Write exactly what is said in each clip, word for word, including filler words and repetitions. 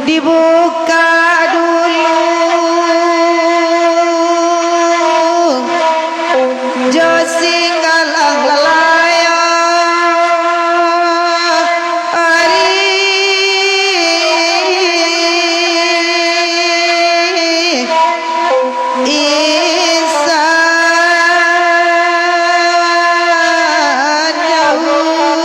Dibuka dulu jo singgalang layang ari insan jauah.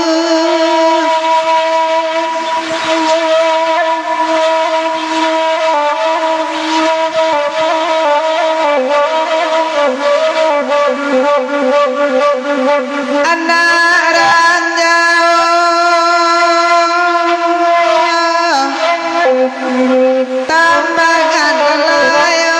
Anak ranjau tambangan layang.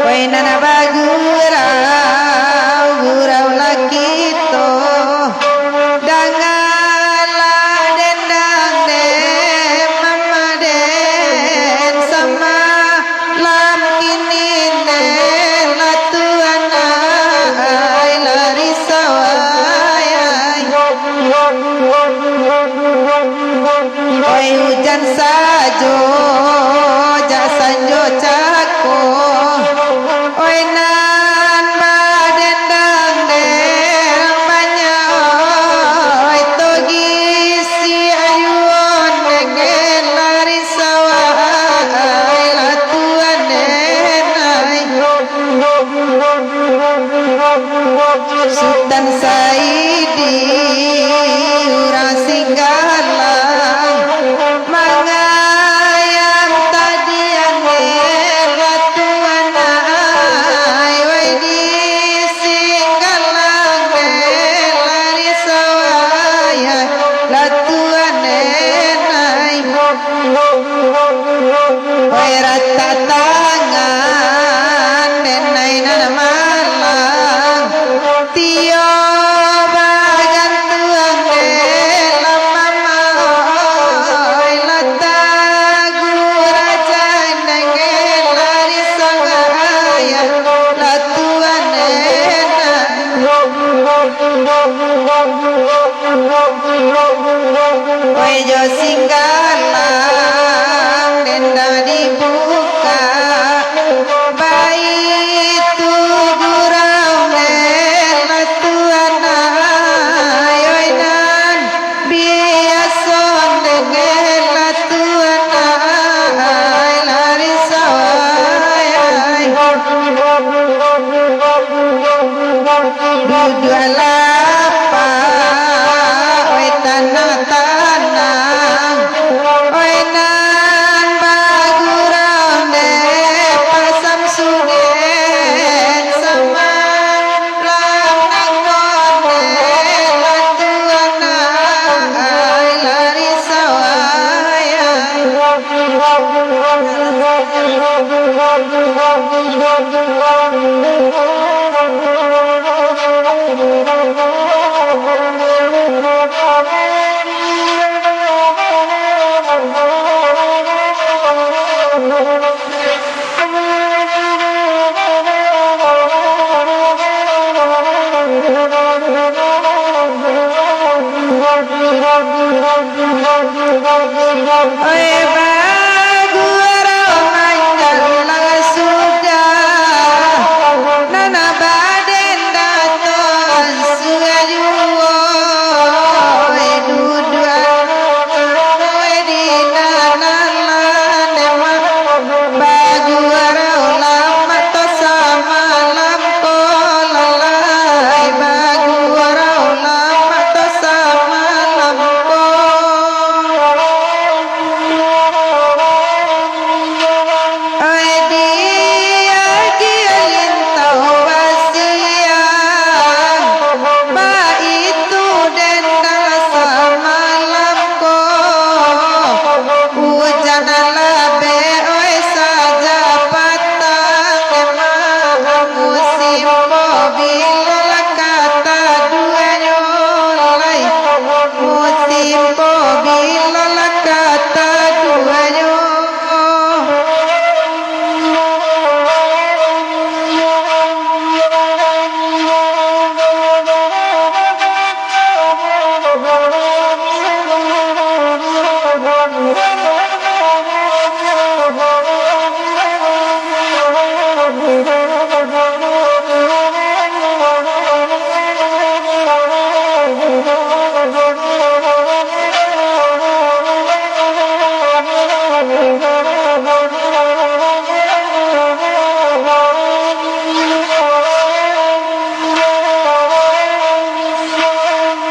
Woi nan bagurau, guraulah kito, danganlah dendang den mamaden sama. Lam kini neh lah tuan ai, lah risau ai. Oi ujan sajo, jak sanjo cako. Oi nan badendang dek urang banyak, oi togi si ayuan dek lah risau ai, lah tuan den ai. Sutan Saidi urang Singgalang mangayam tadian dek lah tuan ai, wai di Singgalang dek lah risau ai, lah tuan den ai. Wai rata tangan den ai nan malang, tio bagantuang dek lah mama, oi lah tagurajang dek lah risau ai, lah tuan den ai. Wai jo Singgalang dendang dibuka, baitu gurau dek lah tuan ai, oi nan biaso dek lah tuan ai, lah risau ai. Duduak lapak, oi tanang-tanang, oi nan bagurau dek Pak Samsudin, samalam nangkon dek lah tuan ai, lah risau ai. Oi bagurau manggalang sudah, nan baden datang sudah juo, oi duduak, oi di nan lah dewek. Bagurau lamak tu samalam ko lalai, bagurau lamak tu samalam ko.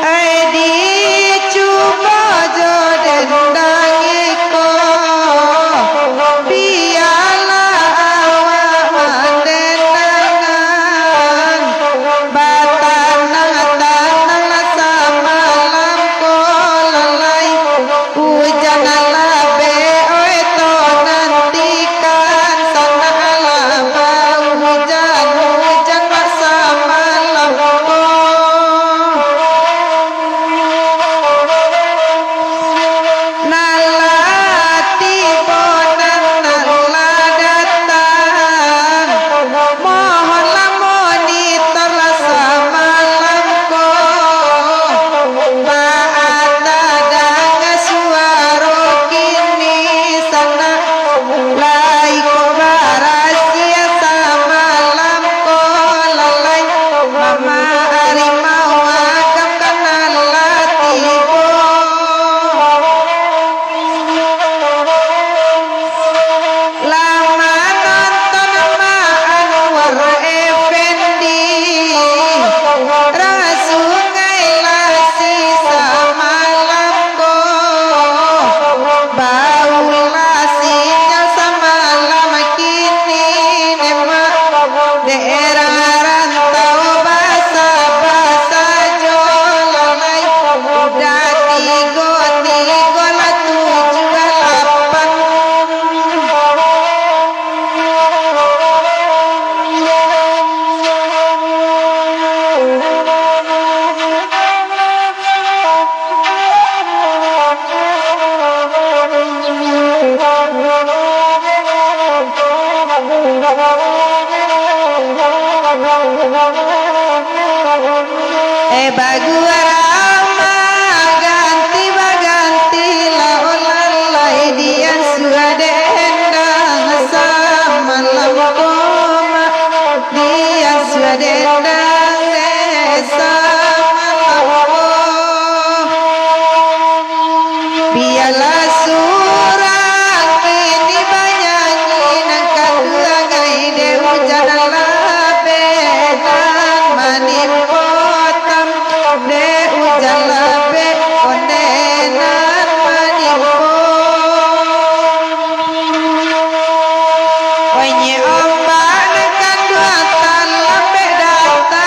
Ai dicubo jo dendang iko, bialah awak mandendangan. Batanang-tananglah samalam ko lalai, ujan lah bek oi to nantikan, sanak lah baujan-ujan bak samalam ko. Nan lah tibo, nan, nan lah datang, mohonlah monitor lah samalam ko. Baa tadanga suaro kini sanak, lai ko barasiah samalam ko lalai, mama harimau agam ka nan lah tibo. Lah manonton Mak Anwar Effendi, rang Sungai Lasi samalam ko, baulah sinyal samalam kini ne Mak. Daerah rantau basa-basa jo lalai, udah tigo-tigo lah tujuah lapan. Eh, baguarama ganti baganti lah, oh lalai, dian sudah dendang samalam ko Mak, dian sudah dendang dek samalam ko. Bialah surang kini banyanyi, nan ka tuangai dek ujan nan labek nan manimpo, dek ujan labek ondeh nan manimpo. Onye ombak nan kanduang talambek datang,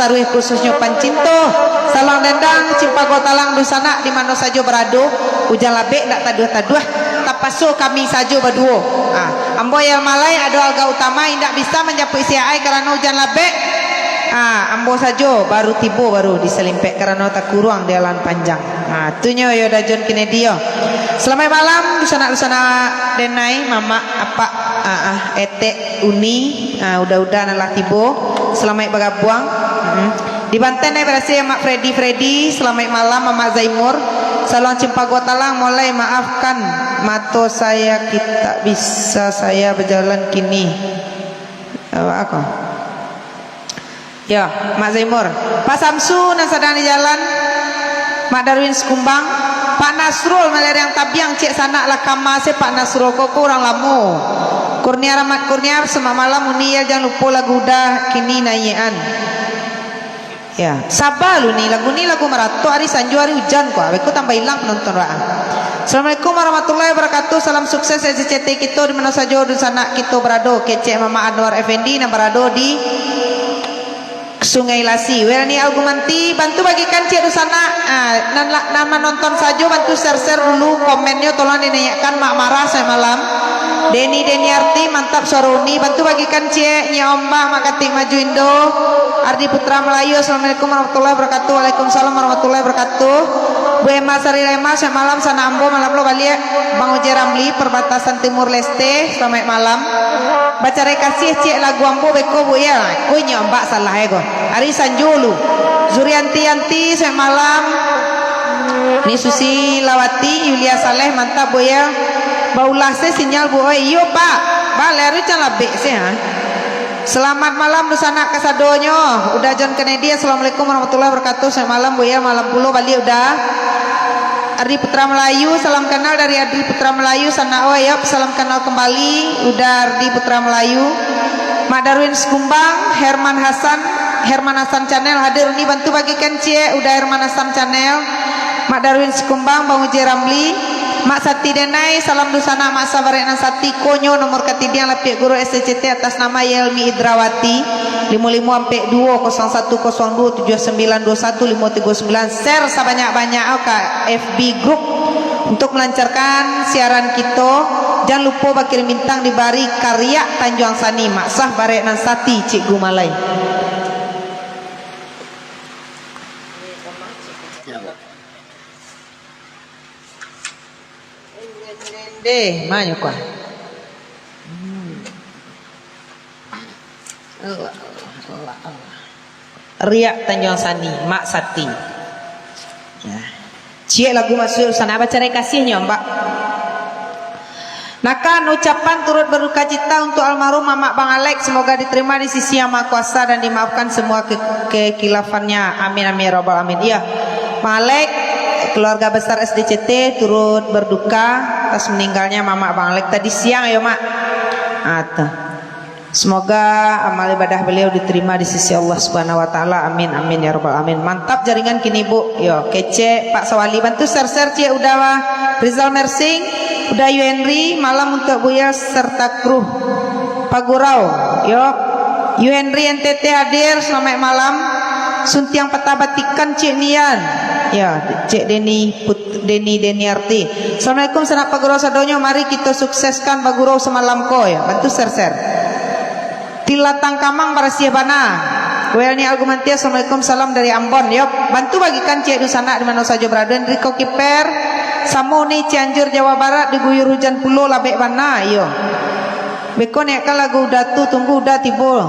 Taruih khususnyo pancinto, Saluang Dendang, Cimpago Talang, dunsanak di mano sajo barado, ujan labek ndak taduah-taduah, tapaso kami sajo baduo. Ah, ambo Yel Malai, ado Alga Utama, indak bisa manjapuik siaai karano ujan labek. Ah, ambo sajo baru tibo, baru di Salimpek karano takuruang di alan panjang. Ah, tunyo yo Da John Kennedy yo. Salamaik malam, dunsanak-dunsanak denai, mamak, apak, ah, ah, etek, uni, ah, uda-uda nan lah tibo. Salamaik bagabuang. Mm. Di Banten, eh, barasiah Mak Freddy, Freddy. Salamaik malam, Mamak Zaimur. Saluang Cimpago Talang, mulai maafkan mato saya, kita bisa saya berjalan kini. Apa ako? Yo, Mak Zaimur. Pak Samsu nan sadang di jalan. Mak Darwin Sikumbang. Pak Nasrul Maleriang Tabiang, ciek sanak lah kama se Pak Nasrul ko, ko urang lamo. Kurnia Rahmat Kurnia, salamaik malam, Uni Yel, jan lupo lagu uda kini naiakan. Ya, saba lu ni, lagu ni lagu maratok, ari sanjo, ari ujan ko, beko tambah ilang penonton, Pak. Assalamualaikum warahmatullahi wabarakatuh, salam sukses S D C T kito di mano sajo dunsanak kito barado, kecek Mamak Anwar Effendi nan barado di Sungai Lasi. Welni Algumanti, bantu bagikan ciek dunsanak, ah, nan la-, nan manonton sajo, bantu share-share dulu, komennyo tolong dinaiakkan, Mak Marah sampai malam. Deni, Deni Arti, mantap suaro Uni, bantu bagikan ciek, Nyi Ombak, Mak Katik Maju Indo, Ardi Putra Melayu, assalamualaikum warahmatullahi wabarakatuh. Waalaikumsalam warahmatullahi wabarakatuh. Bu Emma Sari Lema, selamat malam, sanak ambo, malam lo baliak. Bang Uje Ramli, Perbatasan Timur Leste, selamat malam. Bacarai kasih ciek lagu ambo beko, Bu, ya. Ko inyo Ombak salah, eh, ko. Ari sanjo lu. Zurianti Yanti, selamat malam. Ni Susi Lawati, Yulia Saleh, mantap, Bu, ya. Baulah se sinyal, Bu, oi. Iyo, Pak. Baleh, ari ujan labek se, ha. Selamat malam, dunsanak kasadonyo. Uda John Kennedy, assalamualaikum warahmatullahi wabarakatuh. Selamat malam, Bu, ya. Malam pulo baliak, Uda. Ardi Putra Melayu, salam kenal dari Ardi Putra Melayu, sanak, oi, yap. Salam kenal kembali, Uda Ardi Putra Melayu. Mak Darwin Sikumbang, Herman Hasan, Herman Hasan Channel hadir, Uni, bantu bagikan ciek, Uda Herman Hasan Channel. Mak Darwin Sikumbang, Bang Uje Ramli, Mak Sati Denai, salam dunsanak Mak Sabarek nan Sati, konyo nomor katidiang lapiak guru S C C T atas nama Yelmi Idrawati, limo limo ampek duo kosong satu kosong duo tujuh sembilan dua satu limo tigo sembilan, share sabanyak-banyak ka F B group untuk melancarkan siaran kito. Jan lupo bakirim bintang dibari karya Tanjuang Sani, Mak Sah Barek nan Sati, Cikgu Malai. Deh, manyo kuah. Hmm. Allah, Allah, Allah, Allah. Riak Tanjuang Sani, Mak Sati. Ya. Ciek lagu masuak sana, bacarai kasihnyo, Mbak. Nakan ucapan turut berduka cita untuk almarhum Mamak Bang Alek, semoga diterima di sisi Yang Maha Kuasa dan dimaafkan semua ke-, kekhilafan-Nya. Amin, amin, ya rabbal alamin. Iya, Bang Alek, keluarga besar S D C T turut berduka atas meninggalnya Mamak Bang Alek tadi siang, yo, Mak. Ah, tuh. Semoga amal ibadah beliau diterima di sisi Allah Subhanahu wa Taala. Amin, amin, ya rabbal alamin. Mantap jaringan kini, Bu. Yo, kecek Pak Sawali, bantu share-share ciek, Uda Rizal Mersing, Uda Yu Henry, malam untuk Buya serta kru. Pagurau, yo. Yu Henry N T T hadir, selamat malam. Suntiang patah batikan, Cik Nian. Ya, Cik Deni Put-, Deni, Deni Arti. Assalamualaikum, sanak pagurau sadonyo. Mari kito sukseskan bagurau samalam ko, ya. Bantu share-share. Tilatang Kamang barasiah bana. Welni Argumantia, assalamualaikum, salam dari Ambon. Yo, bantu bagikan ciek dunsanak di mano sajo barado. Enrico Kiper, samo ni Cianjur, Jawa Barat, diguyur hujan pulo, labek bana, iyo. Beko naiakkan lagu Uda tu, tunggu Uda tibo.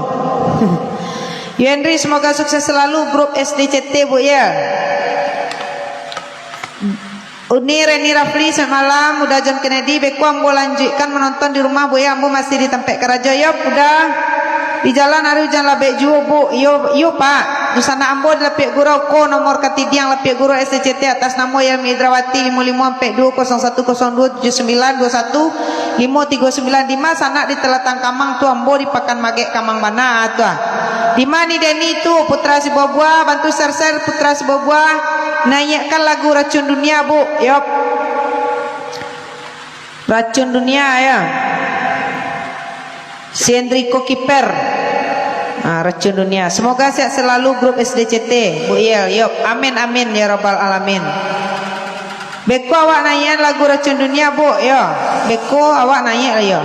Yo Henry, semoga sukses selalu, grup S D C T, Bu, ya. Uni Reni Rafli, selamat malam. Uda John Kennedy, beko ambo lanjuikkan menonton di rumah, Bu, ya, ambo masih di tampek karajo. Yo, Uda, di jalan ari ujan labek juo, Bu. Yo, yo, Pak. Dunsanak ambo di lapiak gurau ko, nomor katidiang lapiak gurau S C C T atas namo Yelmi Idrawati, limo limo ampek duo kosong satu kosong duo tujuh sembilan dua satu limo tigo sembilan. Dima sanak di Telatang Kamang tu, ambo di Pakan Magek Kamang bana tu, ah. Dima ni Deni tu, Putra Sibuah-buah, bantu share-share Putra Sibuah-buah. Naiakkan lagu Racun Dunia, Bu. Yop. Racun Dunia, ya. Si Enrico Kiper. Ah, Racun Dunia. Semoga sehat selalu grup S D C T, Bu Yel. Yop. Amin, amin, ya rabbal alamin. Beko awak naiak lagu Racun Dunia, Bu, yo. Beko awak naiak lah, yo.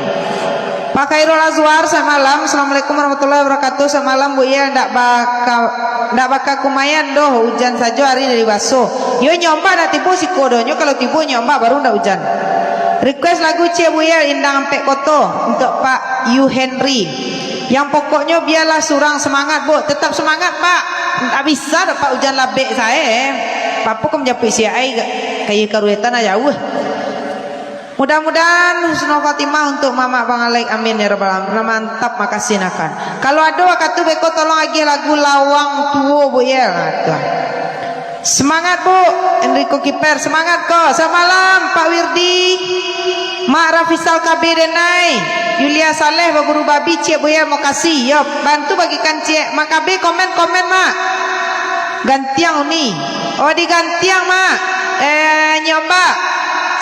Pak Khairul Azwar, selamat malam. Assalamualaikum warahmatullahi wabarakatuh. Selamat malam, Bu Yel. Ndak baka, ndak baka kumayan doh, ujan sajo ari dari baso. Yo, nyo ombak ndak tibo siko doh. Nyo kalau tibo nyo ombak baru ndak ujan. Request lagu Ciek Bu Yel, Indang Ampek Koto, untuk Pak Yu Henry. Yang pokoknyo bialah surang semangat, Bu. Tetap semangat, Pak. Ndak bisa doh, Pak, ujan labek sae. Papo ka manjapuik siaik, ka-, kayu karuetan jauah. Mudah-mudahan husnul khatimah untuk Mamak Bang Alek. Amin ya rabbal alamin. Mantap, makasih nakan. Kalau ado wakatu beko tolong agiah lagu Lawang Tuo, Bu Yel. Nah, tu. Semangat, Bu. Enrico Kiper, semangat ko. Selamat malam, Pak Wirdi. Mak Rafisal K B Denai. Yulia Saleh, Baburu Babi, Ciek Bu Yel, mokasih. Yo, bantu bagikan Ciek. Mak K B, komen-komen, Mak. Gantiang Uni. Oh, digantiang, Mak. Eh, nyoba.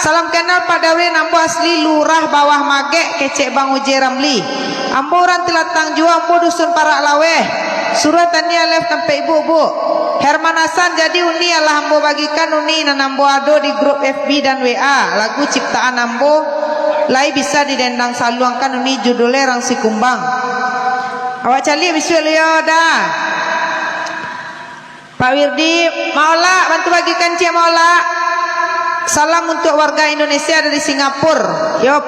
Salam kenal Pak Dawin, ambo asli Lurah Bawah Magek, kecek Bang Uje Ramli. Ambo urang Tilatang juo, ambo dusun Parak Laweh. Suruah taniah live tampek ibu, Bu. Herman Hasan, jadi Uni alah ambo bagikan Uni, nan ambo ado di grup F B dan W A. Lagu ciptaan ambo, lai bisa didendang saluangkan Uni, judulnyo Rang Sikumbang. Awak caliak bisuak liau dah. Pak Wirdi, Maolak, bantu bagikan Ciek Maolak. Salam untuk warga Indonesia dari Singapura. Yop.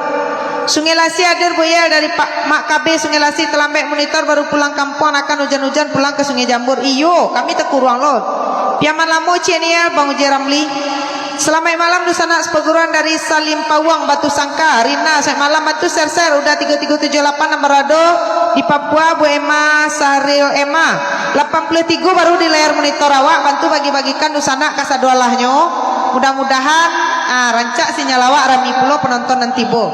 Sungai Lasi hadir, Bu Yel, dari Pak Mak K B Sungai Lasi, terlambat monitor, baru pulang kampuang, akan hujan-hujan pulang ke Sungai Jambur. Iyo, kami takuruang lo. Piaman lamo, Ciek Niel, Bang Uji Ramli. Salamaik malam, dunsanak sapaguruan dari Salim Pawang, Batu Sangka. Rina, salamaik malam, bantu share-share, udah tigo tigo tujuh lapan nan barado di Papua, Bu Emma, Sahril Emma. Lapan puluah tigo baru di layar monitor awak, bantu bagi-bagikan dunsanak kasadoalahnyo. Mudah-mudahan, ah, rancak sinyal awak, rami pulo penonton nan tibo.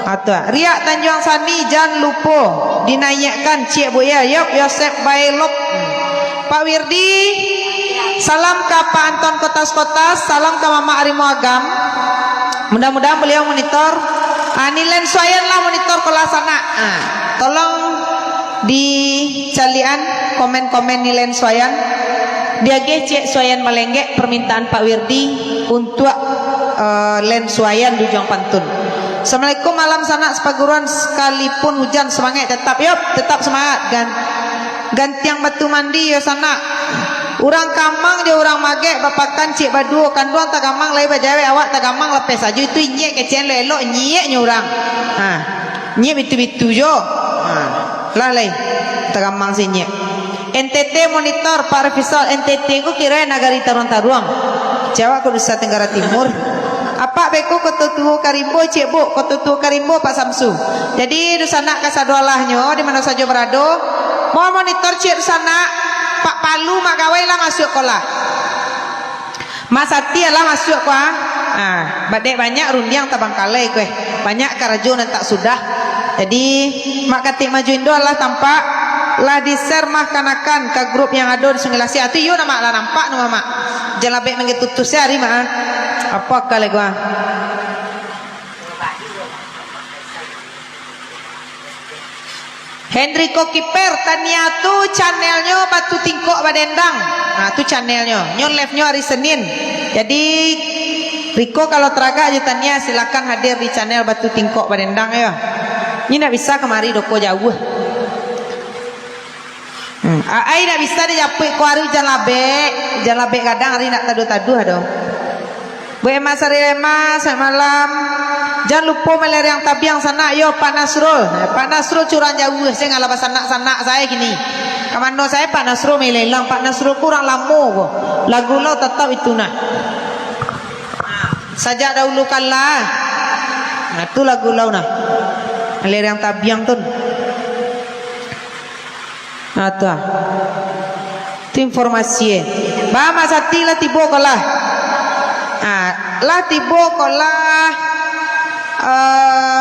Ah, tu, ah. Riak Tanjuang Sani, jan lupo dinaiakkan, Ciek Bu Yel. Yop, Yosep Baelop. Pak Wirdi, salam ka Pak Anton Kotas-Kotas, salam ka Mamak Arimo Agam. Mudah-mudahan beliau monitor. Ah, ni Len Suayan lah monitor kolah sanak. Ah, tolong dicalian komen-komen ni Len Suayan. Diagih Ciek Suayan Malenggek permintaan Pak Wirdi untuk, eh, Len Suayan di Ujuang Pantun. Assalamualaikum, malam sanak sapaguruan, sekalipun hujan semangat tetap. Yop, tetap semangat. Gan-, Gantiang Batu Mandi, yo sanak. Urang Kamang jo urang Magek bapakan ciek baduo, kanduang tagamang lai bajawek, awak tagamang lapeh sajo, itu inyiak kecek elok-elok, inyiaknyo urang. Ha, inyiak bitu-bitu jo. Ha, lah lai, tagamang si inyiak. N T T monitor, Pak Rafisal, N T T ko kiro nagari taruang-taruang. Cawak ko Nusa Tenggara Timur. Apak beko Koto Tuo ka Rimbo, Ciek Bu, Koto Tuo ka Rimbo, Pak Samsu. Jadi, dunsanak kasadoalahnyo, di mano sajo barado, mo monitor ciek dunsanak, Pak Palu, Mak Gawai lah masuak kolah. Mak Sati lah masuak ko, ah. Ah, badek banyak rundiang tabangkalai ko, eh. Banyak karajo nan tak sudah. Jadi, Mak Katik Maju Indo lah tampak, lah di-share mah kanakan ka grup yang ado di Sungai Lasiak. Tu iyo nah, Mak, lah nampak tu, Mak. Jan labek manggetutus se ari, Mak, ah. Apo ka lai ko, ah? Hendriko Kiper, tania tu channelnyo Batu Tingkok Badendang. Nah, tu channelnyo. Nyo live-nyo hari Senin. Jadi, Riko kalau taragak jo tania, silakan hadir di channel Batu Tingkok Badendang yo. Nyo ndak bisa kamari doko jauah. Hmm. A-, ai ndak bisa dijapuik ko ari ujan labek. Ujan labek gadang ari ndak taduah-taduah doh. Bu Emma Sari Emma, selamat malam. Jan lupo maleriang tabiang sanak yo, Pak Nasrul. Pak Nasrul curang jauah, sing alah basanak-sanak sae kini. Ka mano sae Pak Nasrul melelang? Pak Nasrul kurang lamo ko. Lagu lo tatap itu nah. Sajak dahulu kala. Nah, tu lagu lo nah. Maleriang tabiang tun. Nah, tu ah. Tu informasi eh. Ba, Mak Sati lah tibo ko lah. Ah, lah tibo ko lah, eh,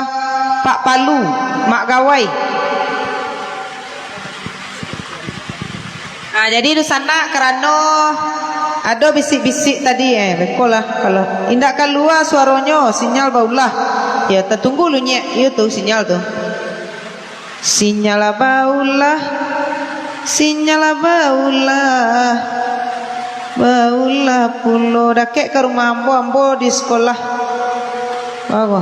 Pak Palu, Mak Gawai. Ah, jadi dunsanak karano ado bisik-bisik tadi, eh, beko lah kalau indak kalua suaronyo, sinyal baulah. Ya, tatunggu lu nyek, iyo tu sinyal tu. Sinyal baulah. Sinyal baulah, baulah pulo. Dakek ka rumah ambo, ambo di sekolah. Apo?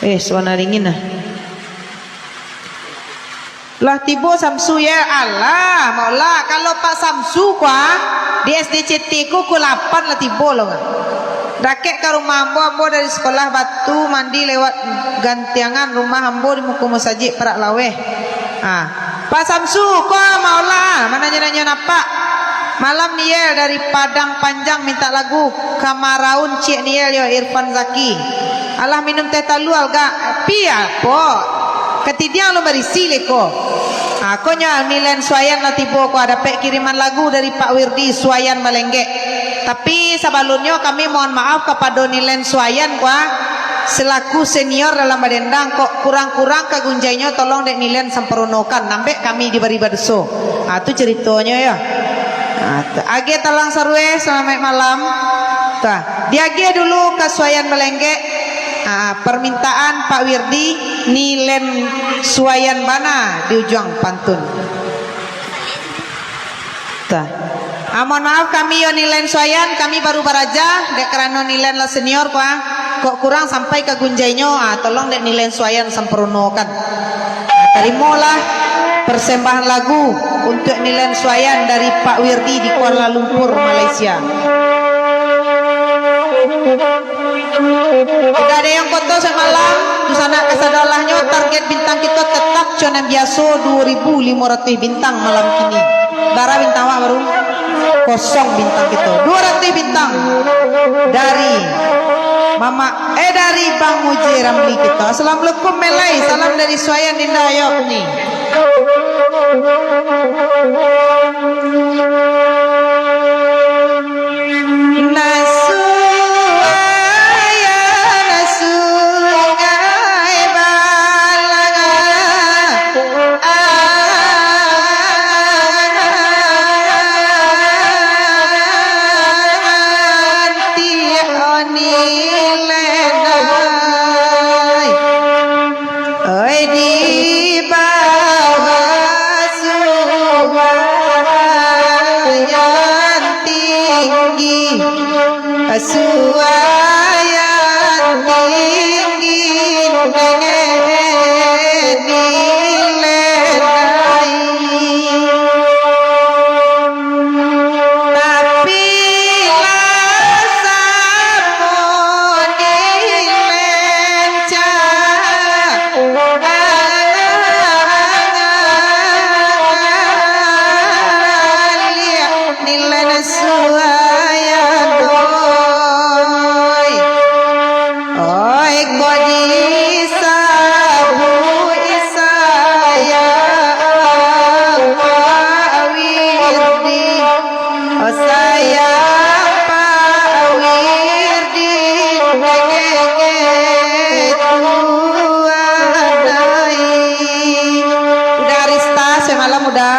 Eh, suana dingin lah. Lah tibo Samsu, ya? Alah, Maulana, kalau Pak Samsu ko, ah, di S D C T ko, pukul lapan lah tibo lo, kan. Dakek ka rumah ambo, ambo dari sekolah Batu Mandi lewat gantiangan rumah ambo di muko musajik Parak Laweh. Ah, Pak Samsu ko, Maulana, mananyo-nanyo napak. Malam Niel dari Padang Panjang minta lagu Kamaraun Ciek Niel yo Irfan Zaki. Alah minum teh talua agak pi apo? Katidiang lo barisi leko. Ah, konyo Nilen Suayan lah tibo ko, dapek kiriman lagu dari Pak Wirdi Suayan Balenggek. Tapi sabalunnyo kami mohon maaf kapado Nilen Suayan ko, selaku senior dalam badendang, kok kurang-kurang ka gunjainyo tolong dek Nilen samparonokan, nambek kami dibari badoso. Ah, tu caritonyo yo. Ah, tu. Agiah talang sarue, salamaik malam. Tah, diagiah dulu ka Suayan Balenggek. Ah, permintaan Pak Wirdi, Nilen Suayan bana di ujuang pantun. Tah. Ah, mohon maaf kami yo Nilen Suayan, kami baru baraja, dek karano Nilen lah senior ko, ah. Kok kurang sampai ka gunjainyo, ah, tolong dek Nilen Suayan samparonokan. Ah, tarimolah persembahan lagu untuak Nilen Suayan dari Pak Wirdi di Kuala Lumpur, Malaysia. Udah deh yang koto samalam, tu sanak kasadolahnyo, target bintang kito tetap co nan biaso, duo ribu limo ratuih bintang malam kini. Bara bintang awak baru? Kosong bintang kito. Duo ratuih bintang dari Mama, eh, dari Bang Muje Ramli kito. Assalamualaikum, Melai. Salam dari Suayan, Dinda, yok ni. Nasuaya, nasungai balanga. Anti oni lenai. Oi, di bawah Suayan tinggi, Suayan tinggi nilai. Tapi lah samo dilencah, nilai suayan, oi. Oi, kok disabuik sayang Pak Wirdi, oh, sayang Pak Wirdi, tuan ai. Udah Rista, semalam udah.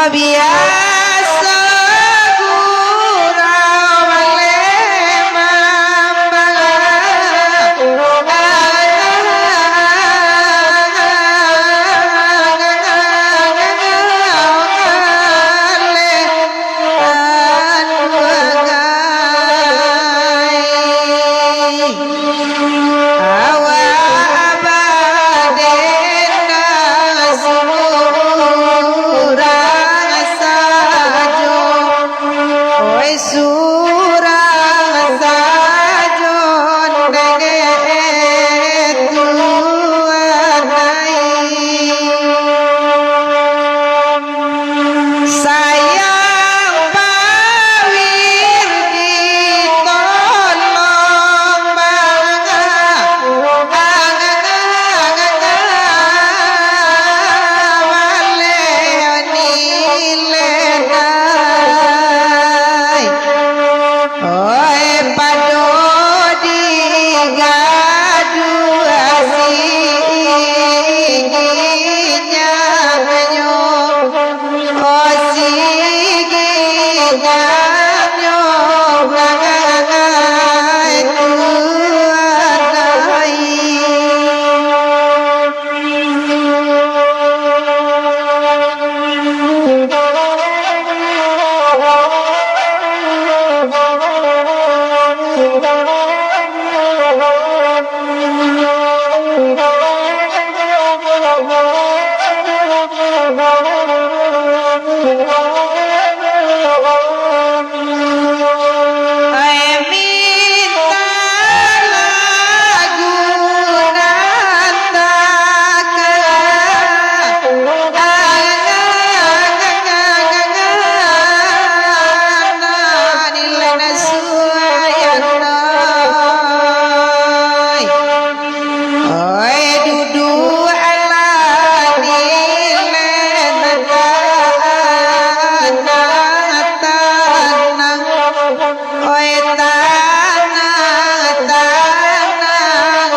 Biaso gurau maleh mambangah. Awak baden nan surang sajo, oi, surang sajo, dek Tuan ai. Sayang Pak Wirdi tolong bangah, maleh nilenai. Oi, pado digaduah siginyamnyo, oh, siginyamnyo, Tuan ai. Ai, minta lagu nan takah. Nilai nan suayan ai. Oi, duduak alah nilai nan tanang, tanang. Oi, tanang, tanang,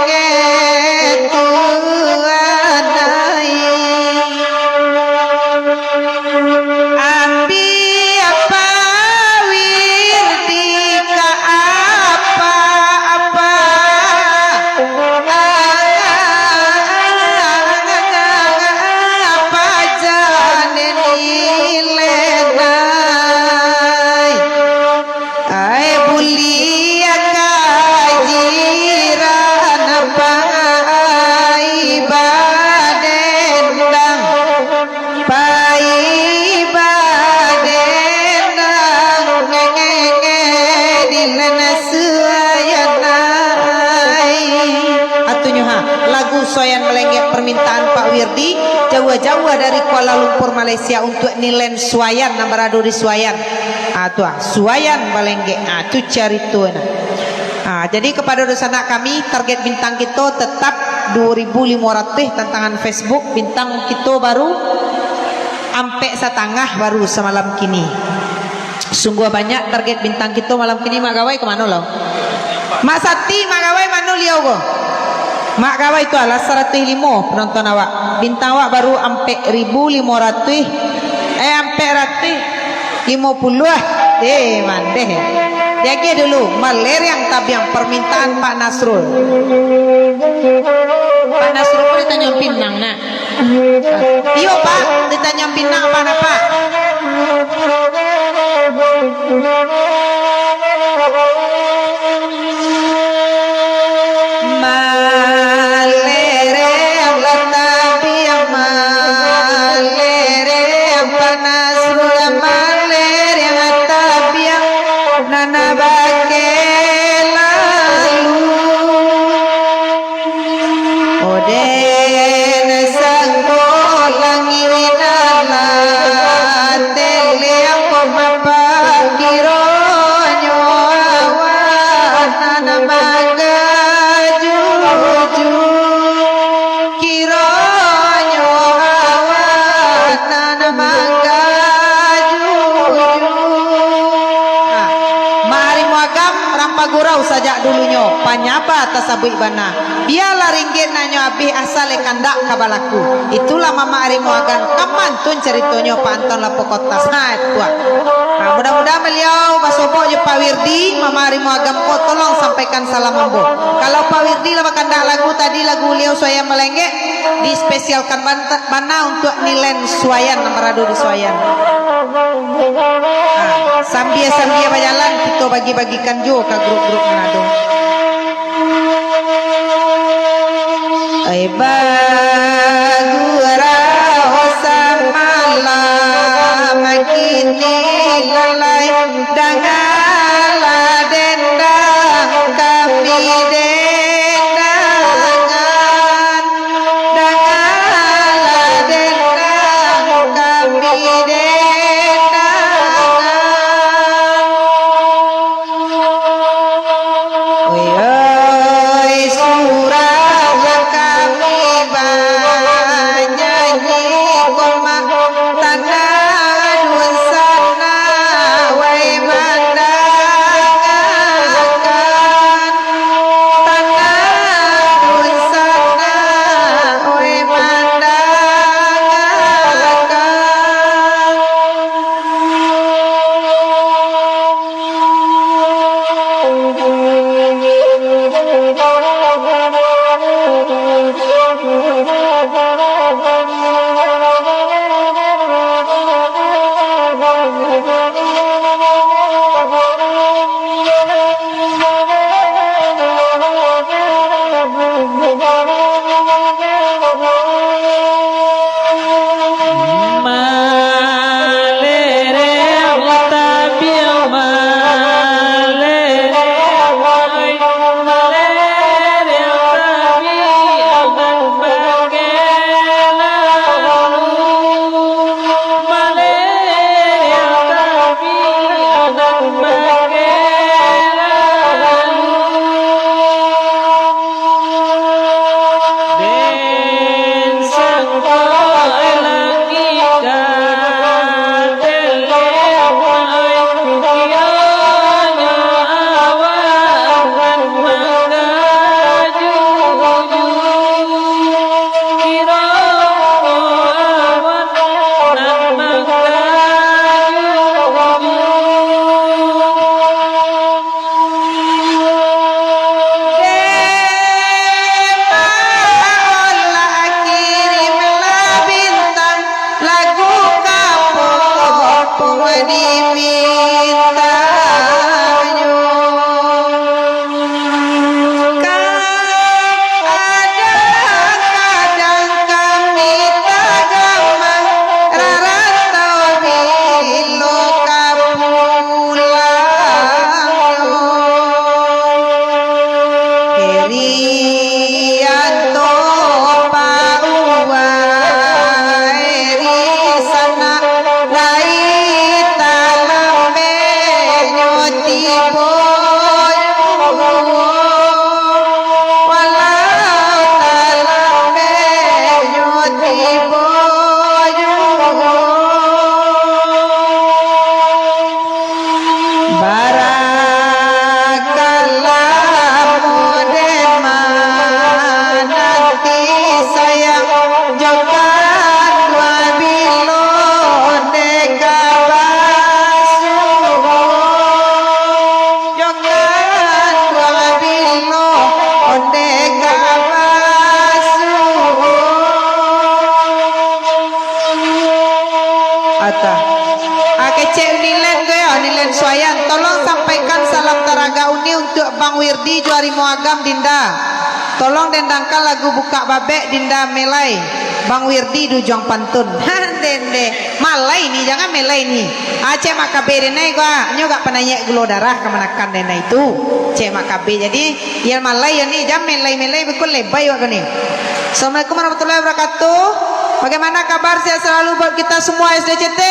dek Tuan ai. Ambiak Pak Wirdi ka apa-apa. Apa jan nilai ai. Ai, buliah ka jiran pai badendang, pai badendang, ngenge di nan suayan ai. Atunyo ha, lagu Suayan Malenggek permintaan Pak Wirdi, jauah-jauah dari Kuala Lumpur, Malaysia, untuak Nilen Suayan nan barado di Suayan. Ah, tu ah, Suayan Malenggek. Ah, tu carito nah. Ah, jadi kepada dunsanak kami, target bintang kito tetap dua ribu limo ratuih tantangan Facebook, bintang kito baru ampek satangah baru samalam kini. Sungguah banyak target bintang kito malam kini. Mak Gawai ka mano lo? Mak Sati, Mak Gawai mano liau ko? Mak Gawai tu alah saratuih limo penonton awak. Bintang awak baru ampek ribu limo ratuih, eh, ampek ratuih limo puluah. Eh, mandeh. Diagiah dulu, Maleriang Tabiang, permintaan Pak Nasrul. Pak Nasrul ko di Tanjung Pinang, nak. Iyo, Pak, di Tanjung Pinang, Pak, napa? Maleriang lah tabiang, maleriang Pak Nasrul, maleriang tabiang nan bakeh lalu. Oden sangko langik nan lah teleang ko mapakiro, Nyaba tasabuik bana. Bialah ringgit nanyo abih, asal e kandak ka balaku. Itulah Mamak Arimo Agam, kamantun caritonyo Pak Anton Lapo Kota. Satua. Nah, mudah-mudahan baliau basobok jo Pak Wirdi, Mamak Arimo Agam ko, tolong sampaikan salam ambo. Kalau Pak Wirdi lah bakandak lagu tadi, lagu Uliau Suayan Malenggek, dispesialkan ban-, bana untuak Nilen Suayan nan barado di Suayan. Ha, sambia-sambia bajalan, kito bagi-bagikan juo ka grup-grup nan ado. Ai bagurau samalam, kini lalai, dangalah dendang kami dendangan. Dangalah dendang kami dendangan. Oi, oi, surahlah kami banyanyi, komak tanah dunsanak, wai mandangakan. Tanah dunsanak, oi, mandangakan. Lagu kapo pun dimintanyo. Kadang-kadang kami tagamang, rarantau bilo ka pulang. Herianto pauwai di sanak, lai talambeknyo tibo juo. Walau talambeknyo tibo juo. Barakallah mudah mananti sayang, jokan dua bilo deka basuo. Jokan dua bilo deka basuo. Ata. Ah, kecek Nilen ko yo, Nilen Suayan. Tolong sampaikan salam taraga uni untuak Bang Wirdi jo Arimo Agam, Dinda. Tolong dendangkan lagu Bukak Babek, Dinda Melai. Bang Wirdi di ujuang pantun. Ha, dende. Malai ni, jangan melai ni. Ah, cek Mak Kabe denai ko, ah. Nyo gak panaiak gulo darah kamanakan denai tu. Cek Mak Kabe. Jadi, Iyo malai yo ni, jan melai-melai bikun lebai wak ko ni. Assalamualaikum warahmatullahi wabarakatuh. Bagaimana kabar, sehat selalu buat kita semua S D C T?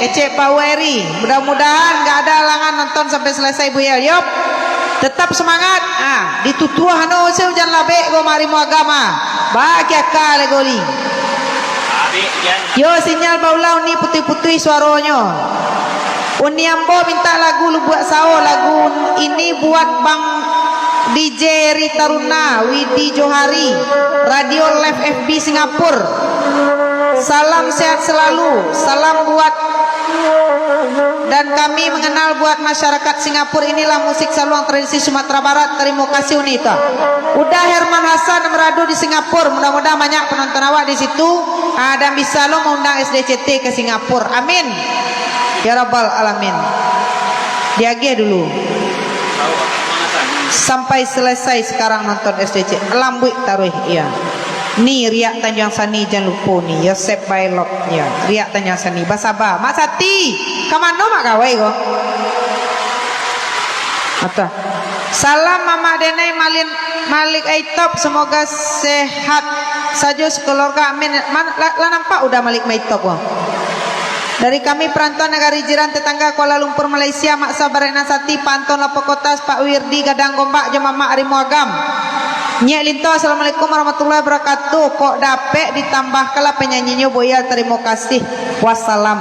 Kecek Pak Weri. Mudah-mudahan nggak ada halangan nonton sampai selesai, Bu, ya. Yop. Tetap semangat. Ah, ditutuah anu se ujan labek go marimo agama. Bagi akal goli. Yo, sinyal baulah uni putuih-putuih suaronyo. Uni ambo minta lagu Lubuak Sao, lagu ini buat Bang D J Eri Taruna, Widi Johari, Radio Live F B Singapura. Salam sehat selalu, salam buat dan kami mengenal buat masyarakat Singapura, inilah musik saluang tradisi Sumatera Barat. Terima kasih Unita. Uda Herman Hasan beradu di Singapura, mudah-mudahan banyak penonton awak di situ, ah, dan bisa lo mengundang S D C T ke Singapura. Amin. Ya Rabbal Alamin. Diagih dulu. Sampai selesai sekarang nonton S D C. Lambuik taruih, iya. Ni, Riak Tanjuang Sani, jan lupo ni. Yosep Baelok, ya. Riak Tanjuang Sani, basaba. Mak Sati, ka mano mak gawai ko? Atah. Salam Mamak Denai Malin, Malik Aitop, semoga sehat sajo sekeluarga. Amin. Man, lah, lah nampak Uda Malik Maitop ko? Dari kami perantauan nagari jiran tetangga Kuala Lumpur, Malaysia, Mak Sa Barek Nan Sati, Panton Lapo Kotas, Pak Wirdi Gadang Gombak, jo Mamak Arimo Agam. Nyek Linto, assalamualaikum warahmatullahi wabarakatuh. Kok dapek ditambahkanlah penyanyinyo, Boyal, tarimo kasih. Wassalam.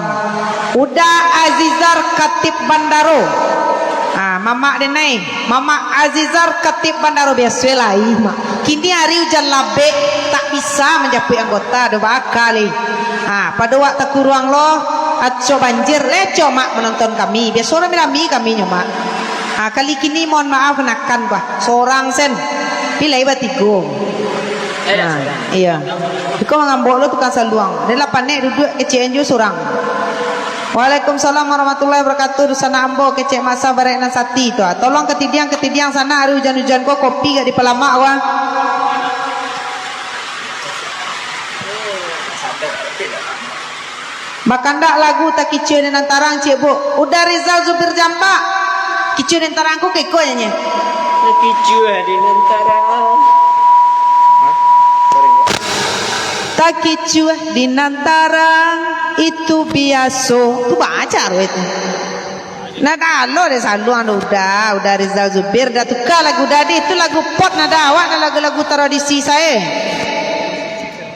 Uda Azizar Katib Bandaro. Ah, Mamak Denai, Mamak Azizar Katib Bandaro, biaso lai, Mak. Kini hari ujan labek, tak bisa manjapuik anggota, do baakali. Ha, pado wak takuruang lo, acok banjir, lecok mak manonton kami. Biaso rami-rami kami nyo mak. Ha, kali kini mohon maaf nakan bah, sorang sen. Pilai batigo. Ha, iya. Iko mangambok lo tukang saluang. Dia lah panek duduk kecek anju sorang. Waalaikumsalam warahmatullahi wabarakatuh. Dusanak ambo kecek Mak Sa Barek Nan Sati tu. Ah, tolong katidiang-katidiang sanak ari ujan-ujan ko kopi gak dipalamak wah. Bakandak lagu Takicua di Nan Tarang, Cik Bu. Uda Rizal Zubir Jambak. Kicua di Nan Tarang ko keko nyanyi. Takicua di Nan Tarang. Takicua di Nan Tarang itu biaso. Tu baca roh itu. Nah, dah lo deh saluang Uda, Uda Rizal Zubir, dah tukar lagu tadi. Itu lagu pop nah dah, awak nah lagu-lagu tradisi sae.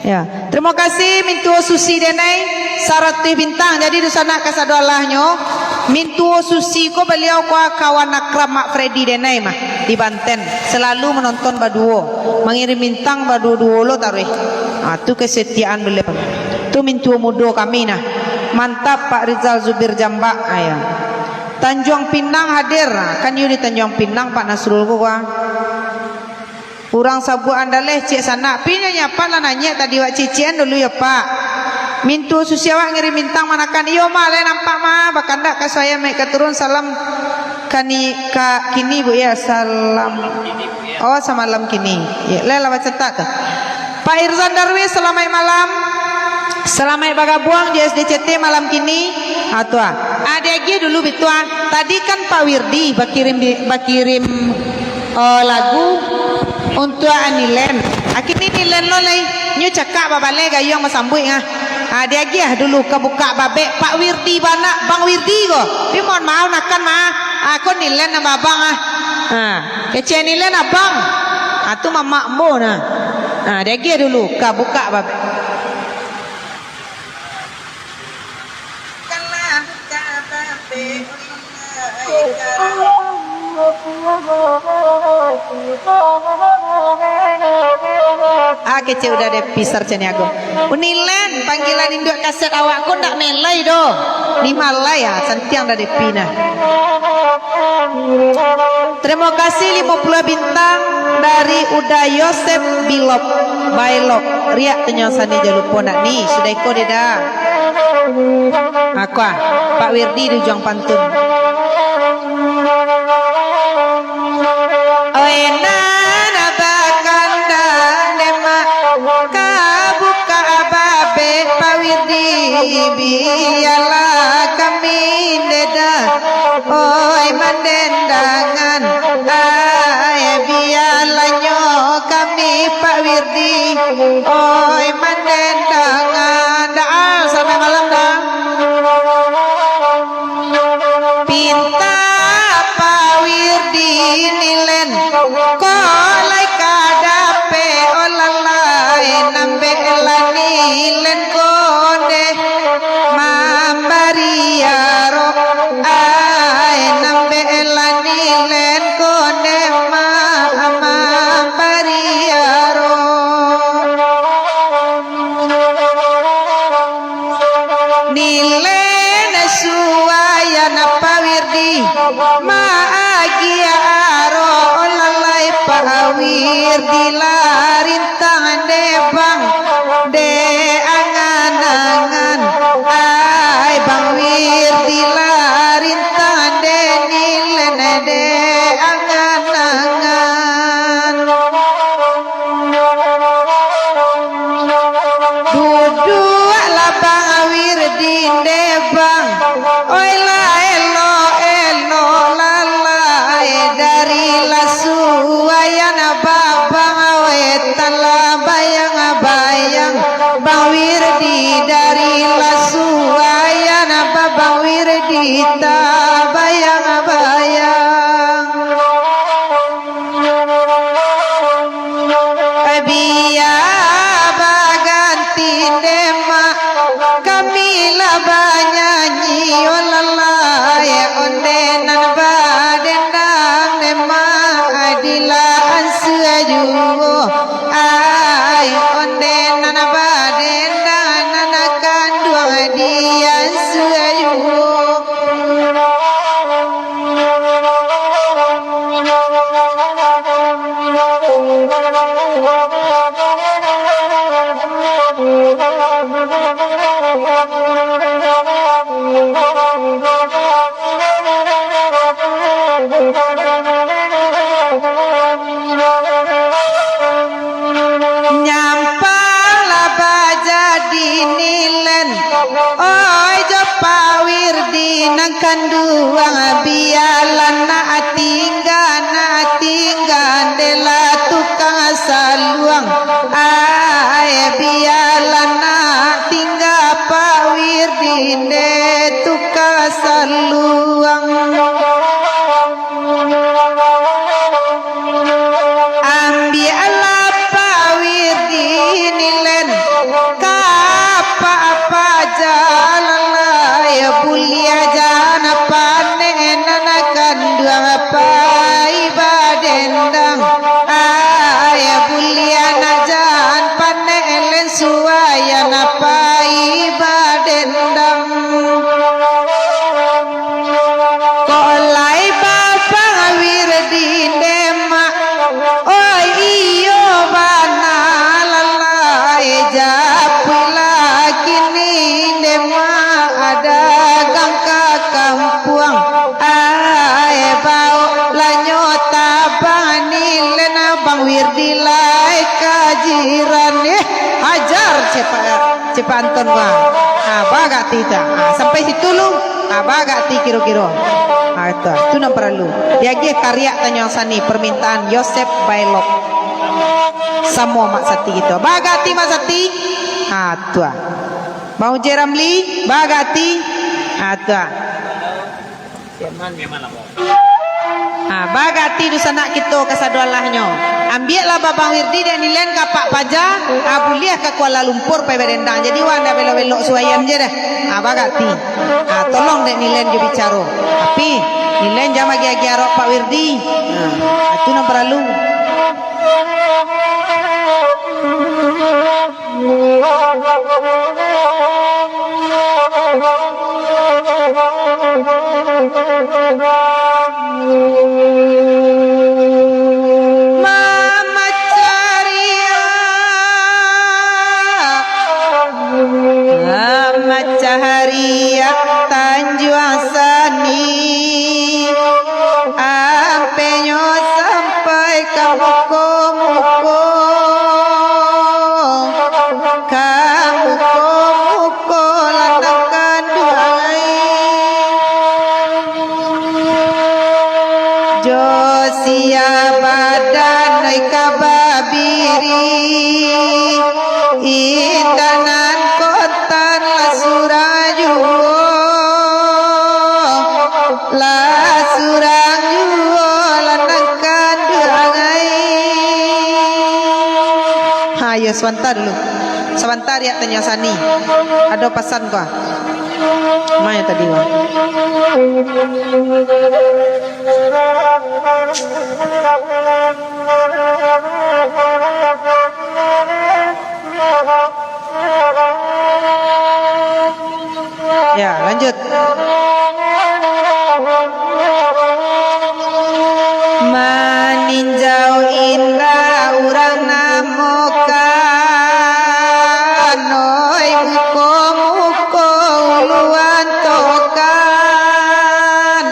Ya. Terima kasih Mintuo Susi denai, saratuih bintang. Jadi dusanak kasado alahnyo, Mintuo Susi ko baliau ko kawan akrab Mak Freddy denai mah di Banten. Selalu menonton baduo, mangirim bintang baduo-duo lo taruih. Ah, tu kesetiaan baliau. Tu Mintuo mudo kami nah. Mantap Pak Rizal Zubir Jambak. Ah, ya. Tanjuang Pinang hadir. Ah, kan iyo di Tanjuang Pinang Pak Nasrul ko, wah. Urang Sabuak Andaleh, cek sanak. Pi nyo nyapan lah nanyek tadi wak cician dulu yo, Pak. Mintuo Susi awak ngirim bintang manakan. Iyo, mah, lai nampak, mah. Bakandak ka suaya mek ka turun. Salam kani, ka kini, Bu, ya. Salam. Oh, samalam kini. Ya, lai lah bacatak tu. Pak Irzan Darwis, salamaik malam. Salamaik bagabuang di S D C T malam kini. Ah, tu ah. Ah, diagiah dulu bitu ah. Tadi kan Pak Wirdi bakirim bi-, bakirim Oh, lagu untuak Anilen. Akini Nilen lo lai, nyo cakak babaleh gayuang basambuik ah. Ah, diagiah dulu ka bukak babek Pak Wirdi bana, Bang Wirdi ko. Tapi mohon maaf nakan mah. Ah, ko Nilen nan babang ah. Ah, kecek Nilen abang. Ah, tu mamak ambo nah. Ah, diagiah dulu ka bukak babek. Ah, kecek Uda Depi Sarcaniago. Unilen, panggilan induak kaset awak ko ndak melai doh. Di malai ah, santiang Uda Depi nah. Terima kasih limo puluah bintang dari Uda Yosep Bilop. Baelok, riak tu nyo sani jan lupo nak ni, sudah iko dia dah. Aku ah, Pak Wirdi di Ujuang Pantun. Oi nan bakandang demak, ka bukak babek Pak Wirdi, bialah kami dedah. Oi mandendangan, ai bialah nyo kami Pak Wirdi. Oi mandendangan, dah ah, sampai malam dah. Pinta Pak Wirdi Nilen, kok lai ka dapek, oh lalai, nambek lah Nilen kondeh mambari aro, ai, nambek lah Nilen kondeh ma- Nilen suayan pawirdi, maagiah aro lalai pawirdi lah rintang dek bang, dek angan-angan. Ai bang wirdi lah rintang dek nilen dek angan-angan. Duduaklah bang wirdi dek bang. Oi lah elok-elok lalai dari lah suayan babang. Wetan lah bayang-bayang bang wirdi dari lah suayan babang wirdi tabayang-bayang. Bia baganti demak, kami lah banyanyi, oh lalai, onde nan badendang demak, adilah ansua juo. Ai, onde nan badendang, nan kanduang di ansua juo. Nyampang lah bajadi nilen, oi jo Pak Wirdi nan kanduang, bialah nak tingga, nak tingga dek lah tukang saluang. Ai, bialah nak tingga Pak Wirdi dek tukang saluang. Ambiaklah Pak Wirdi nilen, ka apa-apa jalan lai, buliah jan panek nan kanduang pai badendang. Ai, buliah nak jan panek len suayan pai badendang. Kok lai babang Wirdi demak, oi iyo bana lalai, japuiklah kini demak, adagang ka kampuang, ai baok lanyo tabang nilen, bang Wirdi lai ka jiran, eh, hajar cepak. Cepak Anton, bang. Ah, bagak ti ta. Ah, sampai situ lu. Ah, bagak ti kiro-kiro. Ah, itu. Itu nan paralu. Diagiah kariak tanyo sani, permintaan Yosep Bailok. Samo Mak Sati gitu. Bagak ti Mak Sati. Ah, tu ah. Bang Uje Ramli, bagak ti. Ah, tu ah. Ha, bagak ti dunsanak kito kasadoalahnyo. Ambiaklah babang Wirdi dek nilen ka Pak Paja, ha, buliah ka Kuala Lumpur pai badendang. Jadi, wak ndak belok-belok suayan je dah. Ha, bagak ti. Ha, tolong dek nilen jo bicaro. Tapi, nilen jan agiah-agiah arok Pak Wirdi. Ha, itu nan paralu. Mamacah riak, mamacah riak Tanjuang Sani. Ampenyo sampai ka muko-muko, ka muko-muko lanang kanduang ai. Jo sia badan ai ka babiri, indak nan kontan lah surang juo. Lah surang juo lanang kanduang ai. Ha, yo, sabanta dulu. Sabanta, Riak Tanjuang Sani. Ado pasan ko. Ma nyo tadi, Wan? Ya, lanjut. Maninjau indak urang namokan, oi muko-muko uluan tokan.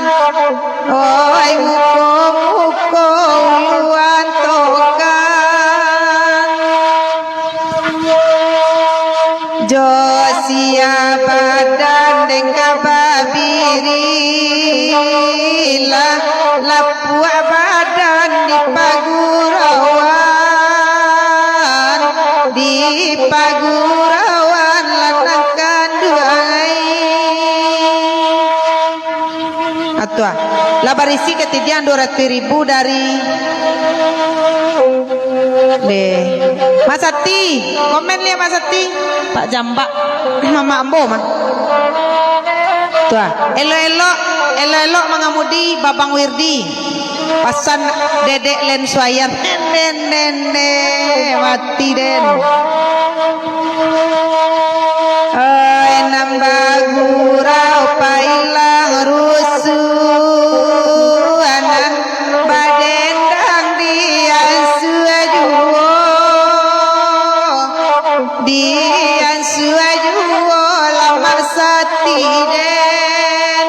Oi muko-muko uluan tokan. Jo sia badan dek ka babiri, lah lapuak badan di pagurauan, di pagurauan lanang kanduang ai. Atua, lah barisi katidiang duo ratuih ribu dari Deh. Mak Sati, komen liak Mak Sati. Pak Jambak, mamak ambo mah. Tu ah, elok-elok, elok-elok mangamudi Babang Wirdi. Pasan dedek Len Suayan. Nene, nene, mati den. Oi, nan bagurau pailang rusuah, nan badendang diansua juo, diansua juo lamak Sati den.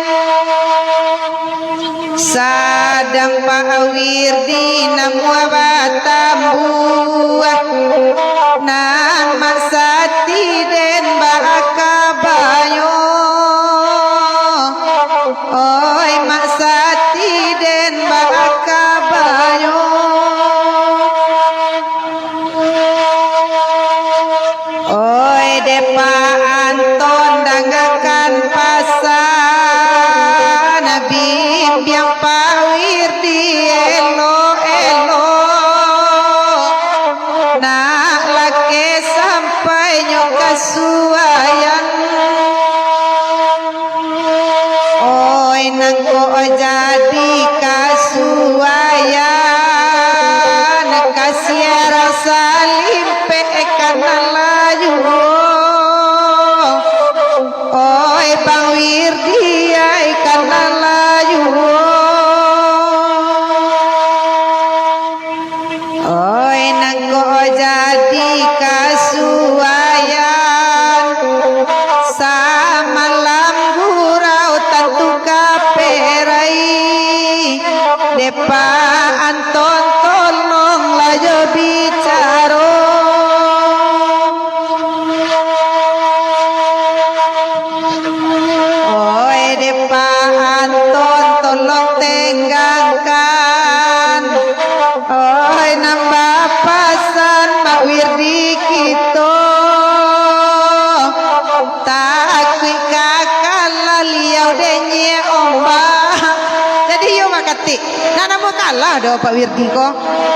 Sadang Pak Wirdi namuah batambuah, nan Mak Sati den baa kabanyo. Oi, Mak Sati den baa kabanyo. Oi, dek Pak Anton, dangakan pasan, bimbiang Pak Wirdi elok-elok, nak lakeh sampai nyo ka Suayan. Oi, nangko jadi kasuaian, kasiah rasa limpek ka nan layua. Oi, Bang Wirdi ai ka nan layua. Oi, nangko jadi kasuaian, samalam gurau tantu ka perai. Dek Pak Anton, tolonglah jo bicaro. Oi, dek Pak Anton, tolong tenggangkan. Oi, nan bapasan Mak Wirdi kito. Takuik ka kalah liau denyek ombak. Jadi iyo makatik. Nak namo kalah doh Pak Wirdi ko.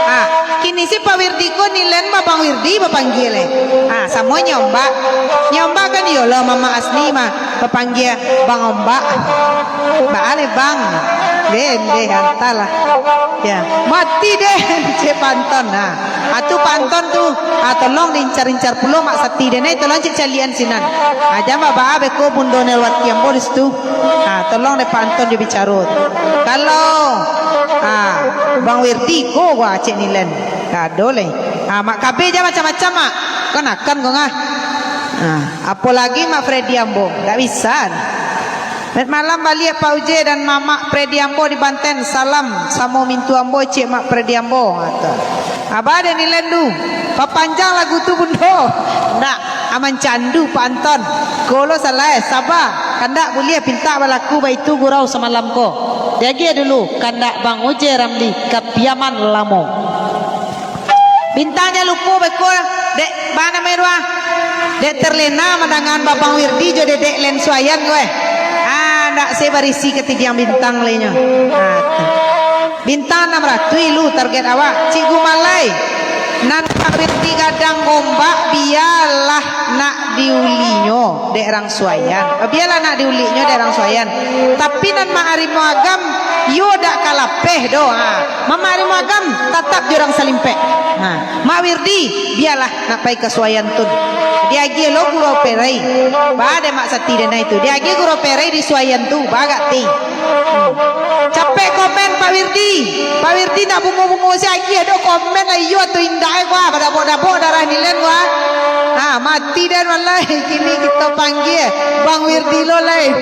Ah, kini si Pak Wirdi ko nilen Babang Wirdi bapanggia lai. Ah, samo nyo ombak. Nyo ombak kan iyo lo Mamak Asni mah bapanggia Bang Ombak. Baa lai Bang. Deh, deh, antalah. Ya, mati deh, cek Pak Anton. Nah, atu Pak Anton tu, ah, tolong diincar-incar pulo Mak Sati deh, nai, tolong cek calian sinan. Ah, jan baa beko Bundo Nelwati ambo di situ. Ah, tolong deh Pak Anton jo bicaro. Kalau, ah, Bang Wirdi ko gua cek nilen. Kado leh. Ah, Mak Kabe jan macam-macam, Mak. Kanakan ko ngah. Ah, apolagi Mak Freddy ambo. Ndak bisa. Met malam baliak Pak Uje dan Mamak Freddy ambo di Banten. Salam samo mintu ambo, cek Mak Freddy ambo. Ah, tu. Abah deh nilen tu. Papanjang lagu tu, Bundo. Ndak. Aman candu Pak Anton. Ko lo salah, eh, saba. Kandak buliah pintak balaku baitu gurau samalam ko. Diagiah dulu, kandak Bang Uje Ramli ka Piaman lamo. Bintang jan lupo beko, dek, ba namo e tu ah? Dek terlena mandangaan Babang Wirdi jo Dedek Len Suayan ko, eh. Ah, ndak se barisi katidiang Bintang lai nyo. Ah, tu. Bintang anam ratuih lu target awak. Cikgu Malai, nan Pak Wirdi gadang ombak, bialah nak diulinyo dek rang Suayan. Bialah nak diulinyo dek rang Suayan. Tapi nan Mak Arimo Agam, iyo dak ka lapeh doh. Ha. Mak Arimo Agam tatap jo rang Salimpek. Ha. Mak Wirdi, bialah nak pai ka Suayan tun. Diagiah lo guru operai. Ba dek Mak Sati dek nai tu. Diagiah guru operai di Suayan tu. Bagak ti. Hmm. Capek komen Pak Wirdi. Pak Wirdi ndak bungo-bungo se agiah doh komen lah iyo atau indak eh gua. Badabok-dabok darah Nilen gua. Ha, mati den malah. Kini kito panggia Bang Wirdi lo lai.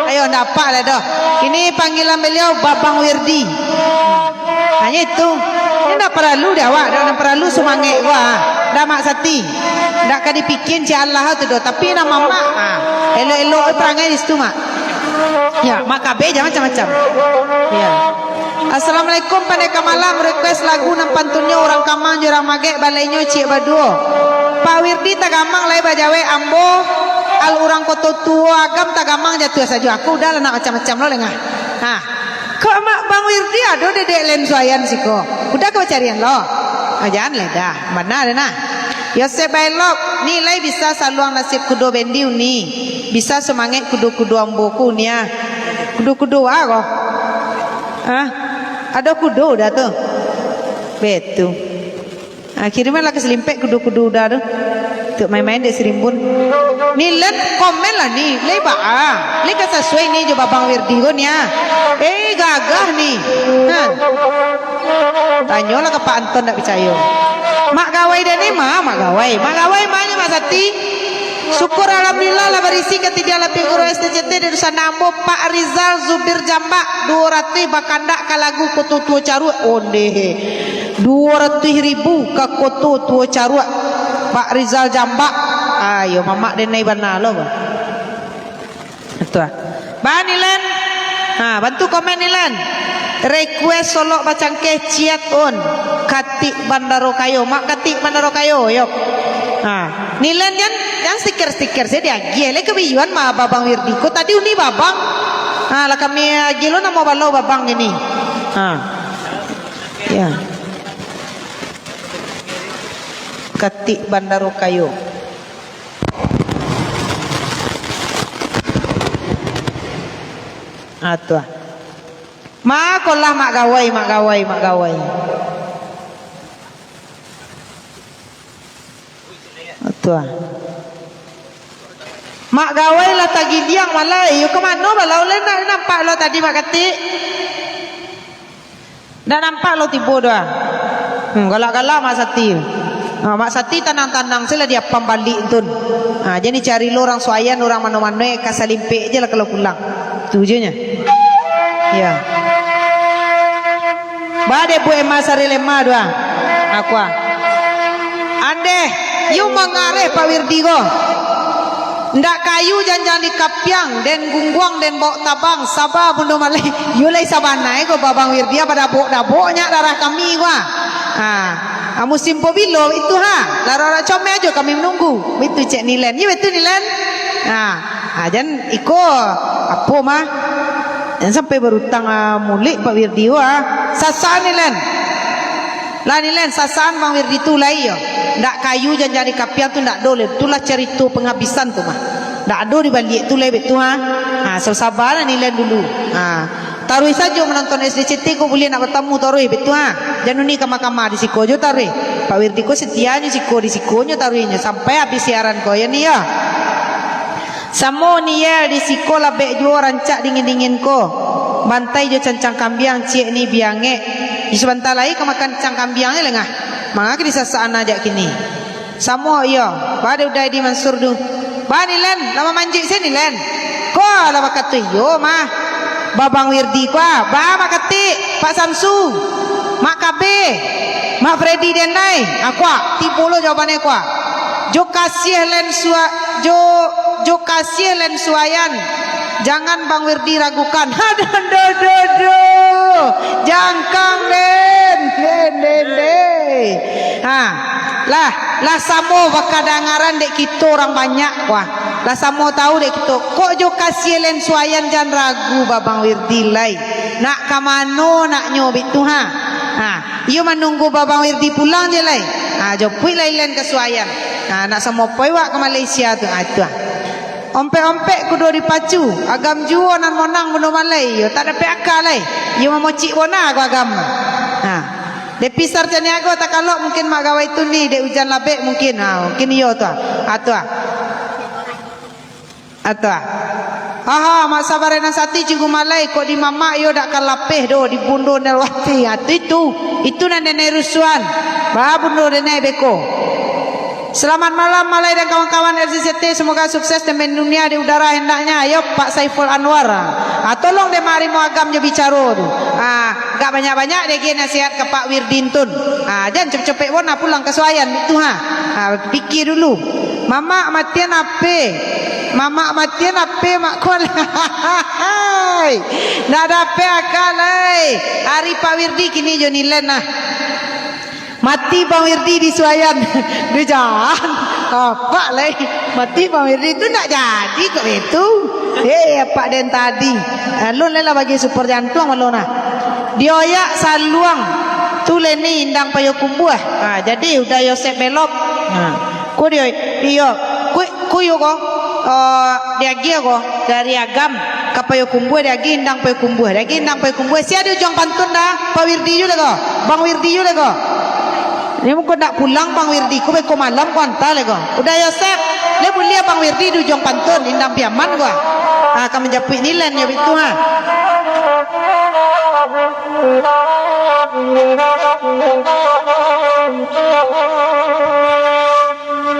Ayo, ndak apak lah doh. Kini panggilan beliau Babang Wirdi. Hanyo itu. Inyo ndak paralu dek awak, ndak paralu sumangek gua. Ndak Mak Sati. Ndak ka dipikian cik Allah tu doh. Tapi nan mamak, ha, elok-elok parangai di situ, Mak. Ya, Mak Kabe jan macam-macam. Ya. Assalamualaikum, pandai ka malam, request lagu nan pantunnyo urang Kamang jo urang Magek, balainyo ciek baduo. Pak Wirdi Tagamang lai bajawek, ambo al urang Koto Tuo Agam Tagamang jatuah sajo. Aku udah lah nak macam-macam lo lengah. Ha. Kok Mak Bang Wirdi ado dedek len Suayan siko? Udah ka bacarian lo? Ah, jan lah dah. Bana deh nah. Yosep Bailok, ni lai bisa saluang nasib kudo bendi uni. Bisa sumangek kudo-kudo ambo ko uni ah. Kudo-kudo ah ko. Ah, ado kudo udah tu. Betu. Ah, kiriman lah ka salimpek kudo-kudo udah tu. Tuk main-main dek si Rimbun. Ni len komen lah ni. Lai baa. Lai ka sasuai ni jo Babang Wirdi ko ni ah. Eh, gagah ni. Ha. Tanyolah ka Pak Anton ndak picayo. Mak Gawai dah ni ma, Mak Gawai. Mak Gawai ma nyo Mak Sati. Syukur alhamdulillah lah barisi katidiang lapih guru S D C T di dusun ambo Pak Rizal Zubir Jambak duo ratuih bakandak ka lagu Koto Tuo Caruak. Ondeh. Duo ratuih ribu ka Koto Tuo Caruak. Pak Rizal Jambak. Ayo mamak denai bana lo. Betul ah. Ba Nilen. Ha, bantu komen Nilen. Request solok bacangkeh ciat on. Katik Bandaro Kayo. Mak Katik Bandaro Kayo, yo. Ha, Nilen jan, jan stiker-stiker sajo diagiah. Lai kabiyuan mah Babang Wirdi ko tadi uni Babang. Ha, lah kami agiah lo namo balo Babang ini. Ha. Ya. Katik Bandaro Kayo. Ah, tu ah. Makolah Mak Gawai, Mak Gawai, Mak Gawai. Ah, tu ah. Mak Gawai lah tagidiang malah. Iyo, ka mano balau lai ndak nampak lo tadi Mak Katik? Ndak nampak lo tibo doh ah. Hmm, galak-galak Mak Sati. Ha, Mak Sati tanang-tanang se lah di apam baliak tu. Ha, jan dicari lo urang Suayan, urang mano-mano, eh, ka salimpek je lah kalau pulang. Tu je nyo. Ya. Ba dek Bu Emma Saril Emma doh ah. Aku ah. Andeh, yo mangareh Pak Wirdi ko. Ndak kayu janjang di kapiang, den gungguang, den baok tabang, saba bundo malai. Yo lai sabana e ko Babang Wirdi, apa dabok-dabok nyak darah kami ko ah. Ha. Ha, musim pobilo itu ha. Laro-laro comel ajo kami menunggu. Itu cek Nilen. Iyo betul Nilen. Ha. Ha, jan iko apo mah? Jan sampai barutang ah, mulek Pak Wirdi ko ah. Sasan Nilen. Lah Nilen, sasaan Bang Wirdi tu lai yo. Ndak kayu janjang di kapiang tu ndak ado lai. Itulah carito pangabisan tu mah. Ndak ado di baliak tu lai betu ha. Ha, sabalah Nilen dulu. Ha. Taruih sajo manonton S D C T ko buliah nak batamu taruih betu ha. Jan uni kama-kama di siko jo taruih. Pak Wirdi ko setianyo siko di sikonyo taruihnyo sampai abih siaran ko yo ni yo. Samo Niel di siko labek juo rancak dingin-dingin ko. Bantai jo cancang kambiang ciek ni biangek. Di sabanta lai ka makan cancang kambiang ni lengah. Manga ka disasaan ajak kini. Samo iyo. Ba dek Udai di Mansur tu. Ba Nilen, lah mamanjik se Nilen. Ko lah bakato iyo mah. Babang Wirdi ko ah. Ba Mak Katik, Pak Samsu. Mak Kabe, Mak Fredi den ai. Ah, kuak, tibo lo jawabannyo kuak. Jo kasiah len sua-, jo, jo kasiah len suayan. Jangan Bang Wirdi ragukan. Aduh, duh, duh, duh. Jangkang den. Den, den, den. Ha, lah, lah samo bakadangaran dek kito urang banyak, wah. Lah samo tau dek kito. Kok jo kasiah len suayan jan ragu Babang Wirdi lai. Nak ka mano naknyo bitu ha? Ha, iyo manunggu Babang Wirdi pulang je lai. Ha, jopuik lai len ka suayan. Ha, nak samopoi wak ka Malaysia tu. Ha, itu ha. Ompek-ompek kudo dipacu, agam juo nan monang bundo malai. Iyo tak dapek aka lai. Iyo mamocik bona ko agam. Ha. Dek Pisar Caniago takalok mungkin mak gawai tu ni, dek ujan labek mungkin. Ha, mungkin iyo tu ah. Ha, tu ah. Ha, tu ah. Aha, Mak Sabarana Sati Cikgu Malai, kok di mamak iyo dak ka lapeh doh, di bundo Nelwati. Ha, tu itu. Itu nan denai rusuhan. Ba bundo denai beko. Selamat malam, Malai dan kawan-kawan R C C T. Semoga sukses dan mendunia di udara hendaknya. Ayo, Pak Saiful Anwar. Ah, tolong dek Mak Rimo Agam jo bicaro tu. Ah, agak banyak-banyak dek nasihat ka Pak Wirdin tun. Ah, jan capek-capek bona pulang ka Suayan tu ha. Ah, pikir dulu. Mamak matian ape? Mamak matian ape, Mak Kol? Hai, ndak dapek akal, hai. Ari Pak Wirdi kini jo Nilen nah. Mati Bang Wirdi di Suayan. Duh, jan. Apak lai. Mati Bang Wirdi tu ndak jadi kok itu. Eh, apak den tadi. Alun lai lah bagi super jantuang malu nah. Dioyak saluang. Tu Leni Indang Payokumbuah. Ha, jadi udah Yosep belok. Ha. Ku dio, iyo. Ku, ku yo ko. Oh, diagiah ko. Dari Agam ka Payokumbuah, diagiah Indang Payokumbuah. Diagiah Indang Payokumbuah. Sia di ujuang pantun dah. Pak Wirdi yu lai ko. Bang Wirdi yu lai ko. Ni muko ndak pulang Bang Wirdi, ko beko malam ko anta lai ko. Udah Yosep, lai buliah Bang Wirdi di ujuang pantun, Indang Piaman ko. Ah, ka manjapuik Nilen yo bitu ha.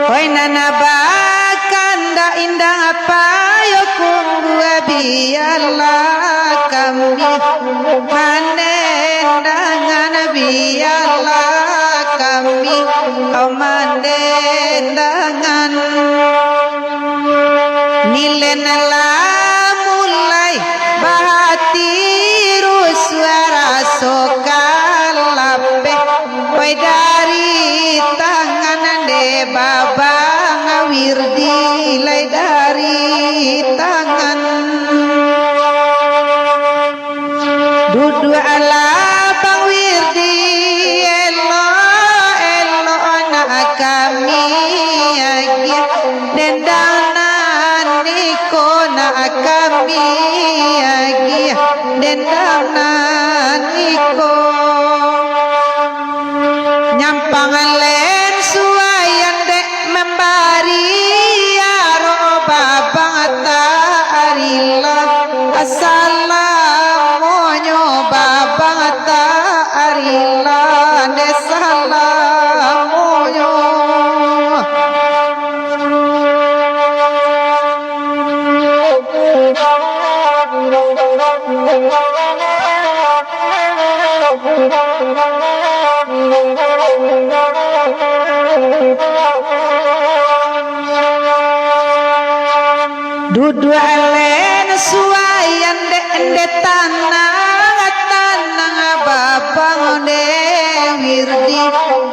Oi nan bakandak Indang Payokumbuah, bialah kami mandendangan, bialah kami mandendangan. Nilen lah mulai bahati rusuah, raso kalapeh. Oi dari tangan dek Babang Wirdi, lai dari tangan. Duduaklah Bang Wirdi, elok-elok nak kami agiah, dendang nan iko nak kami agiah, dendang nan iko. Nyampang len suayan dek mambari aro Babang Taarila. Salamonyo Babang Taarila, dek salamonyo. Duduak len suayan dek, dek tanang, tanang Babang dek Wirdi,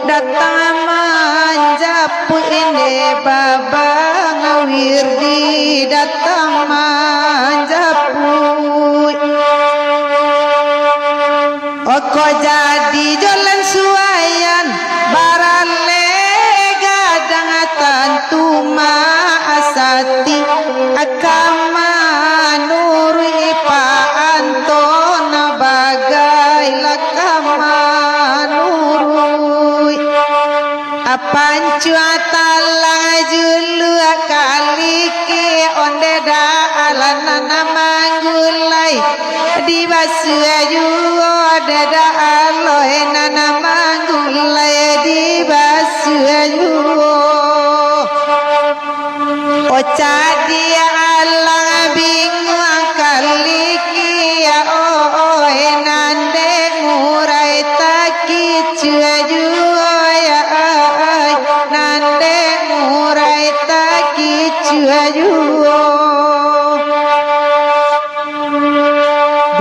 datang manjapuik dek Babang Wirdi, datang manjapuik. Oko jadi jolan suayan, baralek gadang tantu maasati, akan manuruik Pak Anton bagai lah ka manuruik. Apancuang talang juluak kaliki, onde dak alah nan manggulai, dibasuah juo dek dak aloh nan manggulai, dibasuah juo. Ocak di alang binguang kaliki, ya, oh, oh, eh, nan dek murai takicuah juo, ya, ai, nan dek murai takicuah juo.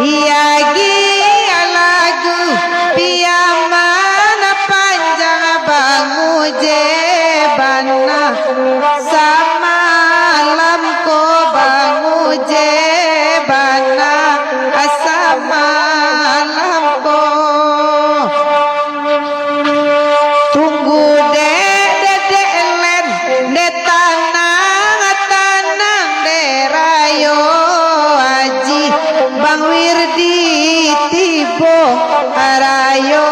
Diagiah lagu piaman panjang banguje bana, samalam ko banguje bana, samalam ko. Tunggu dek, dek, dek len, dek tanang, tanang dek rayo aji, Bang Wirdi tibo rayo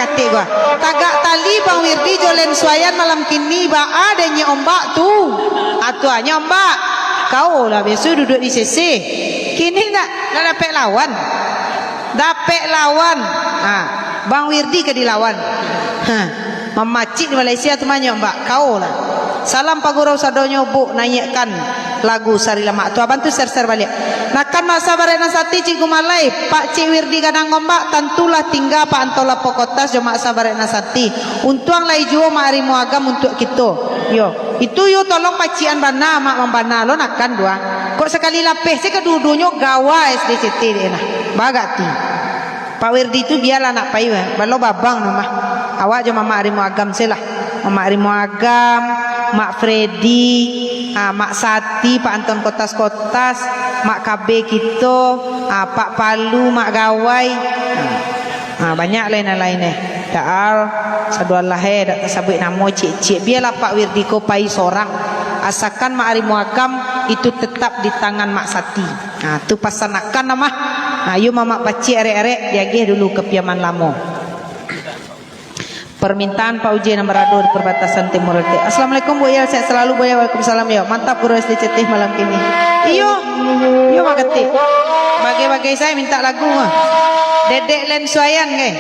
Atik gua. Tagak tali Bang Wirdi jo Len Suayan malam kini, baa deh nyo ombak tu. Atuanyo ombak. Kau lah biaso duduak di sisi. Kini ndak, ndak dapek lawan. Dapek lawan. Ha, Bang Wirdi ka dilawan. Ha. Mamacik di Malaysia tu mah nyo ombak. Kau lah. Salam pagurau sadonyo, Buk, naiakkan lagu Sari Lamak tu. Abang tu share-share baliak. Nakan masa barek nan sati, Cik Gumalai, Pak Cik Wirdi Gadang Gombak, tantulah tingga Pak Anton Lapo Kotas jo masa barek nan sati. Untuang lai juo Mak Rimo Agam untuak kito. Yo, itu yo tolong pacikan bana, Mak, mambana lo nakan dua. Kok sakali lapeh se kaduo-duonyo gawa S D C T dek nah. Bagak ti. Pak Wirdi tu bialah nak pai, balo babang no mah. Awak jo Mamak Rimo Agam se lah. Mamak Rimo Agam, Mak Freddy, ah, Mak Sati, Pak Anton Kotas-Kotas, Mak Kabe kito, ah, Pak Palu, Mak Gawai. Ah, banyak lain-lain eh. Dak al, sadoalah eh, dak tasabuik namo ciek-ciek. Bialah Pak Wirdi ko pai sorang. Asakan Mak Rimo Agam itu tetap di tangan Mak Sati. Nah, tu pasan akan amah. Nah, iyo mamak pacik arek-arek, diagiah dulu ka Piaman Lamo. Permintaan Pak Uje nan barado di perbatasan timur Aceh. Assalamualaikum, Bu Yel, sehat selalu, Bu Yel. Waalaikumsalam, yo. Mantap, Guru S D C T malam kini. Iyo, iyo, Mak Ketik. Bagai-bagai saya minta lagu, ah. Dedek Len Suayan, ke?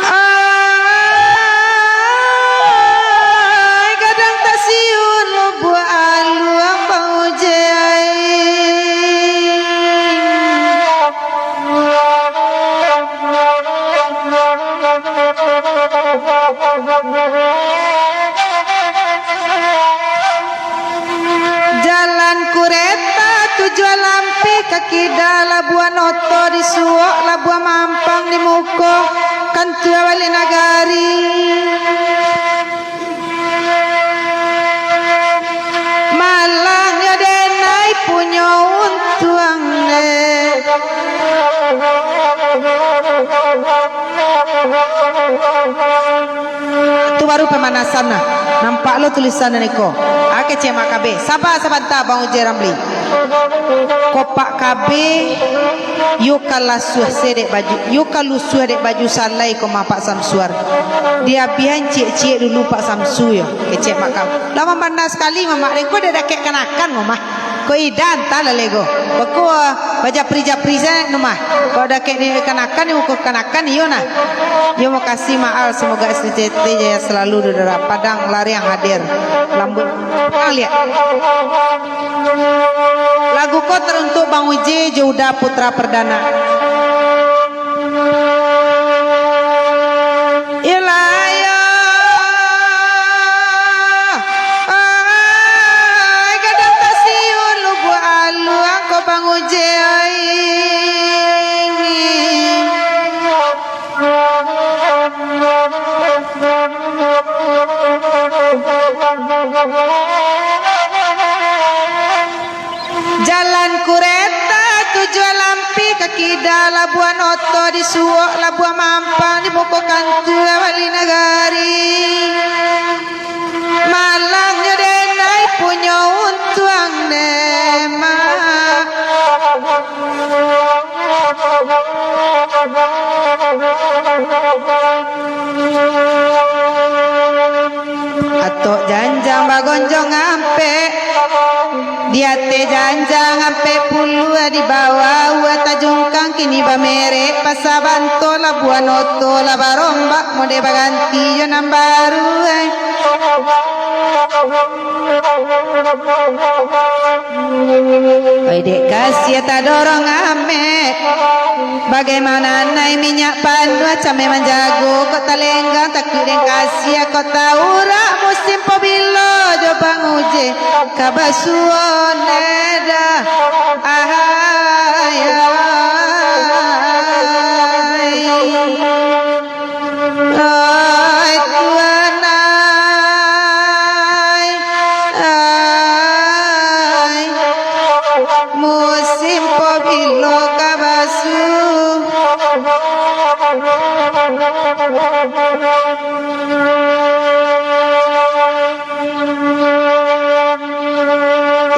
Ai, gadang tasiun lubuak aluang baujai. Jalan kureta tujuan lampih ka kida, Labuan Oto di suok, Labuan Mampang di muko, kantua balik nagari. Malang yo denai punyo untuang deh. Tu baru pamanasan nah. Nampak lo tulisan nan iko. Ah, kecek Mak Kabe. Saba sabanta, Bang Uje Ramli. Kopak Kabe, yo ka lasuah se dek baju, yo ka lusuah dek baju salai ko mah Pak Samsuar. Diabihan ciek-ciek dulu Pak Samsu yo, kecek Mak Kabe. Lah mambana sakali, Mamak, dek ko dek dakek kanakan, Mamah. Ko idan, antah lah lego. Bako, ah, bajapri-japri sajo, Mamah. Ko dakek di kanakan, di muko kanakan, iyo nah. Yo, makasih, Maal. Semoga S D C T jaya selalu, Dudara. Padang Lariang hadir. Lambuik. Liek. Lagu ko teruntuk Bang Uje jo Uda Putra Perdana. Iyolah, iyo. Ai, gadang tasiun lubuak aluang ko Bang Uje, ai. Jalan kureta tujuan lampih ka kida, Labuan Oto di suok, Labuan Mampang di muko kantua balik nagari. Malang nyo denai punyo untuang deh, Mak. Atok janjang bagonjong ampek, di ateh janjang ampek puluah, di bawah uwa tajungkang, kini bamerek pasa banto, Labuan Oto lah barombak, mode baganti jo nan baru, ai. Oi, dek Kasia tadorong amek. Bagaimana nai minyak panuah cameh manjago, kok talenggang takuik den Kasia, kok taurak musim pabilo jo Bang Uje ka basuo neda. Ahai, ai. Ai, Tuhan ai, ai, musim pabilo ka basuo.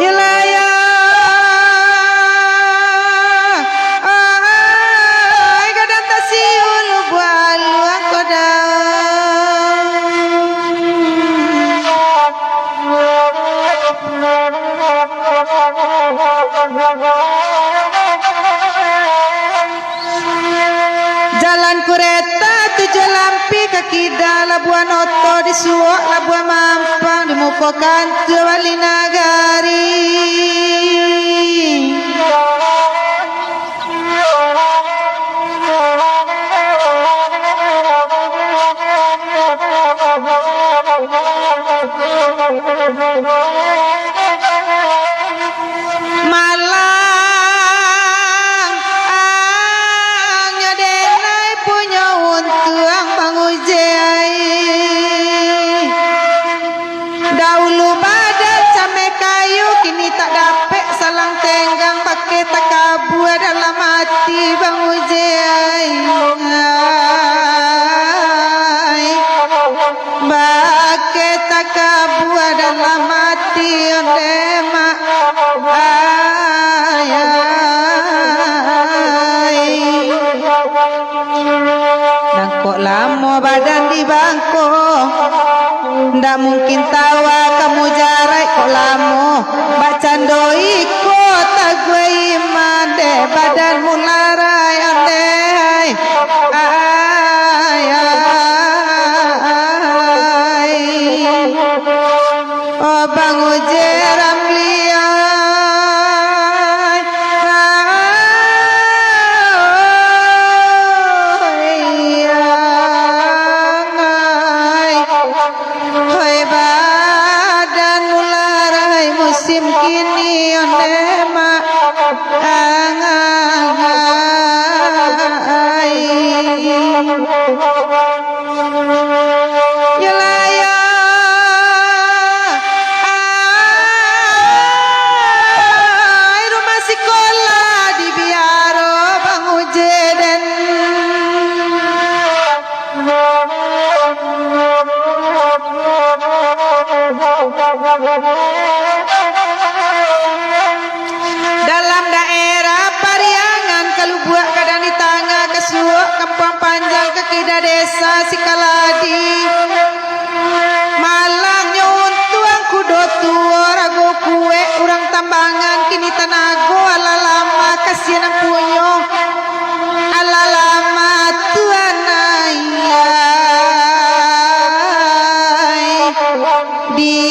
Iyolah yo, ai gadang tasiul buah luang kodang. Jalan kureta tujuah lampih ka kida, Labuan Oto di suok, Labuan Mampang di muko kantua wali nagari. Malang, ang nyo denai punyo untuang Bang Uje ai. Daulu badan cameh kayu, kini tak dapek salang tenggang, bakeh takabua dalam ati Bang Uje ai. Bakeh takabua dalam ati onde mak ai. Nangkok lamo badan di bangko, ndak mungkin tawa ka mujaraik kok lamo. Bak cando iko taguai iman dek badan mularai ondeh. Ai, ai, ai. Oh, Bang Uje Ramli ai. Ai, ai. Hoi badan mularai musim kini ondeh mak. Ang, ang, ai. Yolah yo. Ai, rumah sikolah di Biaro Bang Uje den. Dalam daerah Pariangan, Kalubuak gadang di tangah, ka suok Kampuang Panjang, ka kida desa Sikaladi. Malangnyo untuang kudo tuo, rago kuek urang Tambangan, kini tanago alah lamah, kasian nan punyo alah lamah, Tuhan ai. Di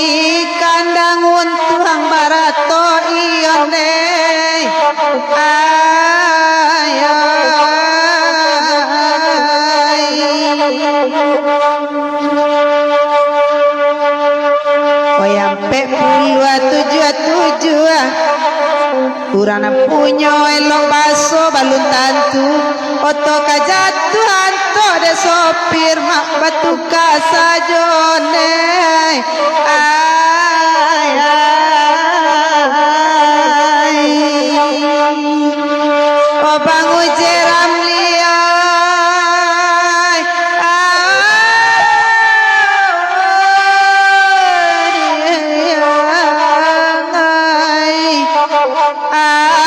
kandang untuang barato iyo ndeh. Ai, ai. Oi, ampek puluah tujuah, tujuah. Urang nan punyo elok baso balun tantu. Oto ka jatuah antok dek sopir, mak batuka sajo ndeh. Ai, ai. Oh, Bang Uje Ramli, ai. Ai, ai.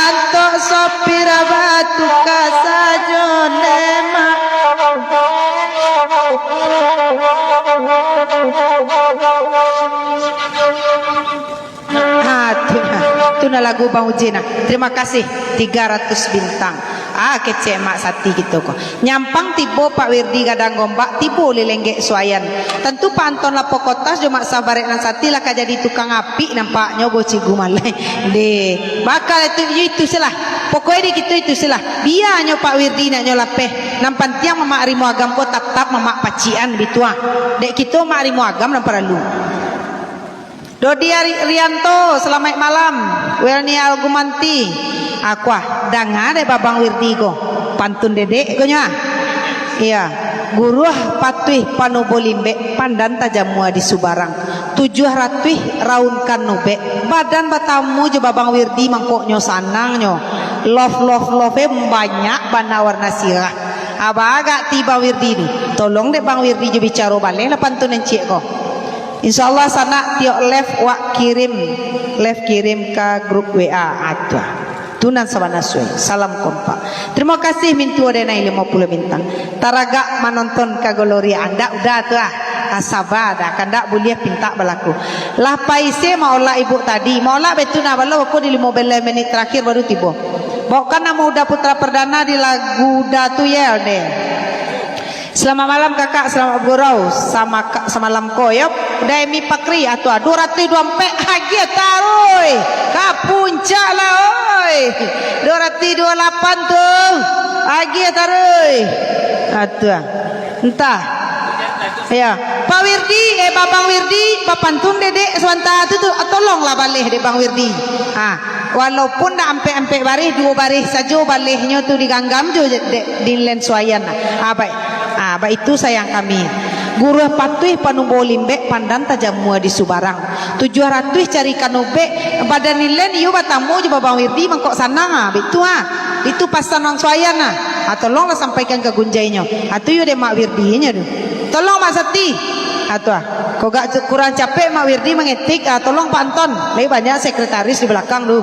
Antok sopir batuka sajo ndeh, mak. Ha, tu nah. Tu nah lagu Bang Uje nah. Terima kasih, tiga ratus bintang. Ah, kecek Mak Sati kito ko. Nyampang tibo Pak Wirdi Gadang Gombak, tibo Lilenggek Suayan. Tantu Pak Anton Lapo Kotas jo Mak Sabarek nan Sati lah ka jadi tukang apik nampaknyo, boh Cikgu Malai. Deh, bakal itu, itu, itu silah. Pokoknyo di kito itu silah. Bianyo Pak Wirdi naknyo lapeh. Nan pantiang Mamak Rimo Agam ko tatap Mamak pacikan bitu ah. Dek kito Mamak Rimo Agam nan paralu. Dodi Ari-, Rianto, salamaik malam. Welni Algumanti. Akuah, danga dek Babang Wirdi ko. Pantun dedek ko nyo ah. Iya. Guruah patuih panubo limbek, pandan tajamua di subarang. Tujuah ratuih raun kanubek. Badan batamu jo Babang Wirdi mangkonyo sanangnyo. Love, love, love, eh, banyak bana warna sirah. Aba agak ti Bang Wirdi ni. Tolong dek Bang Wirdi jo bicaro baleh lah pantun nan ciek ko. Insya Allah sanak tiok live wak kirim, live kirim ka grup W A. Ah, tu ah. Tu nan sabana suai. Salam kompak. Terima kasih mintuo denai limo puluah bintang. Taragak manonton ka Gloria. Andak udah tu ah. Ah, saba dah. Kandak buliah pintak balaku. Lah paise maolak ibuk tadi. Maolak betu nah balo ko di limo belas menit terakhir baru tibo. Baokan namo Uda Putra Perdana di lagu Uda tu ye, deh. Selamat malam, Kakak. Selamat bergurau sama ka-, samalam ko, yo. Uda Emi Pakri, ah, tu ah, dua ratus dua puluh empat, agiah taruih. Ka puncak lah, oi. Dua ratus dua puluh lapan tu, agiah taruih. Ah, tu ah. Entah. Ya. Pak Wirdi, eh, Babang Wirdi, bapantun dedek sabanta tu, tu, ah, tolonglah baleh dek Bang Wirdi. Ah. Walaupun ndak ampek-ampek barih, duo barih sajo balehnyo tu diganggam jo je dek Dinlen Suayan. Ah, baik. Ah, baitu sayang kami. Guruah patuih panubo limbek, pandan tajamua di subarang. Tujuah ratuih cari kanubek, badan Dinlen iyo batamu jo Babang Wirdi mangkok sanang, ah, baitu ah. Itu pasan Bang Suayan ah. Ah, tolonglah sampaikan ka gunjainyo. Ah, tu iyo dek Mak Wirdinyo tu. Tolong Mak Sati. Ah, tu ah. Kok gak kurang capek Mak Wirdi mangetik, ah, tolong Pak Anton. Lagi banyak sekretaris di balakang tu.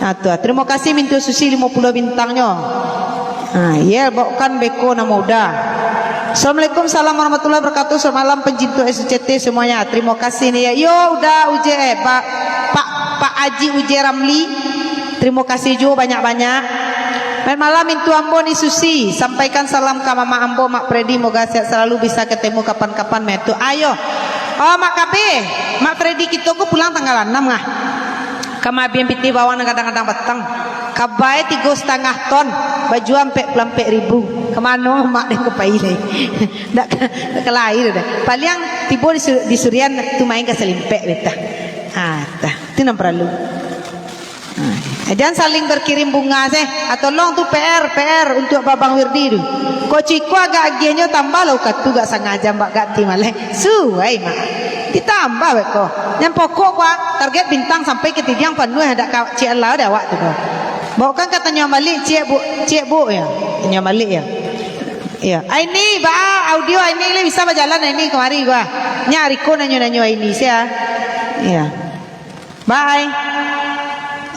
Ah, tu ah. Terima kasih mintuo Susi limo puluah bintangnyo. Ah, ye, baokan beko namo Uda. Assalamualaikum, salam warahmatullahi wabarakatuh. Selamat malam pencinta S C T semuanya. Terima kasih ni ya. Yo, Uda Uje, eh, Pak, Pak, Pak Aji Uje Ramli. Terima kasih juo banyak-banyak. Malam-malam mintuo ambo ni Susi, sampaikan salam ka mamak ambo, Mak Fredi, moga sehat salalu, bisa katemu kapan-kapan mah tu. Ayo. Oh, Mak Kabe, Mak Fredi kito ko pulang tanggal anam ah. Ka maabihan pitih bawang nan gadang-gadang batang. Kabai tigo satangah ton, bajua ampek puluah ampek ribu. Ka mano mak den ko pai lai? Ndak ka, ndak ka lai doh. Paliang tibo di su-, di Surian tu main ka salimpek beta. Ah, tah. Tu nan paralu. Ah, jan saling berkirim bunga seh. Ah, tolong tu P R, P R untuk Babang Wirdi tu. Kok ciko agak agiahnyo tambah lah uka tu gak sangaja mbak gak ti maleh. Suai mak. Ditambah beko. Yang pokok kua target bintang sampai ke tidiang panuah dak ka ciek lah dah awak tu doh. Baokan ka tanyo balik ciek bu, ciek bu ya. Tanyo balik ya. Ya. Aini ba audio Aini le bisa bajalan Aini kamari gua. Nya Riko nanyo-nanyo Aini sia. Ya. Bye.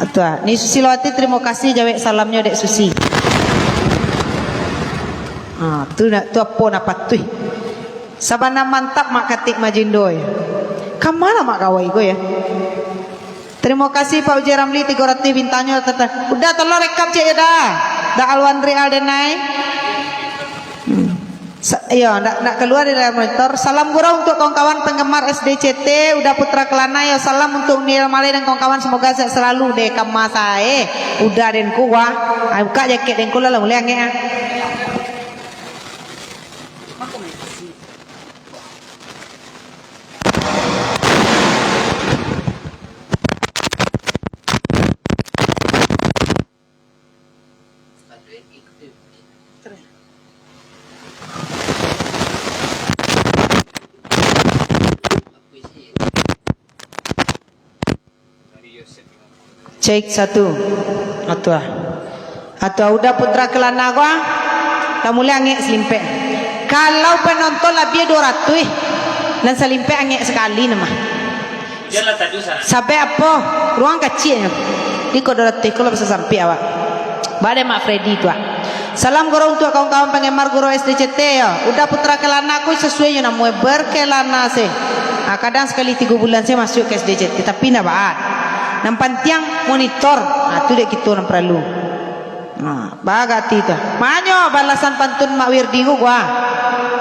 Atua, ni Susi Lawati, terima kasih jawek salamnyo dek Susi. Ha, tu nak, tu apo nak patuih. Sabana mantap mak katik majindo ya. Kama lah mak gawai ko ya. Terima kasih Pak Uji Ramli tigo ratus bintangnyo tata. Udah tolong rekam cek ya dah. Dah Alwan Real denai. Hmm. Sa-, iyo, ndak, ndak kalua dari layar monitor. Salam gurau untuk kawan-kawan penggemar S D C T, Uda Putra Kelana, yo. Salam untuk Niel Malai dan kawan-kawan, semoga sehat selalu deh, kama sae. Uda den ko wah. Ai, buka jaket den ko lah, lah mulai angek ah. Cek satu. Atua. Atua Uda Putra Kelana ko, ah. Lah mulai angek salimpek. Kalau penonton labiah dua ratus, nan salimpek angek sakali nah mah. Sabab apo? Ruang kaciak nyo. Di ko dua ratus ko lah bisa sampai awak. Bade Mak Freddy tu, ah. Salam gurau untuk kawan-kawan penggemar gurau S D C T, yo. Uda Putra Kelana ko sesuai nyo namo, berkelana se. Ah, kadang sekali tigo bulan se masuk ke S D C T, tapi ndak baa. Nan pantiang monitor. Ah, tu dek kito nan paralu. Ha, bagati tu. Manyo balasan pantun Mak Wirdi ku gua.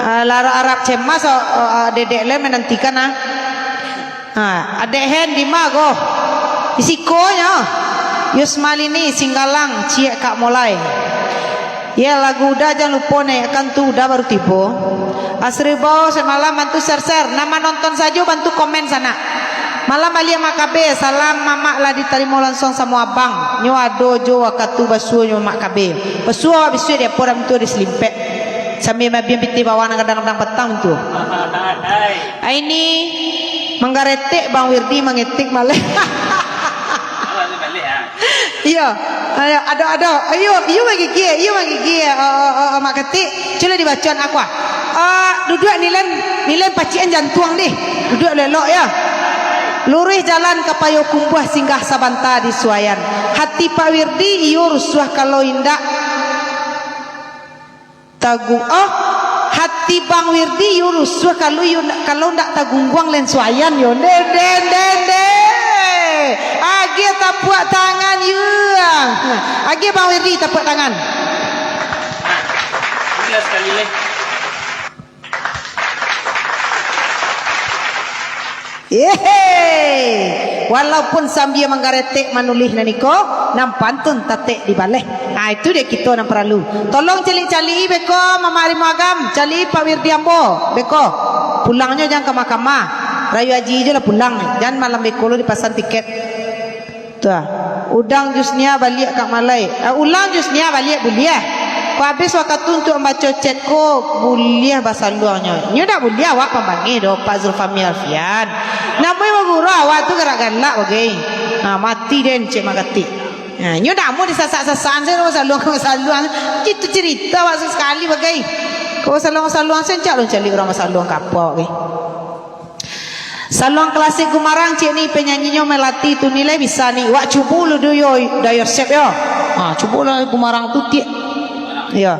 Ah, lah Arab cemas, oh, oh, ah, dedek le menantikan, ah. Ha, adek hen di ma ko? Di siko nyo. Yusmalini Singgalang, ciek kak molai. Ye, lagu Uda jan lupo naiakkan tu, Uda baru tibo. Asri Bao semalam bantu share-share. Nan manonton sajo bantu komen sanak. Malam baliak Mak Kabe, salam mamak lah ditarimo lansuang samo abang. Nyo ado jo wakatu basuo nyo Mak Kabe. Basuo awak bisuak di apo dak tu di selimpek. Sambil mabiang pitih bawang nan gadang-gadang patang tu. Aini manggaretek Bang Wirdi mangetik maleh. Iyo. Ayo, ado, ado. Ayo, iyo magigie, iyo magigie. Oh, oh, oh, oh, Mak Katik. Cubo dibacoan aku, ah. Ah, duduak nilen, nilen pacikan jantuang dih. Duduak elok-elok, yo. Luruih jalan ka Payokumbuah, singgah sabanta di Suayan. Hati Pak Wirdi iyo rusuah kalau indak tagu-, oh, hati Bang Wirdi iyo rusuah kalau iyo, kalau ndak tagungguang len Suayan yo. Den, den, den, den. Agiah tapuak tangan yo. Agiah Bang Wirdi tapuak tangan. Jelas sekali leh. Yehe. Walaupun sambia manggaretek manulih nan iko, nan pantun tatek dibaleh. Ha, itu dek kito nan paralu. Tolong caliak-caliak beko, Mamak Rimo Agam, caliak Pak Wirdi ambo, beko. Pulangnyo jan ka mahkamah. Rayo Aji jo lah pulang, jan malam beko lo dipasan tiket. Tu ah. Udang Jusnia baliak kak malai. Ah, ulang Jusnia baliak buliah. Ko abih wakatu untuak mambaco chat ko, buliah basaluang nyo. Nyo dak buliah awak pambangih doh, Pak Zulfami Alfian. Namuah baguru awak tu galak-galak bagai. Ha, mati den cek Mak Katik. Ha, nyo dak amuah disasak-sasakan sajo basaluang-basaluang. Itu carito awak sakali bagai. Ko basaluang-basaluang sajo, cak lo caliak urang basaluang ka apo awak bagai. Saluang klasik Gumarang, cik ni penyanyinyo Melati tu nilai bisa ni. Wak cubo lu duyo, Dayo Sep yo. Ha, cubolah Gumarang tu tiek. Yo.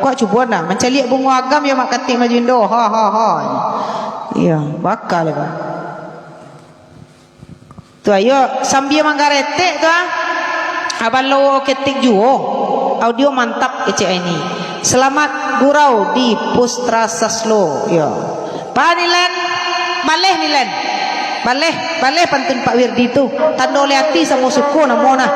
Kuak cubo nah. Mancaliak bungo agam yo Mak Katik Majindo. Ha, ha, ha. Yo, bakal ko. Tu ayo, sambia manggaretek tu ah. Abang Lowo ketik juo. Audio mantap kecek ini. Selamat gurau di Pustra Saslo. Yo. Pak Nilen, baleh Nilen. Baleh, baleh pantun Pak Wirdi tu. Tando oleh ati samo suko namo nah.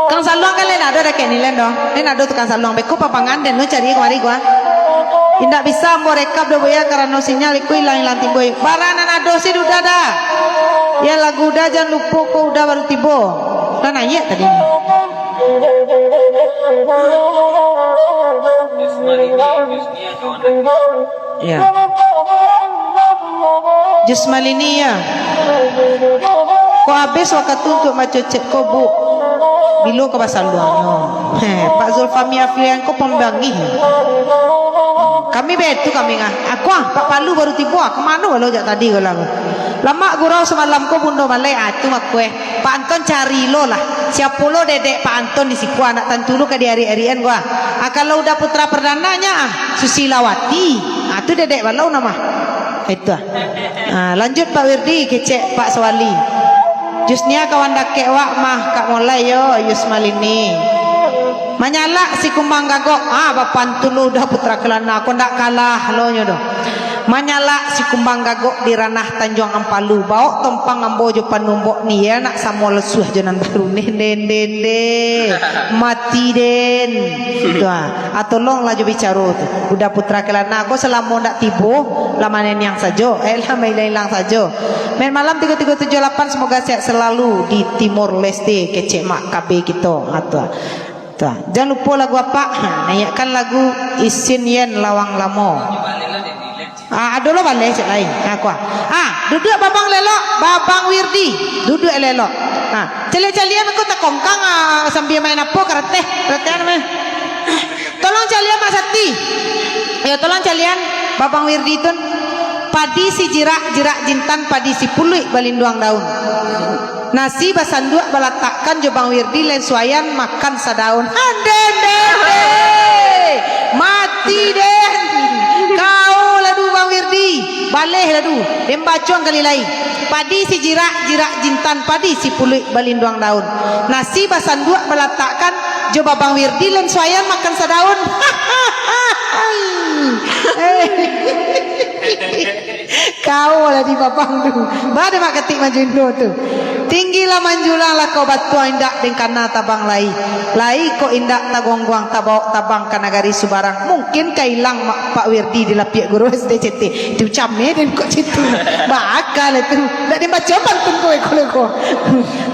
Kang Saluang kan lain ado dakek Nilen doh. Lain ado tukang saluang. Beko papangan den lo cari kamari gua. Indak bisa ambo rekap doh, Buya, karano sinyal iko ilang-ilang timbua. Bara nan ado si duda dah. Ya lagu Uda jan lupo ko Uda baru tibo. Lah naiak tadi ni. Ya. Jus Malini, ya. Ko abih wakatu untuak baco chat ko, Bu? Bilo ka basaluangnyo? Heh, Pak Zulfami Afrian ko pambangih. Kami betu kami ngah. Aku ah, Pak Palu baru tibo ah. Kamano balo jak tadi ko lah. Lamak gurau samalam ko Bundo Malai, ah, tu mako eh. Pak Anton cari lo lah. Siapo lo dedek Pak Anton di siko, nak tantu lo ka diarik-arikan ko ah. Ah, kalau Uda Putra Perdana nyo ah, Susilawati. Ah, tu dedek balo nama. Itu ah. Ah, lanjut Pak Wirdi, kecek Pak Sawali. Jusnia kawan dakek wak mah, Kak Molai yo, Yus Malini. Manyalak si kumbang gagok. Ah, bapantun lo Uda Putra Kelana, ko ndak kalah lo nyo doh. Manyalak si kumbang gagok di ranah Tanjuang Ampalu. Baok tompang ambo jo panumbok ni, ya nak samo lesuah jo nan baru. Neh, neh, neh, neh. Mati den. Tu ah. Ah, tolonglah jo bicaro tu. Uda Putra Kelana ko salamo ndak tibo, lah maneniang sajo. Eh, lah mailang-ilang sajo. Main malam tigo tigo tujuh lapan, semoga sehat selalu di Timor Leste, kecek Mak K B kito. Ha, tu ah. Tu ah. Jan lupo lagu apak. Ha, naiakkan lagu Isin Yen Lawang Lamo. Ah, ado lo baleh cek lain. Ha, kuah. Ah, duduak Babang lelok, Babang Wirdi. Duduak lelok. Ha, caliak-caliak ko takongkang, ah, sambia main apo, karateh, karateh anu mah. Tolong calian Mak Sati. Yo, tolong calian Babang Wirdi tun. Padi si jirak, jirak jintan, padi si puluik balinduang daun. Nasi basanduak balatakkan jo Bang Wirdi, lain suayan makan sadaun. Anden, den, den. Mati den. Kau ladu Bang Wirdi. Baleh lah tu, den bacoan kali lai. Padi sijirak, jirak jintan, padi sipuluik balinduang daun. Nasi basanduak balatakkan, jo Babang Wirdi len suayan makan sadaun. Kau lah di babang tu. Ba dek Mak Katik manjulang tu. Tinggilah manjulang lah kau batuang, indak den kana tabang lai. Lai kok indak tagongguang, tabaok tabang ka nagari subarang. Mungkin ka ilang Mak, Pak Wirdi di lapiak guru S D C T. Tu cameh den kok citu. Baa kali tu. Ndak dibaco pantun ko eko-eko.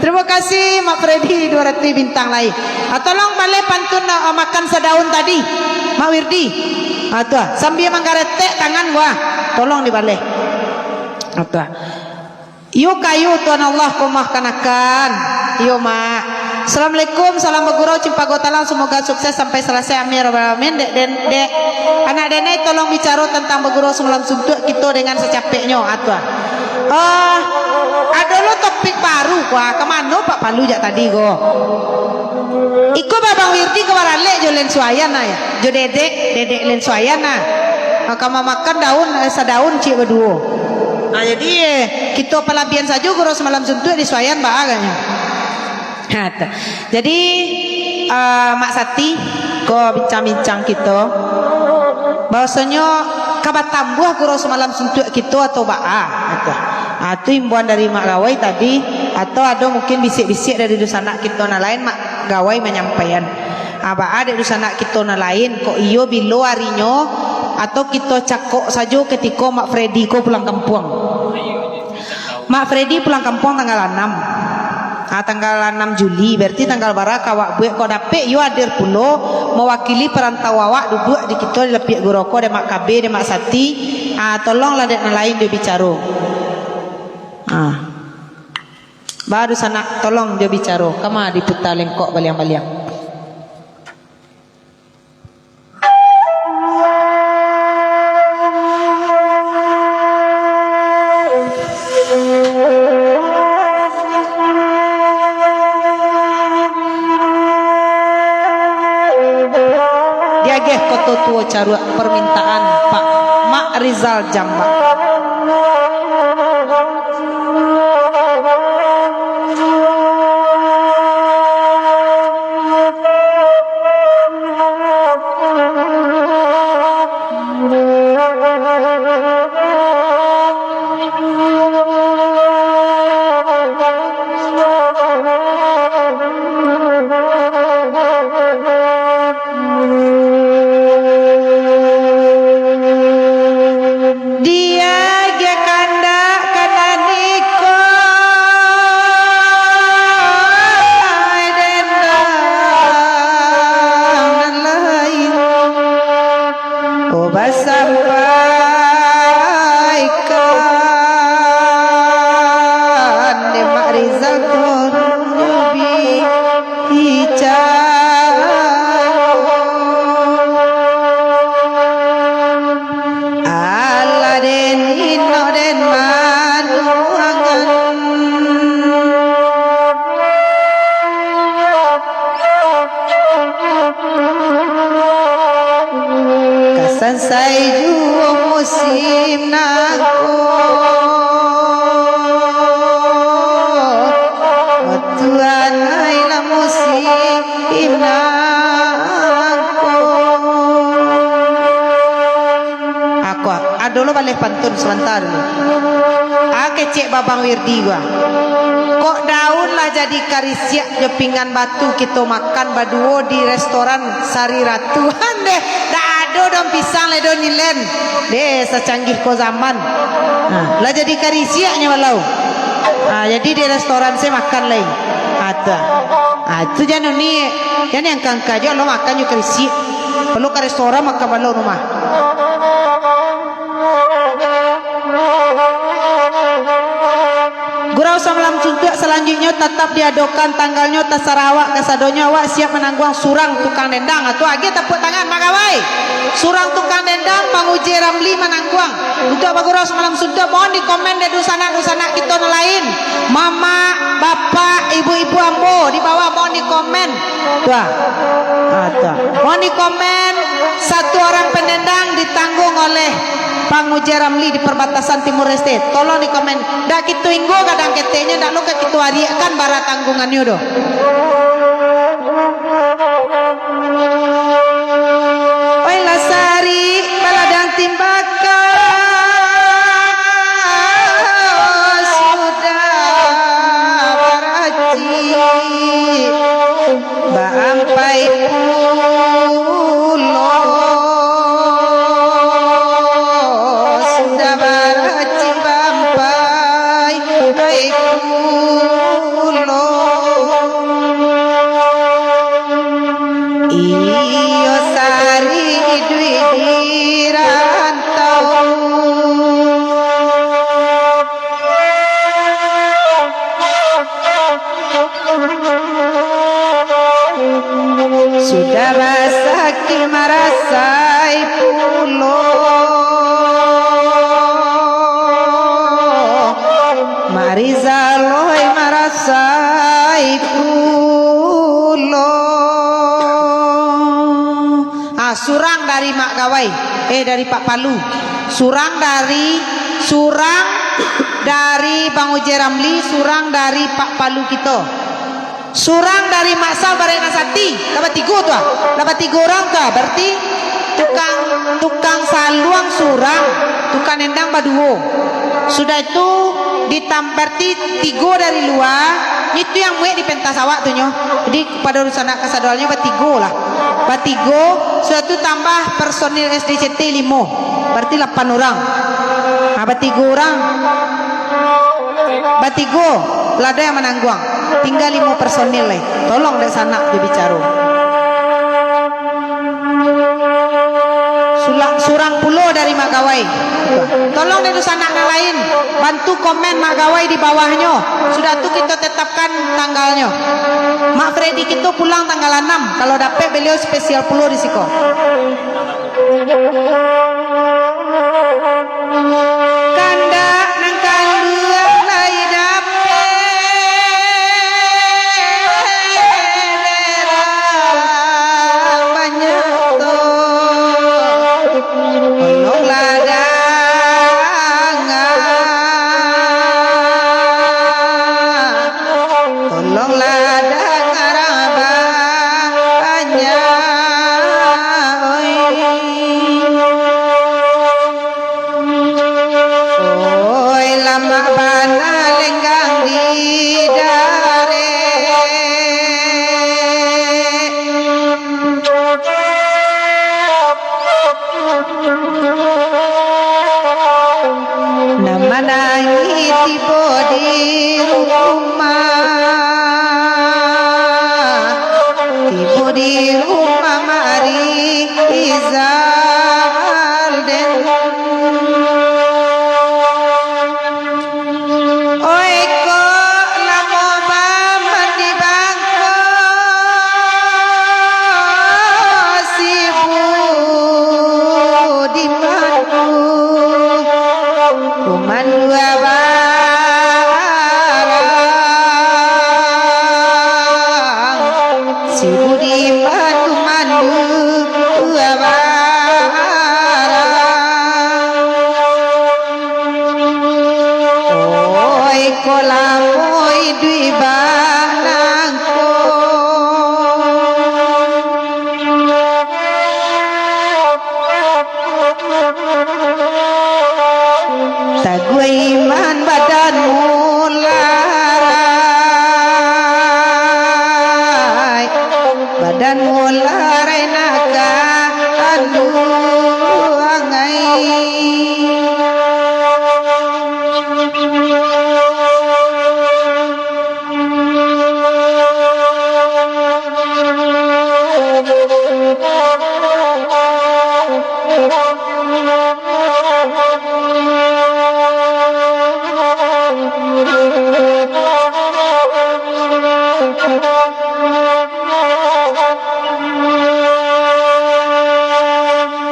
Terima kasih Mak Freddy dua ratus bintang lai. Ah, tolong baleh pantun, ah, makan sadaun tadi. Mak Wirdi. Ah, tu ah. Sambil manggaretek tangan gua. Tolong dibaleh. Ah, tu ah. Iyo kayo Tuhan Allah ko makanakan. Iyo, Mak. Assalamualaikum, salam bagurau, Cimpago Talang, semoga sukses sampai selesai, amin ya rabbal alamin. Dek, den, dek, anak denai tolong bicaro tentang bagurau samalam suntuak kito dengan sacapeknyo, atuah. Ah, ado lo topik baru, kuah, ka mano Pak Palu jak tadi ko? Iko Babang Wirdi ka baralek jo Len Suayan, ah, ya? Jo Dedek, Dedek Len Suayan, ah. Ah, ka mamakan daun, eh, sadaun ciek baduo. Ah, jadi, eh, kito palabian sajo gurau samalam suntuak di Suayan, baa agaknyo. Ha, tu. Jadi, eh, Mak Sati, ko bincang-bincang kito, bahwasonyo ka batambuah gurau samalam suntuak kito atau baa, gitu. Ah, tu imbauan dari Mak Gawai tadi, atau ado mungkin bisiak-bisiak dari dunsanak kito nan lain, Mak Gawai manyampaian. Ah, baa dek dunsanak kito nan lain, kok iyo bilo arinyo, atau kito cakok sajo katiko Mak Freddy ko pulang kampuang? Mak Freddy pulang kampuang tanggal anam. Ah, tanggal anam Juli, berarti tanggal bara ka awak buek ko dapek, iyo hadir pulo mawakili parantau awak duduak di kito di lapiak gurau ko, dek Mak Kabe, dek Mak Sati. Ah, tolonglah dek nan lain jo bicaro. Ah. Ba dunsanak, tolong jo bicaro. Kama diputa lengkok baliang-baliang. Diageh Koto Tuo Caruak, permintaan Pak Mak Rizal Jambak. Diagiah kandak ka nan iko, dendang nan lain. Oh, basampaikan dek Mak Rizal pun bi Ica. Alah den inok den manuangan. Ka sansai juo musim nangko. Tuanai lah musim nangko. Ako, ado lo baleh pantun sabanta dulu. Ah, kecek Babang Wirdi gua. Kok daun lah jadi karisiak jo pinggan batu kito makan baduo di restoran Sari Ratu. Andeh, dak ado daun pisang lai do nyilen. Deh, sacanggih ko zaman. Ha, lah jadi karisiaknyo balau. Ha, jadi di restoran se makan lai. Ha, tu. Ha, tu jan ni, jan ni angka-angka jo lo makan jo karisiak. Perlu ka restoran makan balau rumah. Gurau Samalam Suntuak salanjuiknyo tatap diadokan, tanggalnyo tasarah awak kasadonyo, awak siap manangguang surang tukang dendang. Tu agiah tapuak tangan, Mak Gawai. Surang tukang dendang, Mang Uje Ramli manangguang. Untuak bagurau Samalam Suntuak, mohon dikomen dek dunsanak-dunsanak kito nan lain. Mamak, bapak, ibu-ibu ambo di bawah mohon dikomen. Tu ah. Ah, tu ah. Mohon dikomen, satu orang pendendang ditanggung oleh Pangujie Ramli di perbatasan Timur Leste. Tolong di komen. Dak kitu inggo gadang keteknyo, dak lo ka kitu ariakkan bara tanggungannyo doh. Oi lah sarik baladang timbakau, sudah baracik baampai pulo, sudah baracik baampai pulo. Iyo sarik iduik di rantau. Sudah basakik marasai pulo, Mak Rizal oi marasai pulo. Ah, surang dari Mak Gawai, eh, dari Pak Palu. Surang dari, surang dari Bang Uje Ramli, surang dari Pak Palu kito. Surang dari Mak Sal Barek Nasati. Lah batigo tu ah. Lah batigo urang tu ah. Berarti tukang, tukang saluang surang, tukang nendang baduo. Sudah itu ditam-, berarti tigo dari lua, itu yang muek di pentas awak tu nyo. Jadi, pado dunsanak kasadoalnyo batigo lah. Batigo, sudah tu tambah personil S D C T limo. Berarti lapan urang. Ha, batigo urang. Batigo, lah ado yang manangguang. Tingga limo personil lai. Tolong dek sanak jo bicaro. Sulak surang pulo dari Mak Gawai. Tolong dek dunsanak nan lain, bantu komen Mak Gawai di bawahnyo. Sudah tu kito tetapkan tanggalnyo. Mak Freddy kito pulang tanggal anam. Kalau dapek, beliau spesial pulo di siko. Kandak nan kaluang lai dapek, berang banyak tu. Tolonglah danga. Tolonglah danga, banyak, oi. Oi, lamak bana lenggang di darek. Nan manangih tibo di rumah, tibo di rumah Mak Rizal den. Oi, kok lamo bamandi bangko si Budiman tu. Kumandu abarang, si Budiman kumandu abarang. Oi, kok lamo iduik banangko. Taguah iman badan mulai, badan mulai nak ka anduang ai.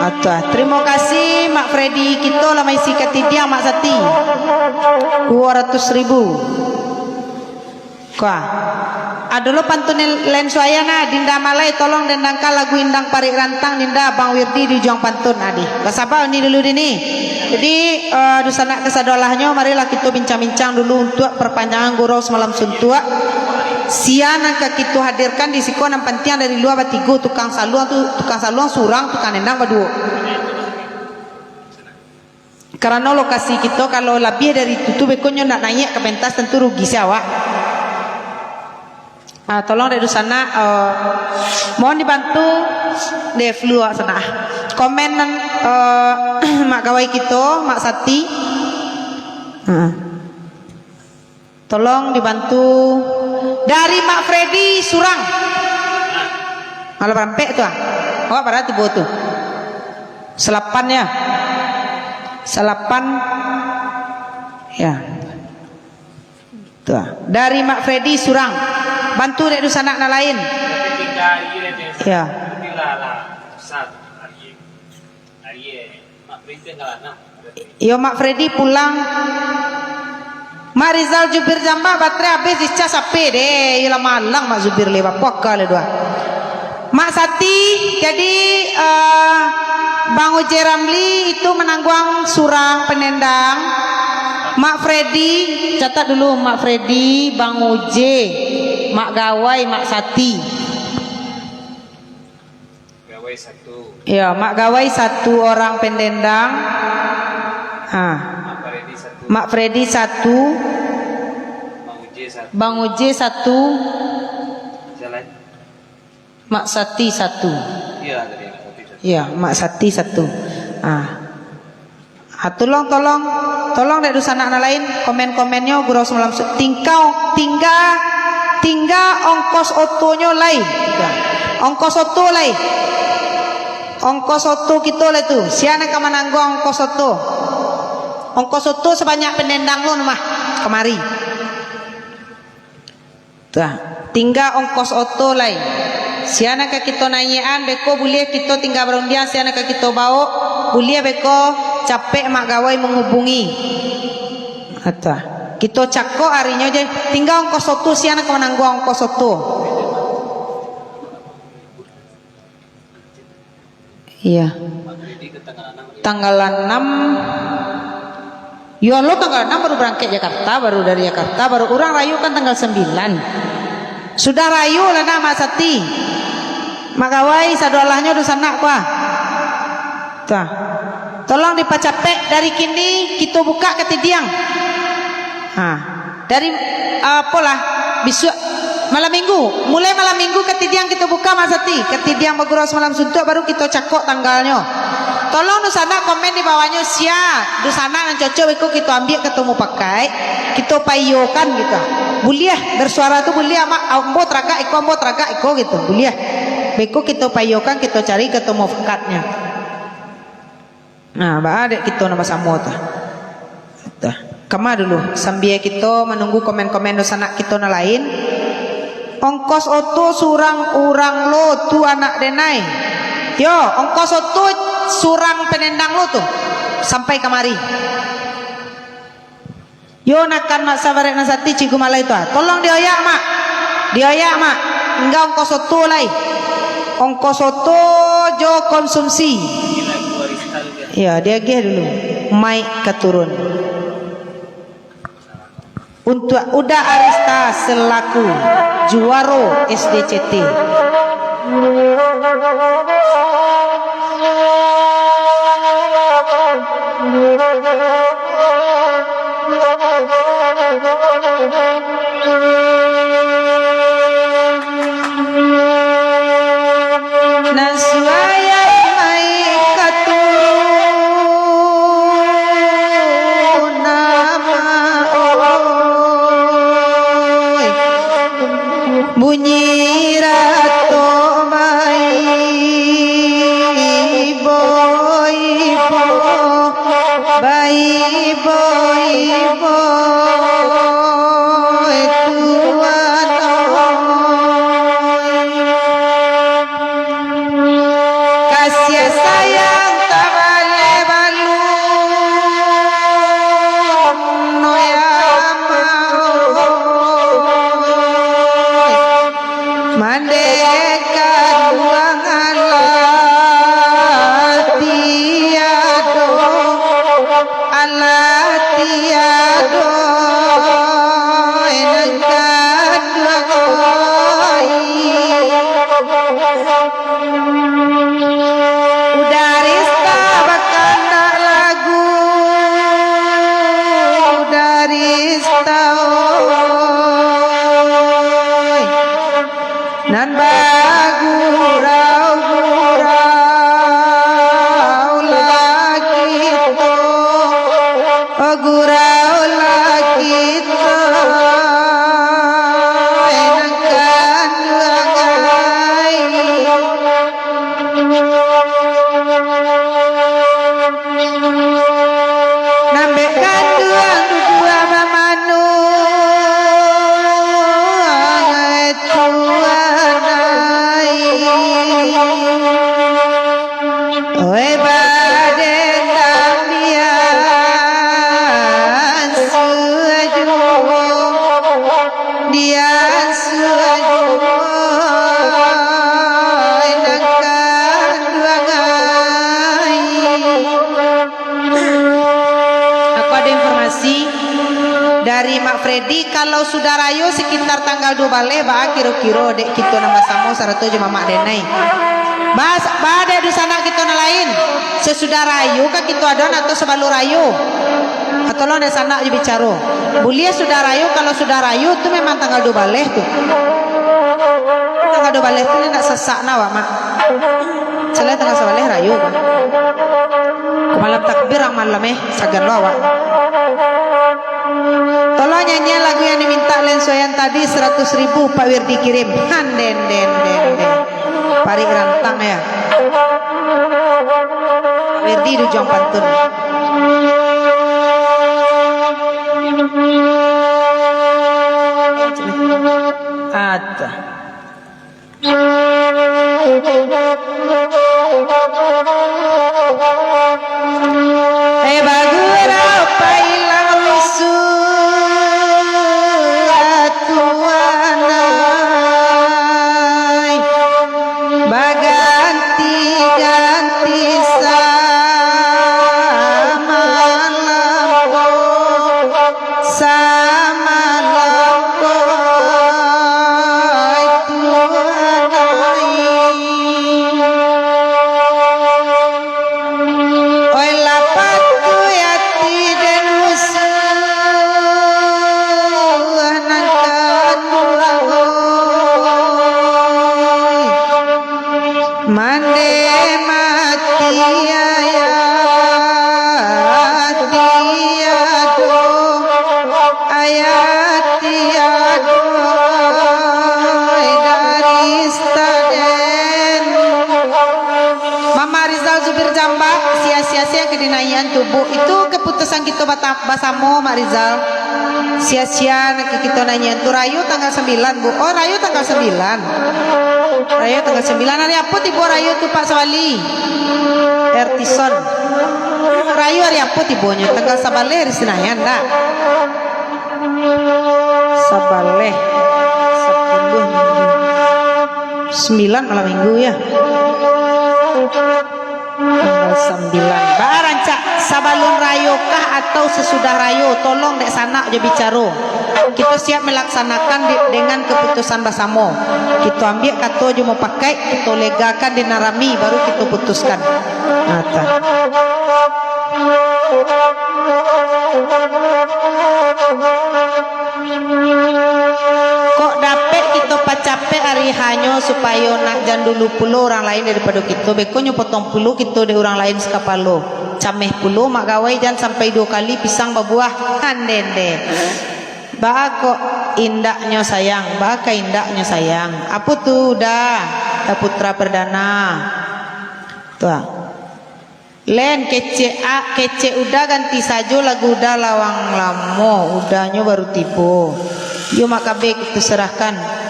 Atuah, tarimo kasih Mak Freddy, kito lah maisi katidiang Mak Sati. Duo ratus ribu. Kuah. Ado lo pantun lain suayan, nah, Dinda Malai, tolong dendangkan lagu Indang Parik Rantang, Dinda, Bang Wirdi di ujuang pantun, nah, di. Basaba ni dulu di ni. Jadi, eh, dunsanak kasadolahnyo, marilah kito bincang-bincang dulu untuak parpanjangan gurau samalam suntuak. Sia nan ka kito hadirkan di siko nan pantiang dari lua batigo, tukang saluang tu, tukang saluang surang, tukang dendang baduo. Karano lokasi kito, kalau labiah dari itu tu, beko nyo ndak naiak ka pentas, tantu rugi se awak. Ah, tolong dek dunsanak, eh, mohon dibantu dek Flu awak sanak. Komen, eh, mak gawai kito, Mak Sati. Ah. Tolong dibantu dari Mak Freddy surang. Malah barampek tu, ah. Awak bara tibo tu? Salapan, ya. Salapan. Ya. Tu, ah. Dari Mak Freddy surang. Bantu dek dunsanak nan lain. Ya. Iyo, Mak Freddy pulang. Mak Rizal Jubir Jambak, baterai abih dicas H P deh. Iyo lah malang Mak Zubir leh, bapo ka leh dua. Mak Sati, jadi, eh, Bang Uje Ramli itu manangguang surang penendang. Mak Freddy, catat dulu, Mak Freddy, Bang Uje, Mak Gawai, Mak Sati. Gawai satu. Ya, Mak Gawai satu orang pendendang. Ha. Mak Freddy satu. Mak Freddy satu. Bang Uje satu. Bang Uje satu. Siapa lain? Mak Sati satu. Iya, tadi Mak Sati satu. Iya, Mak Sati satu. Ah. Ah, tolong, tolong, tolong dek dunsanak nan lain, komen-komennyo gurau samalam su-, tingkau, tingga, tingga ongkos otonyo lai. Ongkos oto lai. Ongkos oto kito lai tu. Sia nan ka manangguang ongkos oto? Ongkos oto sabanyak pendendang lo mah kamari. Tuah, tingga ongkos oto lai. Sia nan ka kito naiakan, beko buliah kito tingga barundiang, sia nan ka kito bawok, buliah beko capek Mak Gawai manghubungi. Tuah, kito cakok arinyo je, tingga ongkos oto, sia nan ka manangguang ongkos oto. Iya. Tanggal anam. Yo lo, tanggal anam baru barangkek Jakarta, baru dari Jakarta, baru urang rayo kan tanggal sambilan. Sudah rayo lah nak, Mak Sati. Mak Gawai, sadolahnyo dunsanak kuah. Tuah. Tolong dipacapek, dari kini kito buka katidiang. Ha. Dari, apolah, bisuak malam minggu, mulai malam minggu katidiang kito buka, Mak Sati. Katidiang bagurau samalam suntuak, baru kito cakok tanggalnyo. Tolong dunsanak komen di bawahnyo, sia dunsanak nan cocok beko kito ambiak, kito mupakaik, kito paiyokan gitu. Buliah, bersuara tu buliah, Mak, ambo taragak iko, ambo taragak iko gitu. Buliah. Beko kito paiyokan, kito cari kito mupakatnyo. Nah, baa dek kito nan basamo tu. Tuh. Kama dulu, sambia kito manunggu komen-komen dunsanak kito nan lain. Ongkos oto surang urang lo tu anak denai. Yo, ongkos oto surang penendang lo tu. Sampai kamari. Yo, nakan Mak Sabarek nan Sati, Cikgu Malai tu, ah. Tolong dioyak, Mak. Dioyak, Mak. Tingga ongkos oto lai. Ongkos oto jo konsumsi. Yo, diagiah dulu. Mic ka turun. Untuak Uda Arista selaku juaro S D C T. Nan suayai mai ka turun nama, oi. Bunyi rato baibo-ibo, baibo-ibo, tuan oi. Kasiah sayang tabaleh balun, oi ama, oi. Dian suajuai nan kaduangai. Aku ado informasi dari Mak Freddy, kalau sudah rayo sekitar tanggal duo baleh, baa kiro-kiro dek kito nan basamo sarato jo Mamak Denai. Bas, baa dek dunsanak kito nan lain, sasudah rayo ka kito adoan atau sabalun rayo? Ah, tolong dek sanak jo bicaro. Buliah sudah rayo, kalau sudah rayo tu memang tanggal duo baleh tu. Tanggal duo baleh tu ni nak sasak na awak, Mak. Selain tanggal sabaleh rayo kan. Ko malam takbir ang malam eh, sagan lo awak. Tolong nyanyian lagu yang diminta Len Suayan tadi, seratus ribu Pak Wirdi kirim. Han, den, den, den, den. Parik rantang ya. Pak Wirdi di ujuang pantun. Ata. Eh, bagurau pailang lusu, atuanai, baganti-ganti samalam. Samalam ko ai tuanai. Oi lapatu ati den musuah nan kaduo. Mande mati ayah, ayah tiado, ayah tiado, dari staden. Mama Rizal Zubir Jambak, sia-sia sia ke dinaian tubuh itu keputusan kita bata-, basamo, Mak Rizal. Sia-sia nak kito nanyo tu, rayo tanggal sambilan, Bu. Oh, rayo tanggal sambilan. Rayo tanggal sambilan. Hari apo tibo rayo tu, Pak Sawali? Ertison. Rayo hari apo tibonyo? Tanggal sabaleh hari Sinayan, ndak? Sabaleh. Sapuluah minggu. Sambilan malam minggu, ya. Tanggal sambilan. Baa rancak, sabalun rayo kah atau sasudah rayo? Tolong dek sanak jo bicaro. Kito siap melaksanakan di, dengan keputusan basamo. Kito ambiak kato jo mupakaik, kito legakan di nan rami, baru kito putuskan. Nah, tah. Kok dapek kito pacapek ari hanyo, supayo nak jan dulu pulo urang lain daripado kito, beko nyo potong pulo kito dek urang lain sakapalo. Cameh pulo mak gawai, jan sampai duo kali pisang babuah. Andende. Baa kok indaknyo sayang, baa ka indaknyo sayang. Apo tu, Uda? Uda Putra Perdana. Tu ah. Len, kecek a, kecek Uda ganti sajo lagu Uda, lawang lamo, Udanyo baru tibo. Iyo, mak kabeh kito serahkan.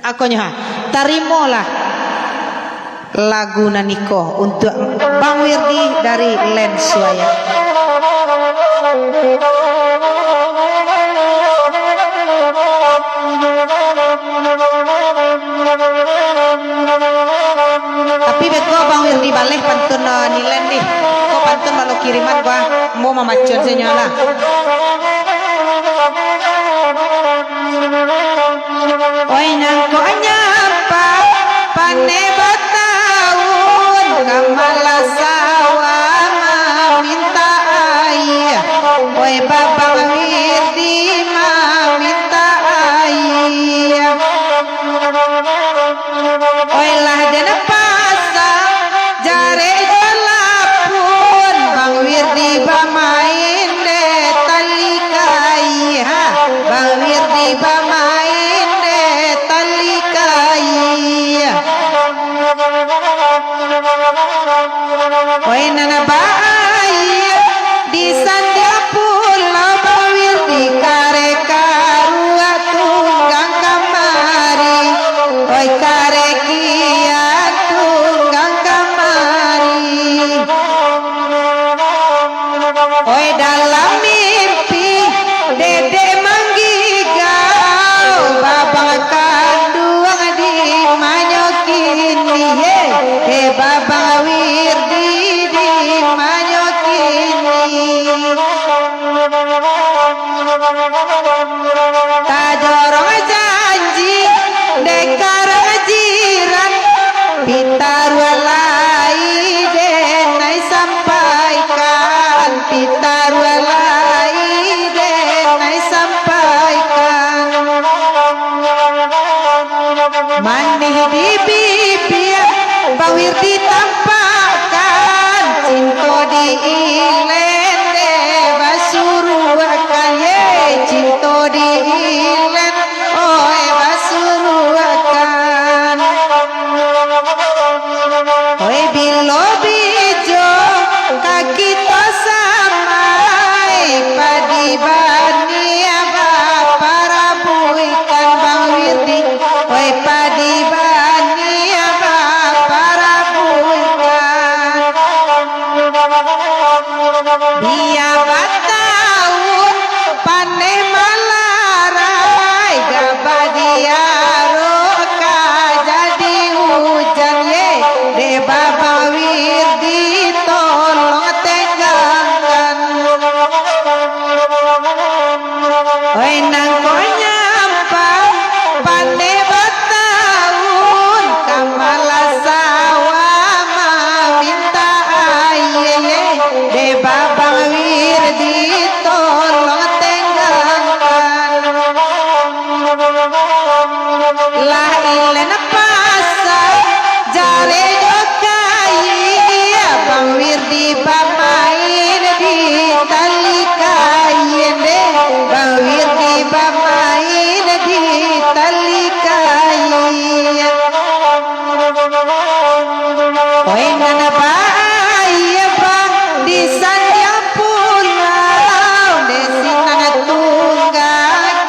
Akonyo, ha. Tarimolah lagu nan iko untuak Bang Wirdi dari Len Suayan. Tapi beko Bang Wirdi baleh pantun, eh, Nilen dih. Ko pantun balo kiriman gua, ambo mamacon sajo lah. Oi nangko nyampa, pane batahun, ka malah sawah maminta aia. Oi Babang Wirdi maminta aia. Oi lah den pasang jarek jo lapun, Bang Wirdi bamain dek tali kai, ha. Bang Wirdi bamain dek tali kai. Oi nan Oi, dalam mimpi, dedek manggigau, babang kanduang di manyo kini, ye, eh, babang Wirdi di manyo kini. Tajorong janji, dek karang jiran, pitaruah lai denai sampaikan, pitaruah lai denai sampaikan. Manih di bibia, Bang Wirdi tampakkan, cinto di ilen dek basuruahkan, ye, cinto di ilen, oi, basuruahkan. Oi, bilo bijo ka kito samai, padi baniah baparabuikan, Bang Wirdi. Oi, padi baniah baparabuikan. Bia batahun paneh malarai, gabah di aro ka jadi ujan, ye. Dek Baba Wirdi tolong tenggankan. Oi, nangko nyampang paneh batahun, ka malah sawah mamintak aia, ye. Dek Baba Wirdi tolong tenggankan. Lah ilen pasang, jarek jo kaia, Bang Wirdi bamain di tali kaia, deh. Bang Wirdi bamain di tali kaia. Oi, nan baaia, Bang, di sandiang pulau, dek sinan tunggang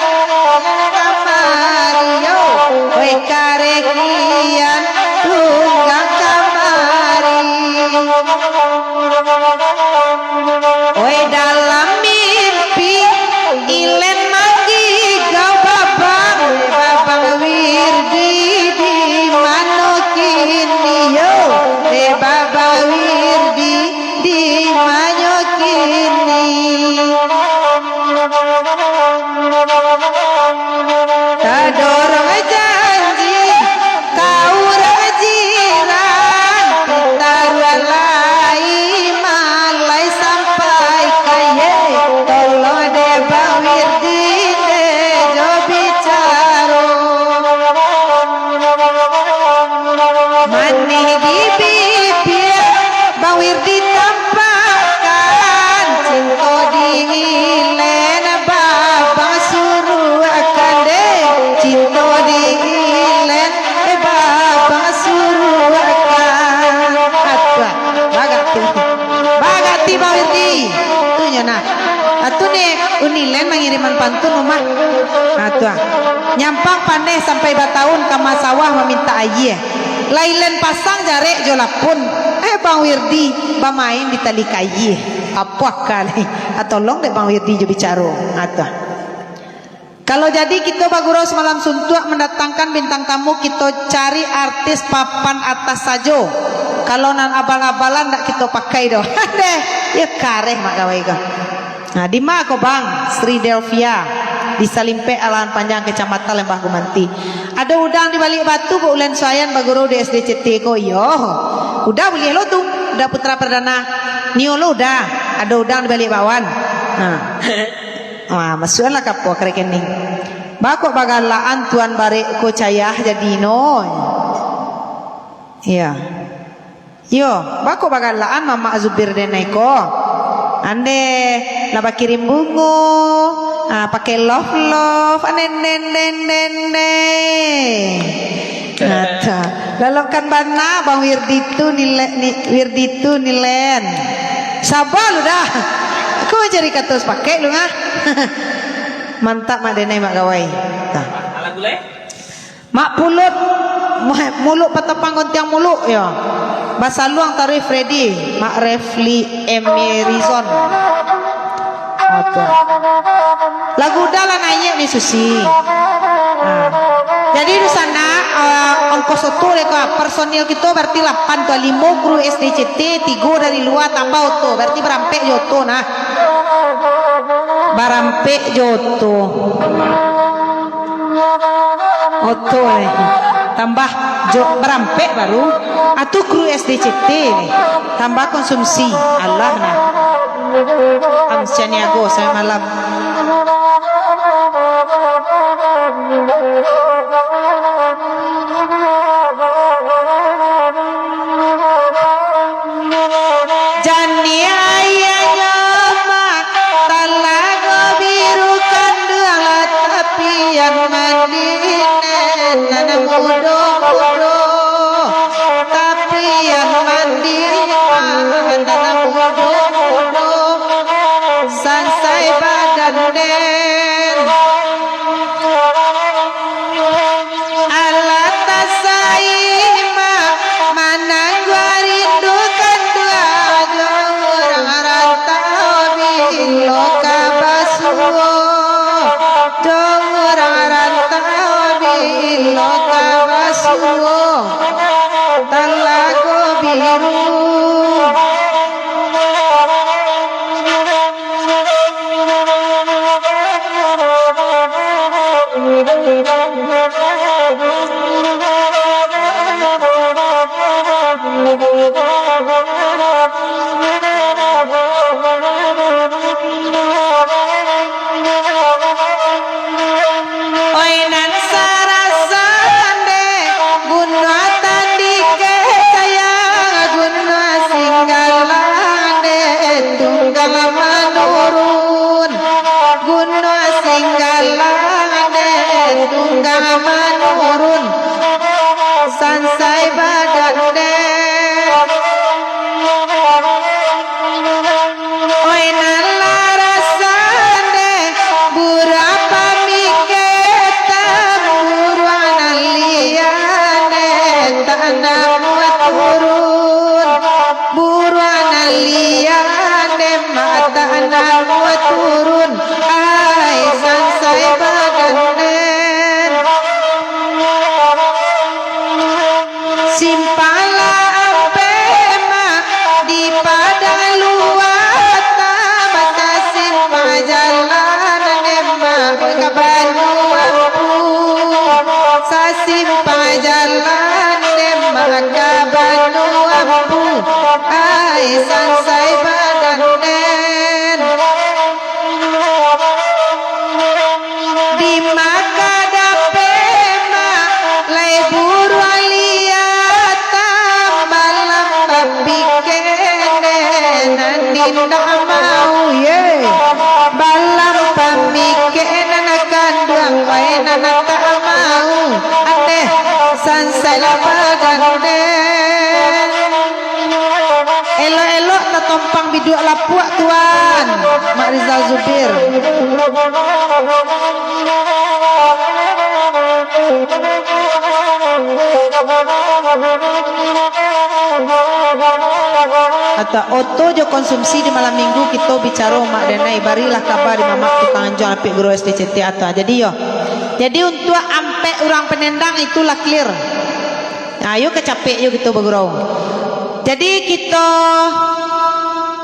kamari, yo. Oi, kareh kian tunggang kamari. Oi, dalam mimpi, ilen manggigau, Babang, Babang Wirdi di mano kini, yo? Eh, Babang Wirdi di manyo kini? Tadorong janji ka urang jiran, pitaruah lai malai sampaikan, ye, tolong dek Bang Wirdi, dek jo bicaro. Manih di bibia, Bang Wirdi tampakkan, cinto di ilen, Babang suruahkan, deh. Cinto di ilen, eh, Babang suruahkan. Atuah, bagak tu. Bagak ti, Bang Wirdi. Tu nyo nah. Atu ni, Uni Len mangiriman pantun, Umah. Atuah. Nyampang paneh sampai batahun, ka ma sawah mamintak aia. Lah ilen pasang jarek jo lapun, eh, Bang Wirdi bamain di tali kaia. Apo kali? Ah, tolong dek Bang Wirdi jo bicaro. Atuah. Kalau jadi kito bagurau samalam suntuak mandatangkan bintang tamu, kito cari artis papan atas sajo. Kalau nan abal-abalan ndak kito pakai doh. Deh, yo kareh mak gawai ko. Nah, di ma ko, Bang? Sri Delvia, di Salimpek, Alahan Panjang, Kecamatan Lembah Gumanti. Ado udang di balik batu, Buk Ulen Suayan bagurau di S D C T ko, iyo. Uda buliah lo tu, Uda Putra Perdana. Nio lo Uda, ado udang di balik bakwan. Nah. Wah, masuaklah ka apo, ka rekening. Bako bagalaan Tuan Barek ko cayah jadi no. Iyo. Yo, bako bagalaan Mamak Zubir denai ko. Ande lah bakirim bungo, ah, pakai love-love, ah, den, den, den, den, den. Ata. Lalokkan bana, Bang Wirdi tu nilai, ni, Wirdi tu nilen. Saba lu dah. Ko cari kato sapakek lu ngah. Mantap mak denai mak gawai. Tah. Mak puluik, mu-, muluik patapang gontiang muluik, yo. Basaluang taruih Freddy, Mak Refli Emerizon. Oke. Lagu udah lah naiak ni, Susi. Nah. Jadi, di sana, eh, ongkos oto dek ko, personil kito berarti lapan tu, limo kru S D C T, tigo dari lua, tambah oto, berarti barampek jo oto, nah. Barampek jo oto. Oto, eh. Tambah jo barampek baru. Atu kru S D C T, eh. Tambah konsumsi. Alah, nah. Am siang niago sampai malam. Jan ni aia nyo mah, Talago Biru kanduang lah, tapian mandi nen nan mudo-mudo, tapian mandi mah nan mudo-mudo, sansai badan den. Alah tasaima mananggua rindu kanduang jo urang rantau, bilo ka basuo jo urang rantau, bilo ka basuo Talago Biru. Oi nan sarasan dek Gunung Tandike sayang, Gunung Singgalang dek tunggal manurun, Gunung Singgalang dek tunggal manurun, sansai badan den. Oi nan larasan deh, buruak pamikir, buruak nan lian deh, tanah muat turun. Buruak nan lian deh, mata nan muat turun. Ai sansai badan den. Simpang lah ampek mah di Padang Luak, tabatasin pajalan emang ka Banua Ampu. Sasimpang jalan emang ka Banua Ampu, ai sansai badan den. Di mah ka dapek mah, lai buruak liak, tambalam bapikek, nan indak mau, ye. Balam pamikek nan kanduang, wai nan tak mau. Aneh, sansai lah badan den. Elok-elok tatompang biduak lapuak, Tuan. Mak Rizal Zubir. Atau oto jo konsumsi di malam minggu kito bicaro, Mak Danai, barilah kaba di mamak tukang anjuang, apik guru S D C T atau. Jadi yo. Jadi untuak ampek urang penendang itulah clear. Nah, ayo ka capek yo kito bagurau. Jadi kito,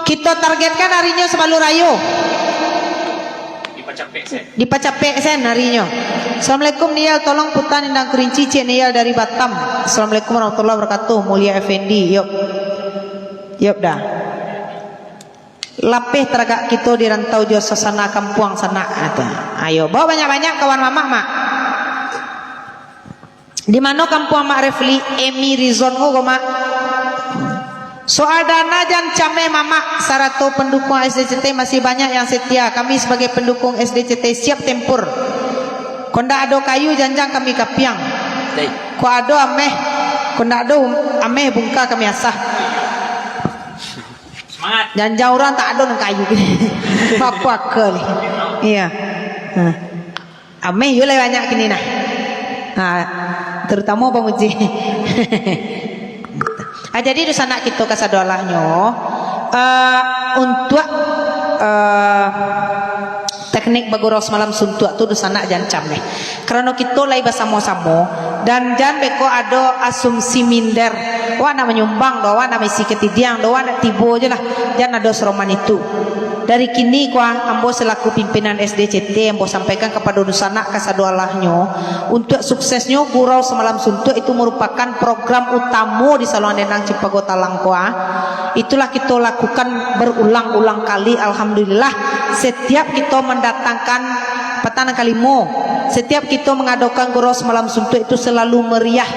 kito targetkan arinyo sabalun rayo. Dipacapek sen. Dipacapek sen arinyo. Assalamualaikum Nial, tolong puta Nindang Kerinci, Cik Nial dari Batam. Assalamualaikum warahmatullahi wabarakatuh, Mulia Effendi. Yop. Yop dah. Lapeh taragak kito di rantau jo suasana kampuang sanak, kata. Ayo, bawa banyak-banyak kawan mamak, Mak. Di mano kampuang Mak Refli, Emi Rizon ko, ko, Mak? Soal dana jan cameh mamak, sarato pendukung S D C T masih banyak yang setia. Kami sebagai pendukung S D C T siap tempur. Kok ndak ado kayu, janjang kami kapiang. Dai. Kok ado ameh, kok ndak ado ameh, bungka kami asah. Semangat. Janjang urang tak ado nan kayu. Apa akal ni? Iya. Ha. Ameh yo lah banyak kini nah. Ha, terutama Bang Uji. Ah, jadi dunsanak kito kasadolahnyo, eh, untuak, eh, teknik bagurau samalam suntuak tu dunsanak jan cameh. Karano kito lai basamo-samo, dan jan beko ado asumsi minder. Awak nak manyumbang doh, awak nak maisi katidiang doh, awak nak tibo je lah. Jan ado saroman itu. Dari kini ko, ambo selaku pimpinan S D C T, ambo sampaikan kapado dunsanak kasadolahnyo, untuak suksesnyo Gurau Samalam Suntuak itu marupakan program utamo di Saluang Dendang Cimpago Talang ko. Itulah kito lakukan berulang-ulang kali, alhamdulillah, setiap kito mandatangkan patang nan kalimo, setiap kito mangadokan Gurau Samalam Suntuak itu selalu meriah.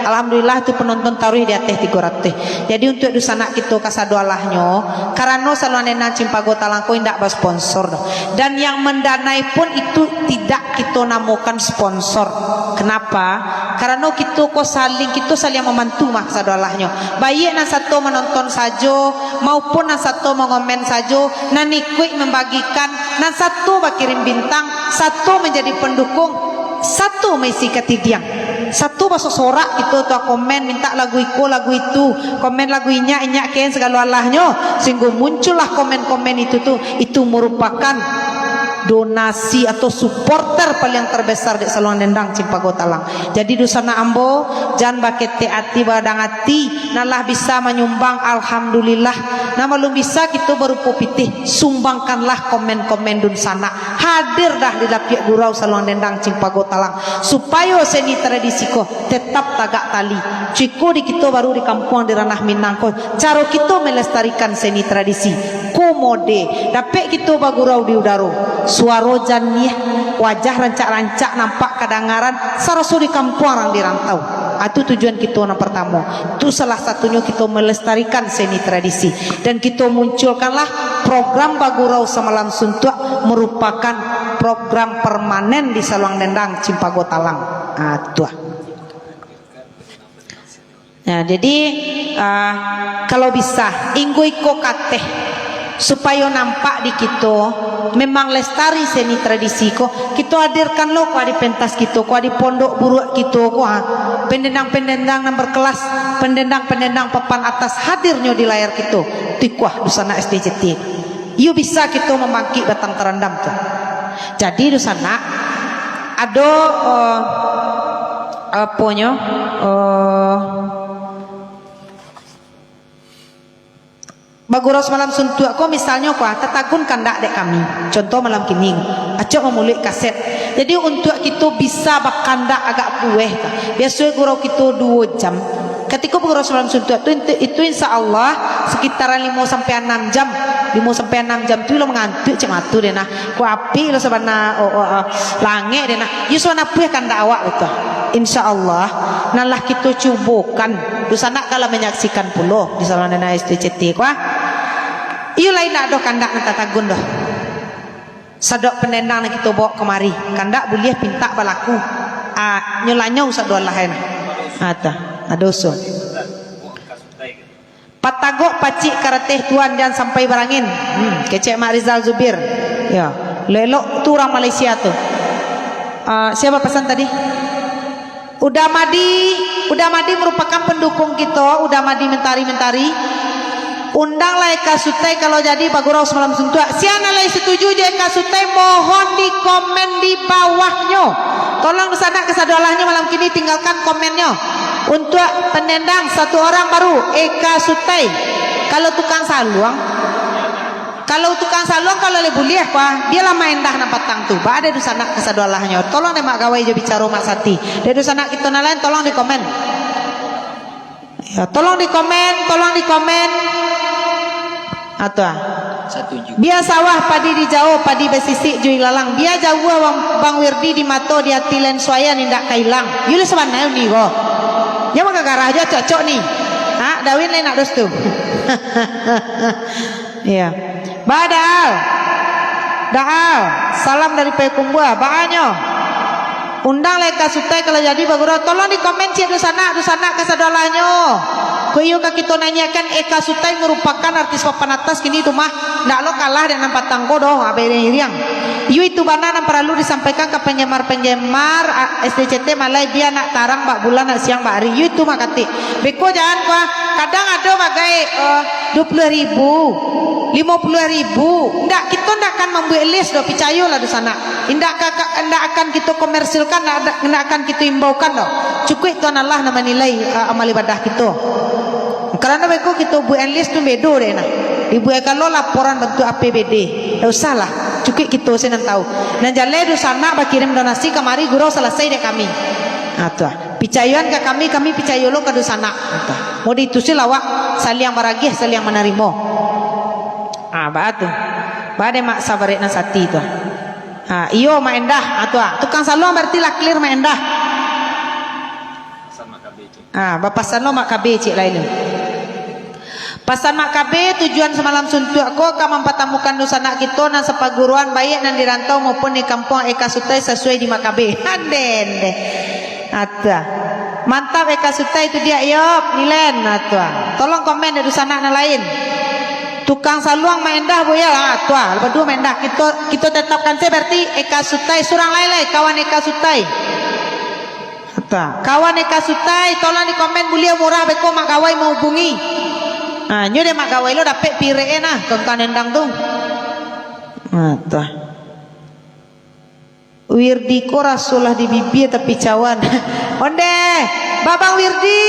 Alhamdulillah, tu panonton taruih di ateh tigo ratuih. Jadi, untuak dunsanak kito kasadolahnyo, karano Saluang Dendang Cimpago Talang ko indak basponsor doh. Dan yang mandanai pun itu tidak kito namokan sponsor. Kenapa? Karano kito ko saling, kito saling mambantu mah kasadolahnyo. Baiak nan sato manonton sajo, maupun nan sato mangomen sajo, nan ikuik mambagikan, nan sato bakirim bintang, sato manjadi pandukung, sato maisi katidiang. Sato basosorak kito tu, komen mintak lagu iko, lagu itu, komen lagu inyak, inyak ken sagalo alahnyo, sahinggo muncullah komen-komen itu tu, itu marupakan donasi atau suporter paliang terbesar dek Saluang Dendang Cimpago Talang. Jadi dunsanak ambo, jan baketek ati, bagadang ati, nan lah bisa manyumbang, alhamdulillah, nan balum bisa kito barupo pitih, sumbangkanlah komen-komen dunsanak. Hadir dah di lapiak gurau Saluang Dendang Cimpago Talang, supayo seni tradisi ko tetap tagak tali. Ciko di kito baru di kampuang di Ranah Minang ko, caro kito melestarikan seni tradisi. Komode, dapek kito bagurau di udaro, suaro janiah, wajah rancak-rancak nampak kadangaran, saraso di kampuang rang di rantau. Ah, tu tujuan kito nan partamo. Tu salah satunyo kito melestarikan seni tradisi. Dan kito munculkanlah program Bagurau Samalam Suntuak marupakan program permanen di Saluang Dendang Cimpago Talang. Ah, tu ah. Nah, jadi, ah, kalau bisa, inggo iko kateh, supayo nampak di kito, memang lestari seni tradisi ko, kito hadirkan lo ko di pentas kito ko, di pondok buruak kito ko, ha. Pendendang-pendendang nan berkelas, pendendang-pendendang papan atas hadirnyo di layar kito. Tikuah dunsanak S D C T. Iyo bisa kito mambangkik batang tarandam tu. Jadi dunsanak, ado, eh, aponyo, eh, bagurau samalam suntuak ko, misalnyo ko, tatagun kandak dek kami. Contoh malam kini, acok mamuluik kaset. Jadi untuak kito bisa bakandak agak pueh, biaso gurau kito duo jam. Katiko bagurau samalam suntuak tu, itu, itu insya Allah sekitaran limo sampai anam jam. Limo sampai anam jam tu lo mangantuak cak matu deh nah. Ko api lo sabana, oh, oh, oh, langek deh nah. Iyo sabana pueh kandak awak betul. Insya Allah, nan lah kito cubokan. Dunsanak ka lah manyaksikan pulo di Saluang Dendang S D C T ko. Iyo lai ndak doh kandak nan tatagun doh. Sadok pendendang nan kito bawa kamari, kandak buliah pintak balaku. Ah, nyo lanyau sadolah ai nah. Ah, tah, ado usul. Patagok pacik karateh tuan, jan sampai barangin. Hmm, kecek Mak Rizal Zubir. Ya, elok-elok tu urang Malaysia tu. Ah, siapa pesan tadi? Uda Madi, Uda Madi merupakan pendukung kito, Uda Madi Mentari-Mentari. Undanglah Eka Sutai kalau jadi bagurau samalam suntuak. Sia nan lai setuju jo Eka Sutai, mohon di komen di bawahnyo. Tolong dunsanak kasadolahnyo malam kini tinggalkan komennyo. Untuak pendendang satu orang baru, Eka Sutai. Kalau tukang saluang, Kalau tukang saluang, kalau lai buliah, kuah, bialah main dah nan patang tu. Ba ado dunsanak kasadolahnyo. Tolong deh Mak Gawai jo bicaro Mak Sati. Dek dunsanak kito nan lain, tolong di komen. Ya, tolong di komen, tolong di komen. Ah, tu ah. Satuju. Bia sawah padi di jauah, padi basisik jo ilalang. Bia jauah Bang, Bang Wirdi di mato, di ati lain suayan indak ka ilang. Iyo lah sabana ni ko. Jan manggagarah jo acok-acok ni. Ha, Dawin lai nak dos tu. Iya. Ba, Daal. Daal, salam dari Payakumbuah. Baa nyo? Undang lah Eka Sutai kalau jadi bagurau. Tolong di komen ciek dunsanak, dunsanak kasadolahnyo. Ko iyo ka kito nanyakan, Eka Sutai merupakan artis papan atas kini tu mah. Ndak lo kalah dek nan patang ko doh, abih iriang. Iyo itu bana nan paralu disampaikan ka penggemar-penggemar, a, S D C T Malai, bia nak tarang bak bulan, nak siang bak ari. Iyo itu makatik. Beko jan ko, kadang ado bagai, eh, dua puluah ribu, limo puluah ribu. Ndak, kito ndak akan mambuek list doh, picayolah dunsanak. Indak ka, ka, ndak akan kito komersilkan, ndak, ndak akan kito imbaukan doh. Cukuik Tuhan Allah nan manilai, eh, amal ibadah kito. Karano beko kito buek list tu bedo dek nah. Dibuek galo laporan bantuak A P B D. Ndak usahlah. Cukuik kito se nan tahu. Nan jaleh dunsanak bakirim donasi kamari, gurau salasai dek kami. Ha, tu ah. Picayoan ka kami, kami picayo lo ka dunsanak. Ha, tu ah. Mau diitusi lawak, saliang baragiah, saliang manarimo. Ha, baa tu. Baa dek Mak Sabarek nan sati tu ah. Ha, iyo, Mak Endah. Ha, tu ah. Tukang saluang barati lah clear, Mak Endah. Ah, bapasan lo Mak Kabe ciek lai lo. Pasan Mak Kabe, tujuan samalam suntuak ko ka mampatamukan dunsanak kito nan sapaguruan, baiak nan di rantau maupun di kampuang Eka Sutai sasuai di Mak Kabe. Ande, ande. Ata. Mantap Eka Sutai tu diak, Yop, Nilen, ata. Tolong komen dek dunsanak nan lain. Tukang saluang Mak Endah, Bu, ya. Ah, tu ah, baduo Mak Endah. Kito, kito tetapkan se berarti Eka Sutai surang lai, lai, kawan Eka Sutai. Ata. Kawan Eka Sutai, tolong di komen buliah murah beko Mak Gawai mahubungi. Ha, nyo dek Mak Gawai lo dapek pirek e nah, kengkan endang tu. Ata. Wirdi ko raso lah di bibia tapi cawan. Onde, Babang Wirdi.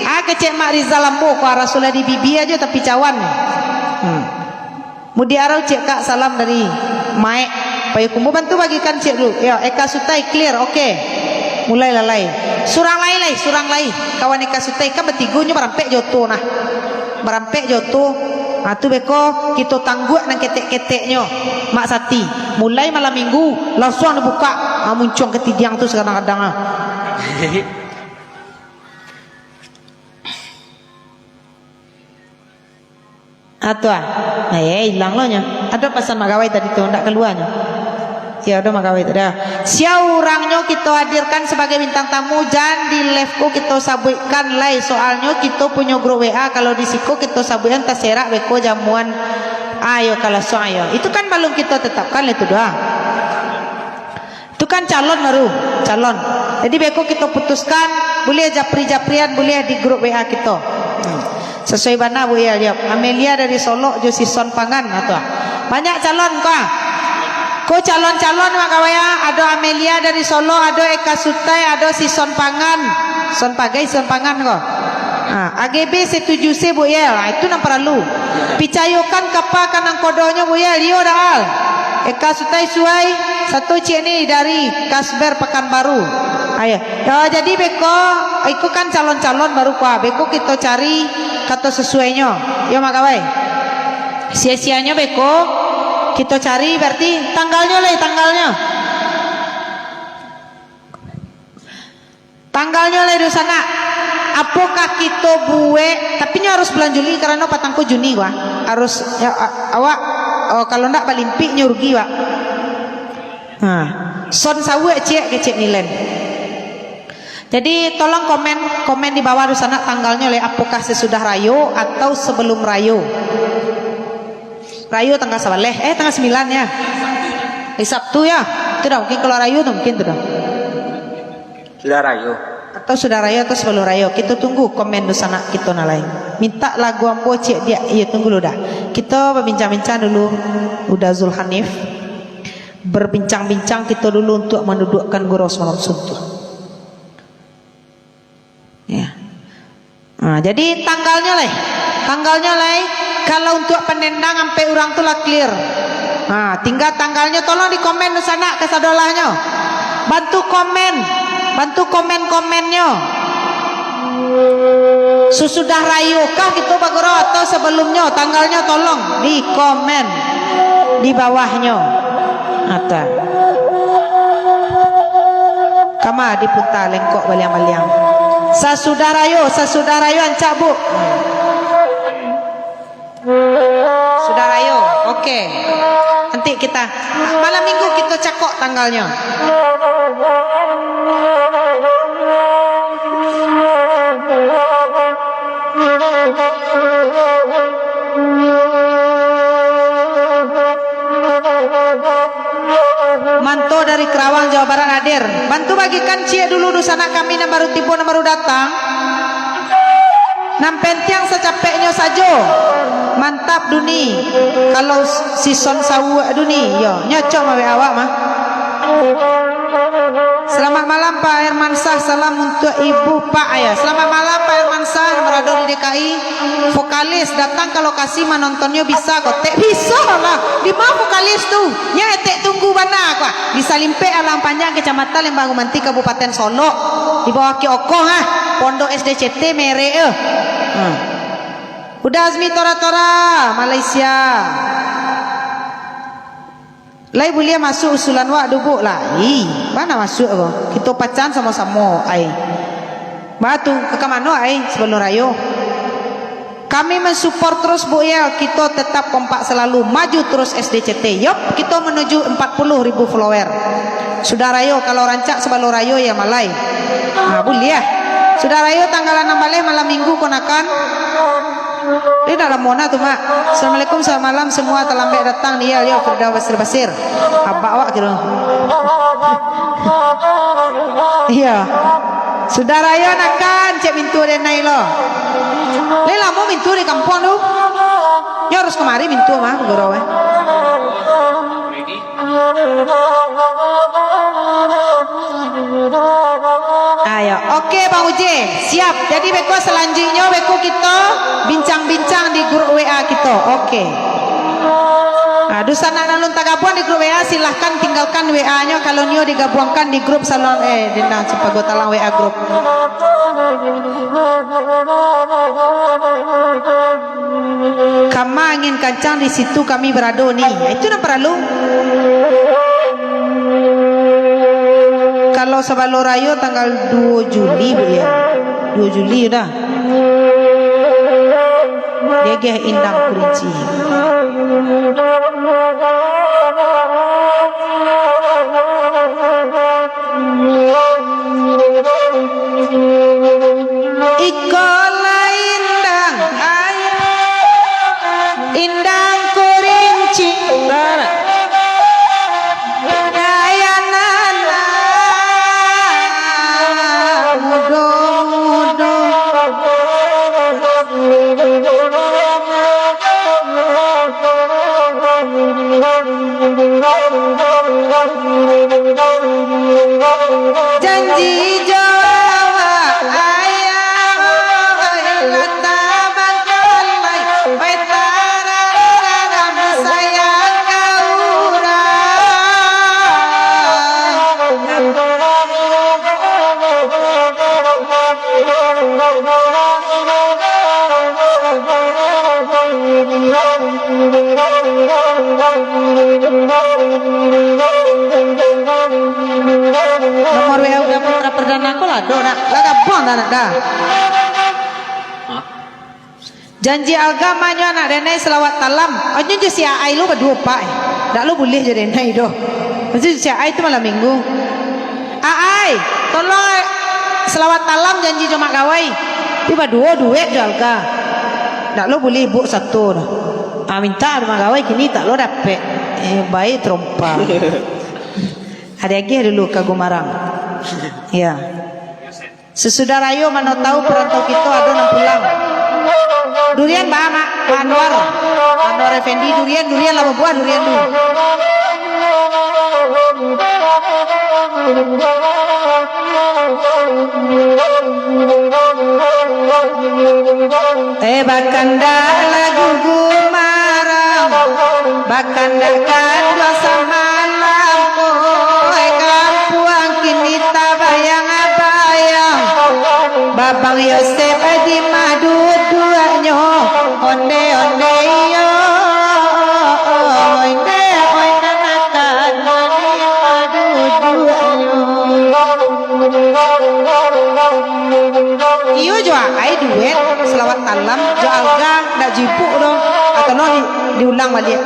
Ah, kecek Mak Rizal ambo ko raso lah di bibia ajo tapi cawan. Hmm. Mudiak arau ciek Kak, salam dari Maek Payakumbuh. Bantu bagikan ciek dulu. Yo, Eka Sutai clear, oke. Mulai lalai. Surang lai, lai, surang lai. Kawan Eka Sutai kan batigo nyo barampek jo oto nah. Barampek jo oto. Ha, tu beko kito tangguak nan ketek-keteknyo. Mak Sati. Mulai malam minggu, lansuang dibukak. Ha, muncuang katidiang tu sakadang-kadang ah. Atu ah. Nah, eh, ilang lo nyo. Ado pasan Mak Gawai tadi tu, ndak kalua nyo. Yo, ado Mak Gawai tadi. Sia urangnyo kito hadirkan sabagai bintang tamu, jan di live ko kito sabuikkan lai, soalnyo kito punyo grup W A, kalau di siko kito sabuikkan taserak beko jamuan. Ayo, kalau suang, ayo. Itu kan balum kito tetapkan lai tu doh. Tu kan calon baru, calon. Jadi beko kito putuskan, buliah japri-japrian, buliah di grup W A kito. Hmm. Sasuai bana, Bu, yo, yo. Amelia dari Solok jo si Son Pangan, nah, tu ah. Banyak calon ko ah. Ko calon-calon, Mak Gawai ah. Ado Amelia dari Solok, ado Eka Sutai, ado si Son Pangan. Son Pagai, Son Pangan ko. Ha, A G B setuju se, Bu, yo. Ha, itu nan paralu. Picayokan kapa ka nangkodonyo, Bu, yo. Rio dah al. Eka Sutai suai, sato ciek ni dari Kasber Pakanbaru. Ayo. Yo, jadi beko, iko kan calon-calon baru ko ah. Beko kito cari kato sasuainyo. Yo, Mak Gawai. Sia-sianyo beko, kito cari berarti tanggalnyo lai, tanggalnyo. Tanggalnyo lai dunsanak. Apokah kito buek, tapi nyo harus bulan Juli, karano patang ko Juni ko ah. Harus, yo, a-, awak, oh, kalau ndak balimpik nyo rugi, Wak. Nah, son sawuak ciek kecek Nilen. Jadi, tolong komen, komen di bawah dunsanak tanggalnyo lai, apokah sasudah rayo atau sabalum rayo? Rayo tanggal sabaleh, eh, tanggal sambilan yo. Hari Sabtu yo. Tu dah, mungkin kalau rayo tu, mungkin tu dah. Sudah rayo. Atau sudah rayo atau sabalum rayo. Kito tunggu komen dunsanak kito nan lain. Mintak lagu ambo ciek diak. Iyo, tunggu lu dah. Kito babincang-bincang dulu, Uda Zulhanif. Berbincang-bincang kito dulu untuak manduduakkan gurau samalam suntuak. Yo. Ha, jadi tanggalnyo lai. Tanggalnyo lai, kalau untuak pandendang ampek urang tu lah clear. Ha, tingga tanggalnyo, tolong di komen dunsanak kasadolahnyo. Bantu komen. Bantu komen-komennyo. Sasudah rayo kah kito bagurau atau sabalumnyo? Tanggalnyo tolong di komen di bawahnyo. Ata. Kama diputa lengkok baliang-baliang. Sasudah rayo, sasudah rayo ancak, Bu. Sudah rayo. Oke. Nanti kita malam minggu kita cakok tanggalnya. To dari Karawang, Jawa Barat hadir. Bantu bagikan ciek dulu dunsanak kami nan baru tibo, nan baru datang. Nan pentiang sacapeknyo sajo. Mantap Duni. Kalau si Son Sawuak Duni, yo, nyocok mah wek awak mah. Selamat malam Pak Hermansyah, salam untuk Ibu Pak ya. Selamat malam Pak Hermansyah, barado di D K I. Vokalis datang ka lokasi manontonnyo bisa kotek. Bisa lah. Di ma vokalis tu? Nya etek tunggu bana ko. Di Salimpek Alang Panjang, Kecamatan Lembah Gumanti, Kabupaten Solok. Di bawah Ki Okoh ah. Pondok S D C T merek eh. Hmm. Uda Azmi Tora-Tora, Malaysia. Lai buliah masuak usulan wak, Dubuk, lai. Bana masuak ko. Kito pacahan samo-samo, ai. Batu, ka, ka mano, ai, sabalun rayo? Kami mensupport terus, Buk, ya. Kito tetap kompak selalu, maju terus S D C T. Yop, kito menuju empat puluh ribu follower. Sudah rayo, kalau rancak sabalun rayo, ya, malai. Nah, buliah. Sudah rayo tanggal anam baleh malam minggu, konakan. Dia nak lamo na tu, Mak. Assalamualaikum, selamat malam semua, talambek datang. Iya, iya, Firda Basir-Basir. Abak awak kiro. Iya. Sudah rayo nakan, cek mintu denai lo. Lai lamo mintu di kampuang tu. Nyo harus kamari mintu mah, gurau, eh. Ayo, oke Bang Uje, siap. Jadi beko selanjutnyo beko kito bincang-bincang di grup W A kito. Oke. Nah, dunsanak nan alun tagabuang di grup W A, silahkan tinggalkan W A-nyo, kalau nio digabuangkan di grup salon, eh, dendang Cipago Talang W A grup. Kama angin kancang, di situ kami barado ni. Itu nan paralu. Kalau sabalun rayo tanggal duo Juli, Bu, ya. Duo Juli dah. Gegeh Indang Kurinci. Iko lah indang, ai, indang kurinci. Gaya nana mudo-mudo. Janji jo awak, ayah, oi, lah tabangkalai, oi, tarararam, sayang ka urang. Nomor W A Uda Putra Perdana ko lah ado, nak. Lah gabuang dah, nak, dah. Janji Alga manyo anak denai salawat talam. Anyo jo si Aai lo baduo pak, eh. Dak lo buliah jo denai doh. Maksud si Aai tu malam minggu. Aai, tolong, eh, salawat talam janji jo Mak Gawai. Tapi baduo duet jo Alga. Dak lo buliah ibuk sato doh. Ah, minta Mak Gawai kini tak lo dapek. Eh, baik terompa. Ada agiah dulu ka Gumarang. Ya. Sasudah rayo mano tau parantau kito ado nan pulang. Durian baa, Mak? Mak Anwar. Anwar Effendi, durian, durian lah babuah durian tu. Eh, bakandak lagu Gumarang, bakandak kanduang samalam, oi, kampuang kini tabayang-bayang. Babang Yosep di ma duduaknyo, onde-onde iyo, oi, nde, oi, kanakan di ma duduaknyo. Iyo jo ai duet, salawat talam, jo Alga, ndak jo ibuk doh, atau no di, diulang baliak.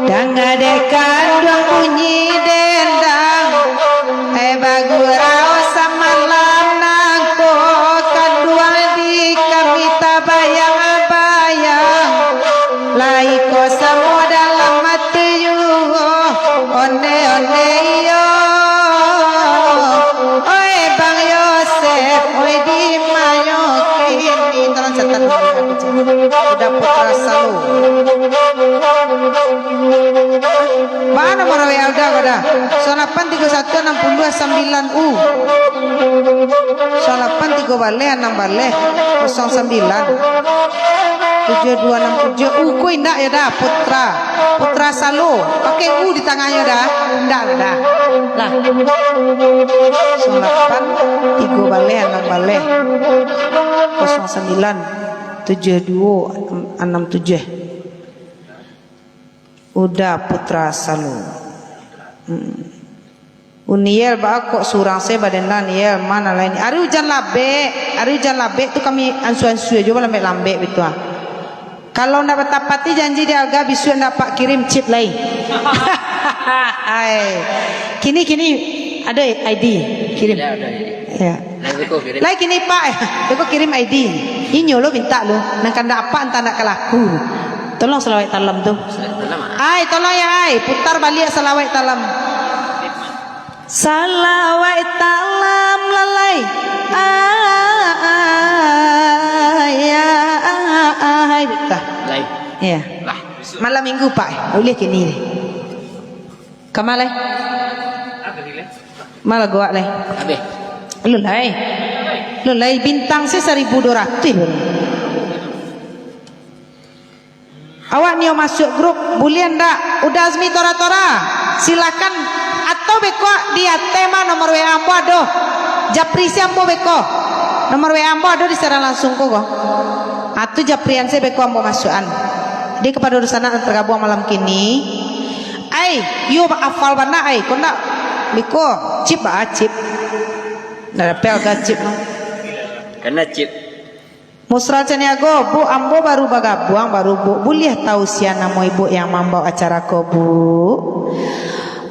Danga dek kanduang bunyi dendang, eh, Onde-onde iyo, oi Bang Yosef, oi di mayo kini. Tolong catat nomor aku, cik. Uda Putra Salo. Baa nomor W A Uda, Uda? Salapan tigo satu anam puluah sambilan U. Salapan tigo baleh anam baleh kosong sambilan. Tujuah dua anam tujuah. U ko indak yo Da, Putra. Putra Salo. Pakai U di tangahnyo Da. Indak Da. Lah. Kosong lapan, tigo baleh, anam baleh. Kosong sambilan, tujuah duo, anam tujuah. Uda Putra Salo. Hmm. Uniel, baa kok surang se badendang, Niel? Ma nan lain? Ari ujan labek, ari ujan labek tu kami ansua-ansua juo balambek-lambek bitu ah. Kalau ndak batapati janji di Alga, bisuak ndak Pak kirim chip lai. Hai. Kini, kini ado I D, kirim. Ado, ado I D. Ya. Lai beko kirim. Lai kini Pak, eh, beko kirim I D. Inyo lo mintak lo, nan kandak apak antah ndak ka laku. Tolong salawat talam tu. Salawat talam, ah. Ai, tolong ya, ai, putar baliak salawat talam. Salawat talam lalai. Ai, ya, ai. Lai. Ya. Lah. Malam minggu, Pak, eh. Ulih kini. Kama lai? Ma lagu awak lai? Abih. Lu lai. Lu lai, bintang se saribu duo ratuih baru. Awak nio masuak grup, buliah ndak? Uda Azmi Tora-Tora, silakan. Atau beko di ateh mah nomor W A ambo ado. Japri se ambo beko. Nomor W A ambo ado di siaran langsung ko, ko. Ah, tu japrian se beko ambo masuakan. Jadi, kapado dunsanak nan targabuang malam kini, ai, yo ba-, afal bana, ai, ko ndak beko, chip baa, chip. Ndak dapek Alga chip mah. Kana chip. Musral Caniago, Bu, ambo baru bagabuang, baru, Bu, buliah tau sia namo Ibu yang mambawa acara ko, Bu?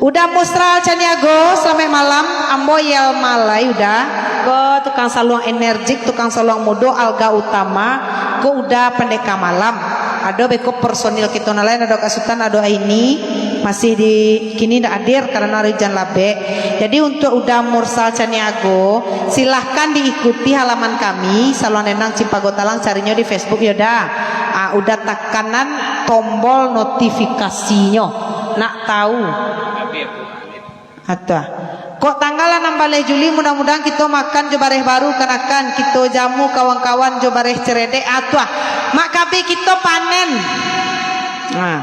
Uda Musral Caniago, salamaik malam. Ambo Yelma lai, Uda. Ko tukang saluang energik, tukang saluang mudo, Alga Utama, ko Uda Pandeka Malam. Ado beko personil kito nan lain, ado Kak Sutan, ado Aini, masih di, kini ndak hadir karano ari ujan labek. Jadi, untuak Uda Musral Caniago, silahkan diikuti halaman kami, Saluang Dendang Cipago Talang, carinyo di Facebook yo, Da. Ah, Uda takanan tombol notifikasinyo. Nak tau? Atau, kok tanggal anam baleh Juli, mudah-mudahan kito makan jo bareh baru, kanakan kito jamu kawan-kawan jo bareh ceredek. Atau, Mak Kabe kito panen. Nah.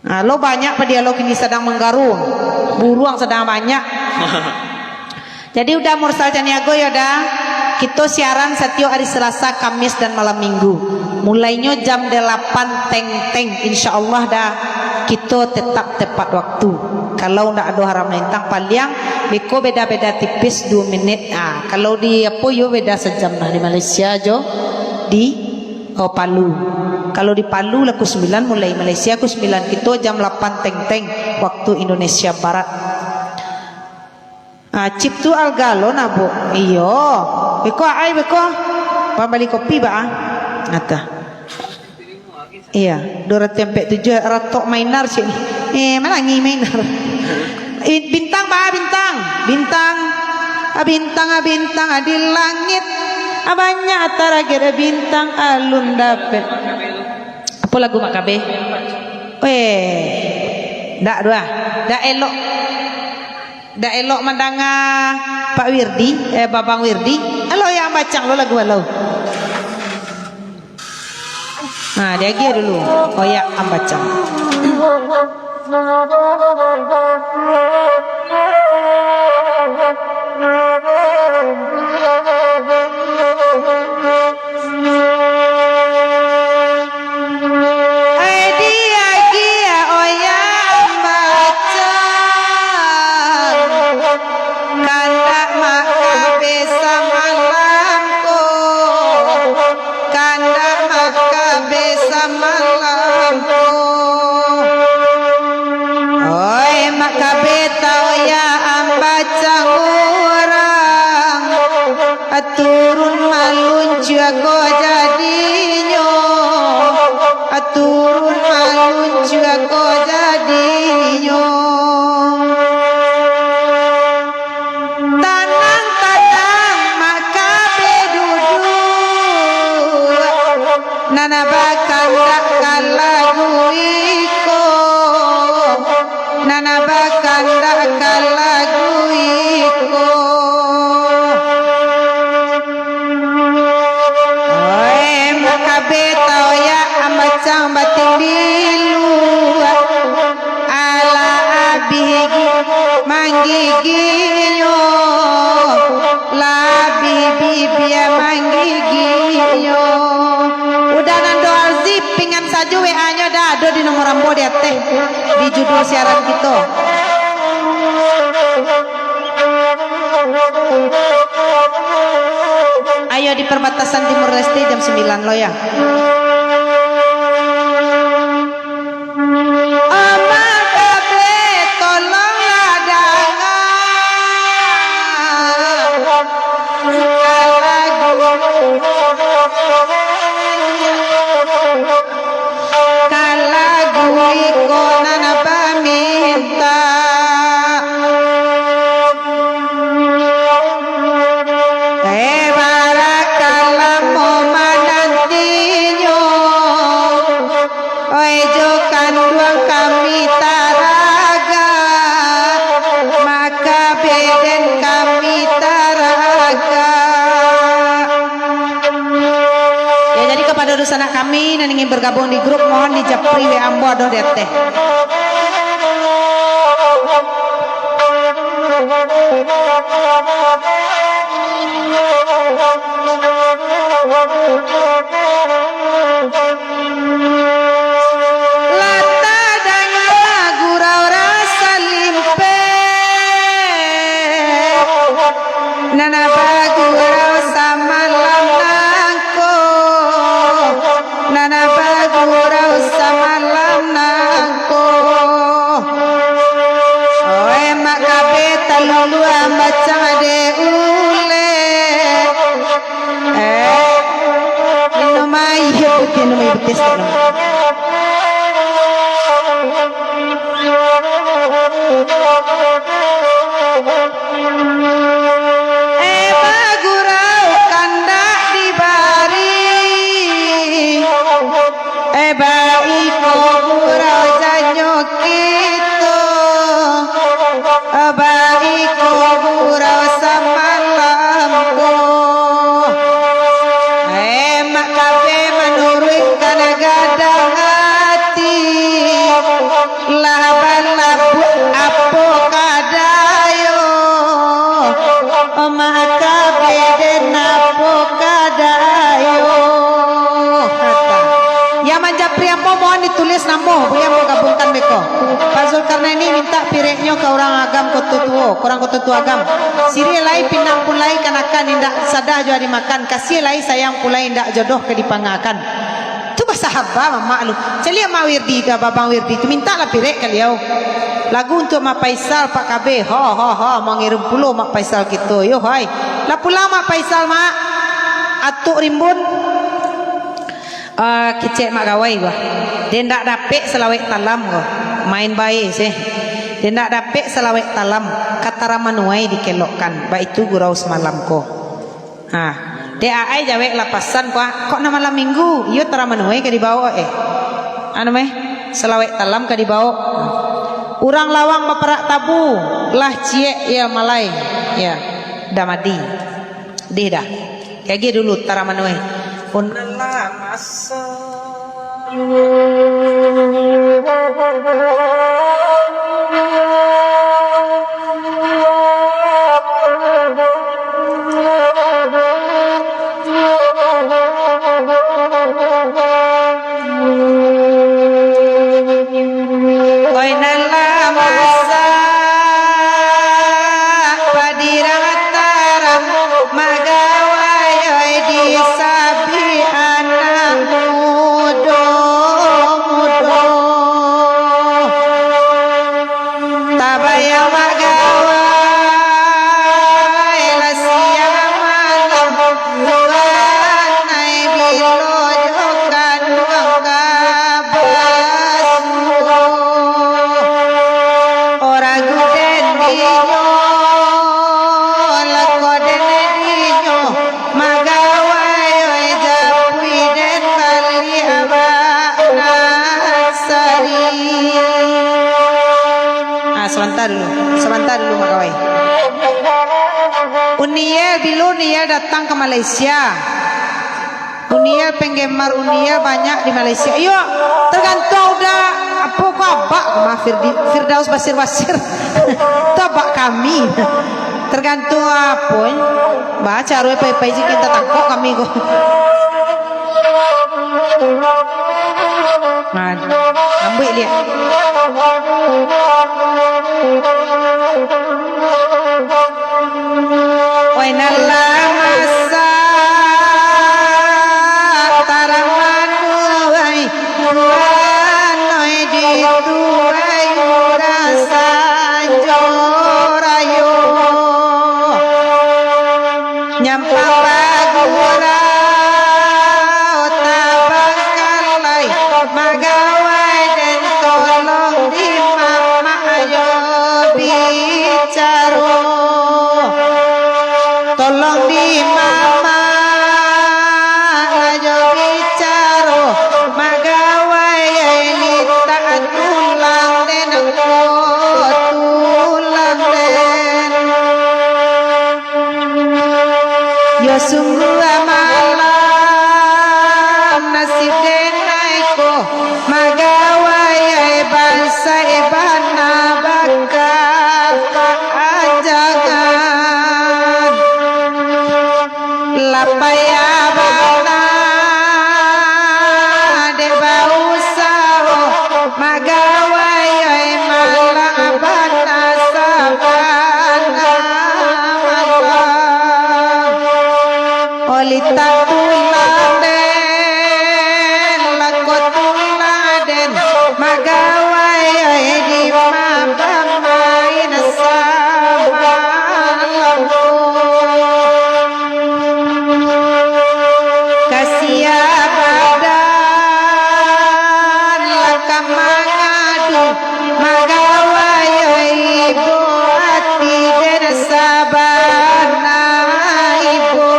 Nah, lo banyak padiah lo kini sadang manggaruang. Buruang sadang banyak. Jadi, Uda Musral Caniago yo, Da. Kito siaran satiok ari Salasa, Kamis, dan malam Minggu. Mulainyo jam dalapan teng-teng, insya Allah, Da. Kito tetap tepat waktu. Kalau ndak ado haram lintang, paliang beko beda-beda tipis duo menit. Ah, kalau di apo yo beda sajam lah di Malaysia jo di, oh, Palu. Kalau di Palu lah pukul sambilan mulai, Malaysia pukul sambilan, kito jam lapan teng-teng waktu Indonesia Barat. Ah, chip tu Alga lo nah, Bu. Iyo. Beko ai, beko. Pambali kopi ba ah. Atah. Iya, dua ratus empat tujuh ratok mainar cik. Eh, manangih mainar. Eh, bintang ba, bintang. Bintang. Ah, bintang, ah, bintang, ah, di langit. Ah, banyak taragih bintang alun dapek. Apo lagu Mak Kabe? Weh, dak doh. Dak elok. Dak elok mandanga Pak Wirdi, eh, Babang Wirdi. Alo yang bacang lo lagu alo. Nah, diagiah dulu. Oyak ambacang. Ai diagiah oyak ambacang. Kandak Mak Kabe samalam ko, kandak Mak Kabe samalam ko. Oi, Mak Kabe tau ya ambacang urang. Aturun maluncua ko jadinyo. Aturun maluncua ko jadinyo. Kandak ka lagu iko. Oi, makabe taoyak ambacang batin di lua. Alah abih gi-, manggiginyo. Labih bibia manggiginyo. Udah Nando Alzi, pingan sajo W A-nyo dah ado di nomor ambo di ateh, di judul siaran kito. Ayo di perbatasan Timur Leste jam sembilan lo ya. Amak kabeh tolonglah danga. Ka lagu, ka lagu iko nan baminta. Eh, bara ka lamo manantinyo. Oi jo kanduang kami taraga, maka beden kami taraga. Ya, jadi kepada dunsanak kami nan ingin bergabung di grup, mohon dijapri W A ambo doh di ateh. Lah tadanga gurau rasa limpeh, nan bagurau samalam nangko, nan bagurau samalam nangko. Oi, mak kabeh taluluah macam dek uleh. Eh, minum aia putiah, minum aia putiah, stop dulu. Eh, bagurau kandak dibari. Eh, baiko gurau janyo kito. Baiko gurau samalam ko. Eh, mak kabeh manuruikkan gadang ati. Lah balabuik apo kadayo. Mak kabeh den apo kadayo. Kata. Yang manjapri ambo mohon ditulis namo, buliah ambo gabungkan beko. Pak Zulkarnaini mintak pireknyo ka urang Agam Koto Tuo, ka urang Koto Tuo Agam. Siriah lai, pinang pun lai, kanakan indak sadah jo dimakan, kasiah lai, sayang pun lai, indak jodoh ka dipangakan. Tu basahaba mamak lu. Caliak Mak Wirdi tu, abang Wirdi tu, mintaklah pirek ka liau. Lagu untuk Mak Faisal, Pak Kabeh. Ha, ha, ha, mangirim pulo Mak Faisal kito. Yo, hai. Lah pulang Mak Faisal, Mak. Atuk Rimbun. Ah, kecek Mak Gawai bah. Den ndak dapek salawek talam ko. Main bae seh. Den ndak dapek salawek talam. Ka taramanuai dikelokkan. Baitu gurau samalam ko. Ha. Dek aai jawek lapasan ko, ah. Kok nan malam minggu? Iyo taramanuai ka dibaok, eh. Anu meh, salawek talam ka dibaok. Urang lawang baparak tabu, lah ciek iyo malai. Ya, damadi. Dih dah. Kaya dulu taramanuai. Unalah maso. Oi nan lah masak padi rang tarang, magawai oi di sapi anak mudo-mudo. Tabayang magawai lah siang malam, Tuhan ai bilo jo kanduang ka basuo. Ora guden dinyo, lako den dinyo, magawai oi japuik den bali abak nasari. Ah, sabanta. Sabanta dulu, sabanta dulu, Mak Gawai. Uniel, bilo Uniel datang ka Malaysia? Uniel, penggemar Uniel banyak di Malaysia. Iyo, tergantung uda, apo ko abak, mah, Firdi-, Firdaus Basir Basir. Tu abak kami. Tergantung apo, ba caro pai-pai je kita tangkok kami ko. Nah, ambuik liak. Oi, nan lah masak tarang manuai, kuanoi dituai urang sanjo rayo. Nyampang bagurau tabangkan lai, magawai den tolong di mamak ayo bicaro. Tolong di mamak ayo bicaro, magawai ai litak tulang den, ko tulang den. Yo sungguah malam nasib den ai ko, magawai ai bansaik bana bakapaajangan. Lah payah bana dek bausaho, magawai ai malang bana sabana malam. Oli tatulang den, lako tulang den, magawai ai di mabamain samalam. Kasiah badan lah ka mangadu, magawai ibo ati den sabana ibo.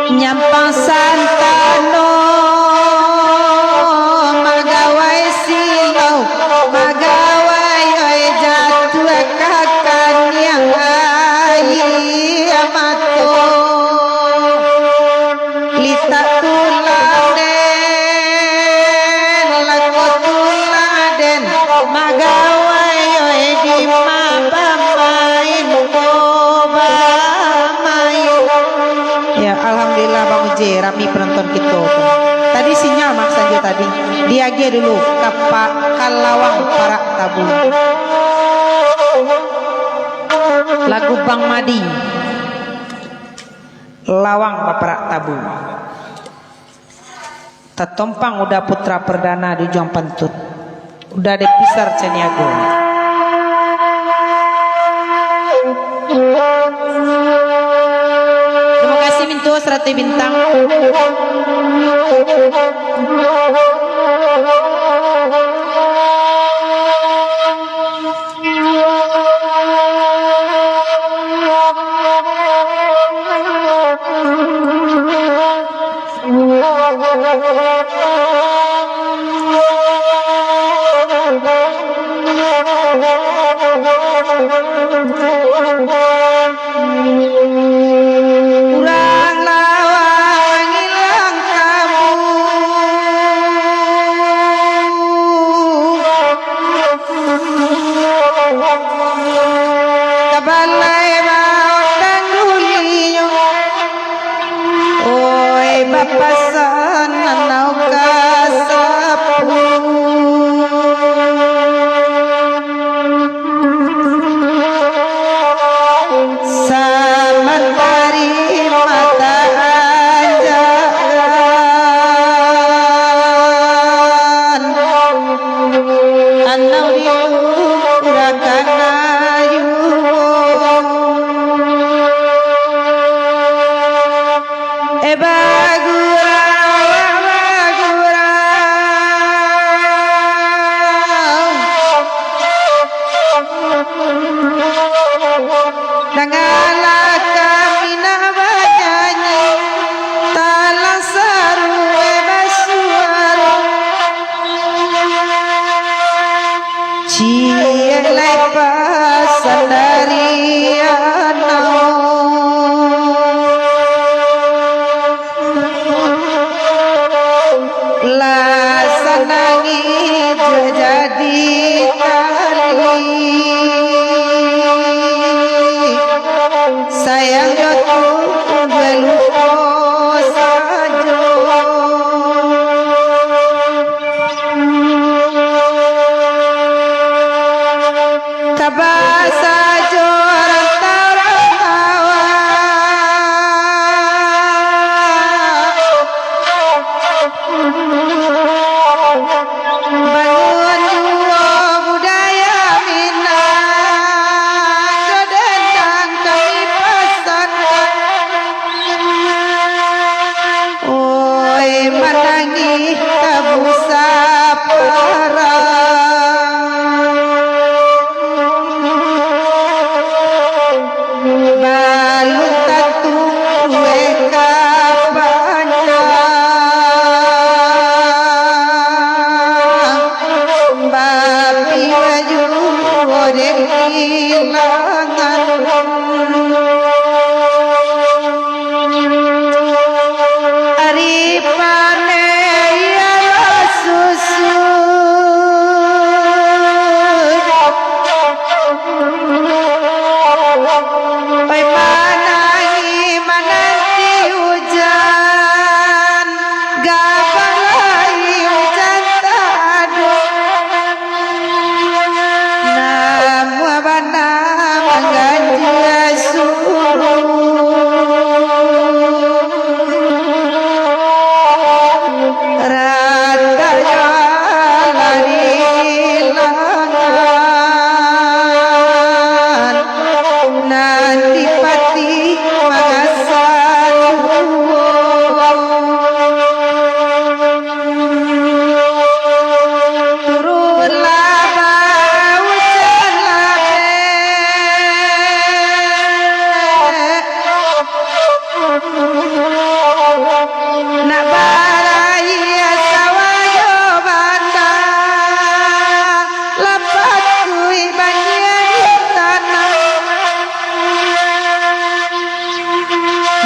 Nyampang santano, magawai silau, magawai oi jatuah ka kaniang aia mato. Litak tulang den, lako tulang den, magawai oi di mabamain ko bamain. Ya, alhamdulillah, Bang Uje, rami penonton kito tu. Tadi sinyal mah sajo tadi. Diagiah dulu ka pa-, ka lawang parak tabu. Lagu Bang Madi. Lawang baparak tabu. Tatompang Uda Putra Perdana di ujuang pantun. Uda Depisar Caniago. Terima kasih Minto Serati Bintang. Urang lawang ilang kamu. Dangalah kami nak banyanyi, talang saruwe basuaro. Ciek lai pasan dari anau. Lah sanangi jo jadi tali. Sayang jo tu, dua lupo sajo. Kaba sajo rantau-rantau. Bangun juo budaya Minang, jo dendang kami pasankan. Oi, manangih tabusa parang. Balun tantu weka panjang. Bapiwaju dek kilangan. Ari paneh iyolah susu. Oi, manangi mananti ujan, gabang lai ujan taduah. Namuah bana mangganjia suruah. Ratanyo lah dilangan, nan dipatih mangasan juo. Turunlah baujan labek. Nak barayia sawah jo banda, lah patuik banjia di tanah.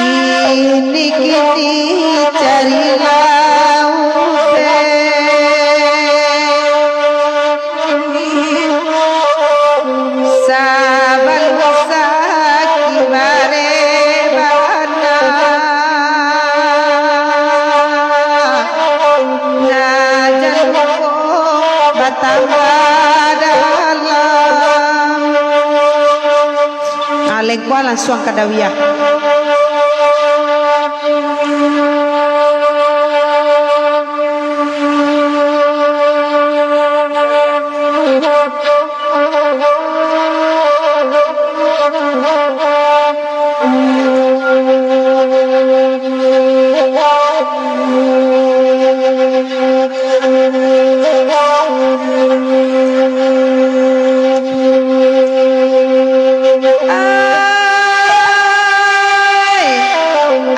Kini-kini carilah ubek. Sabalun sakik bareh bana, nah, jan lupo batambah dalam. Ah, lengkuang lansuang ka dawiah. Ai,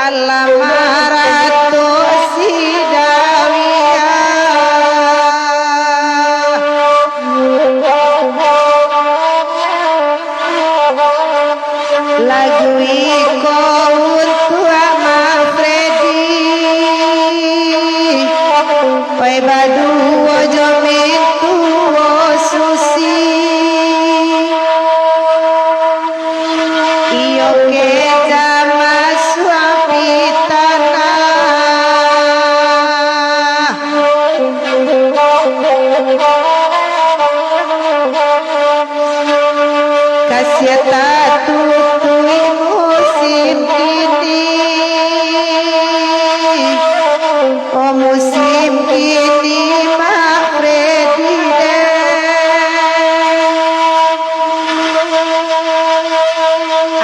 alah maratok si Dawiah. Lagu iko untuak Mak Fredi, pai baduo jo mintuo Susi. Iyo kecek masuak pitanah. Kasiah tatutuik musim kini. Oh, musim kini Mak Fredi deh.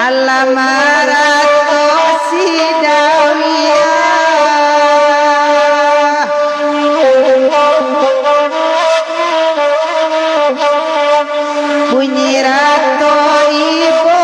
Alah maratok si Dawiah. Bunyi ratok ibo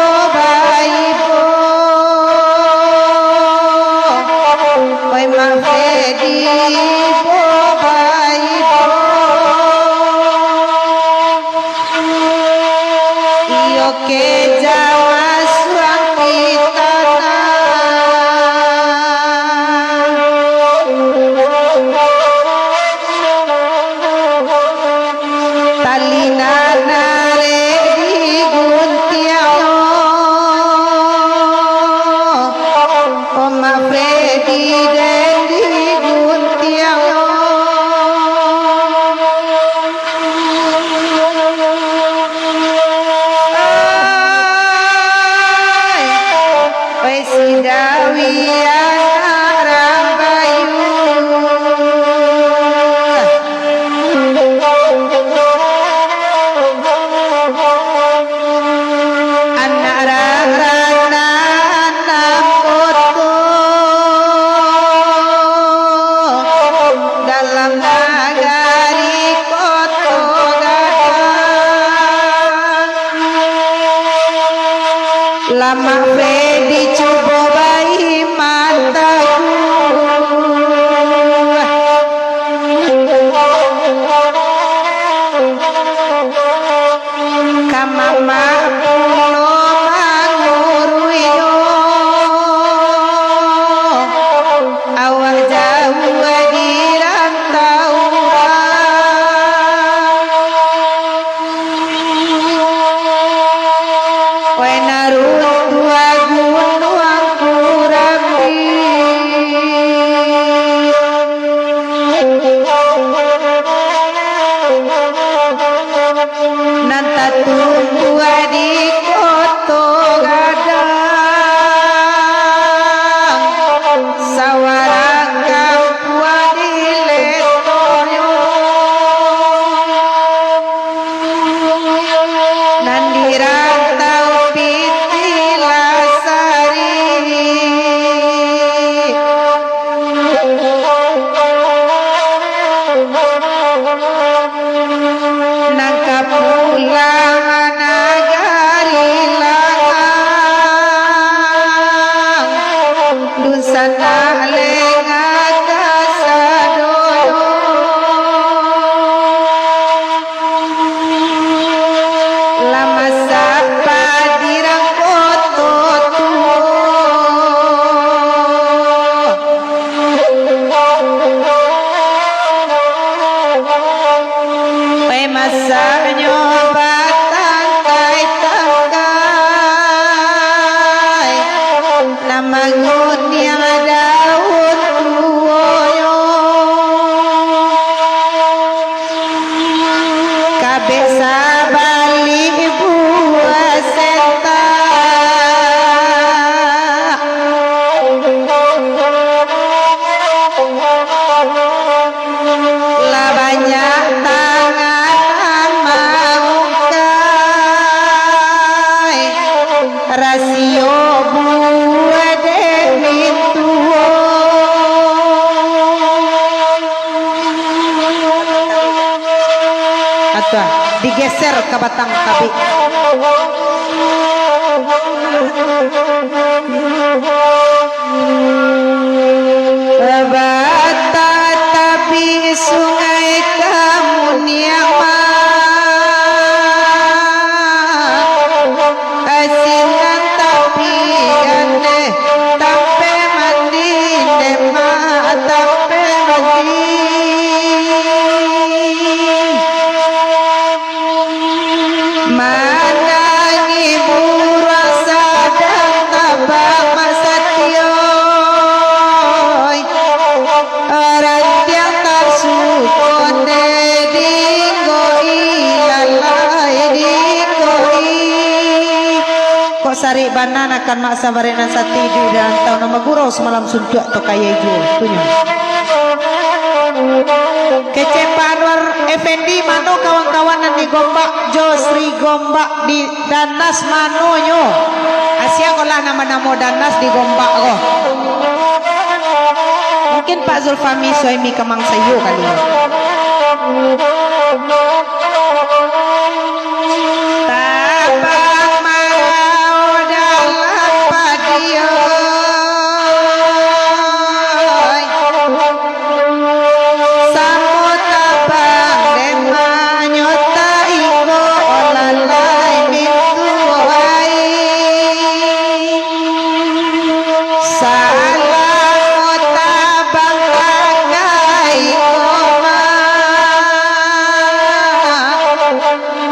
Amak Fedi cubo baiman taguah. Ka mamak pulo manguruihnyo, awak jauah di rantauan. Wai nan runtuah gunuang Kurambi, nan tatumbuah di Koto Gadang, sawarang kampuang di letonyo. Nan di rantau pitih lah sari, nan ka pulang nagari Langau, dunsanak lengah kasadonyo. Lah masak padi rang Koto Tuo. Pai masaknyo batangkai-tangkai, nan manguniang daun tuonyo. Kabek sabalik buah sentak. Lah banyak tangan nan maungkai, rasio buah dek mintuo. Atua, digeser ka batang tabik. Batang tabik sungai kamuniang mah. Sinan tapi gandeh, tampek mandi, demak, tampek mandi. Manangih buruang sadang tabang masatioi. Rantiang tasukon dek dinggo-i, lalai dinggo-i. Kok sarik bana akan mak sabarek nan sati di rantau nan bagurau samalam suntuak tokayai juo, tunyo. Kecek Pak Anwar Effendi, mano kawan-kawan nan di Gombak jo Sri Gombak di Danas manonyo? Asia ko lah namo-namo Danas di Gombak ko. Mungkin Pak Zulfami Suhaimi Kamang Sayo kali. Tabang marau dalam padioi. Samo tabang demaknyo tainggo, lalai mintuo ai. Salamo tabang tainggo mah,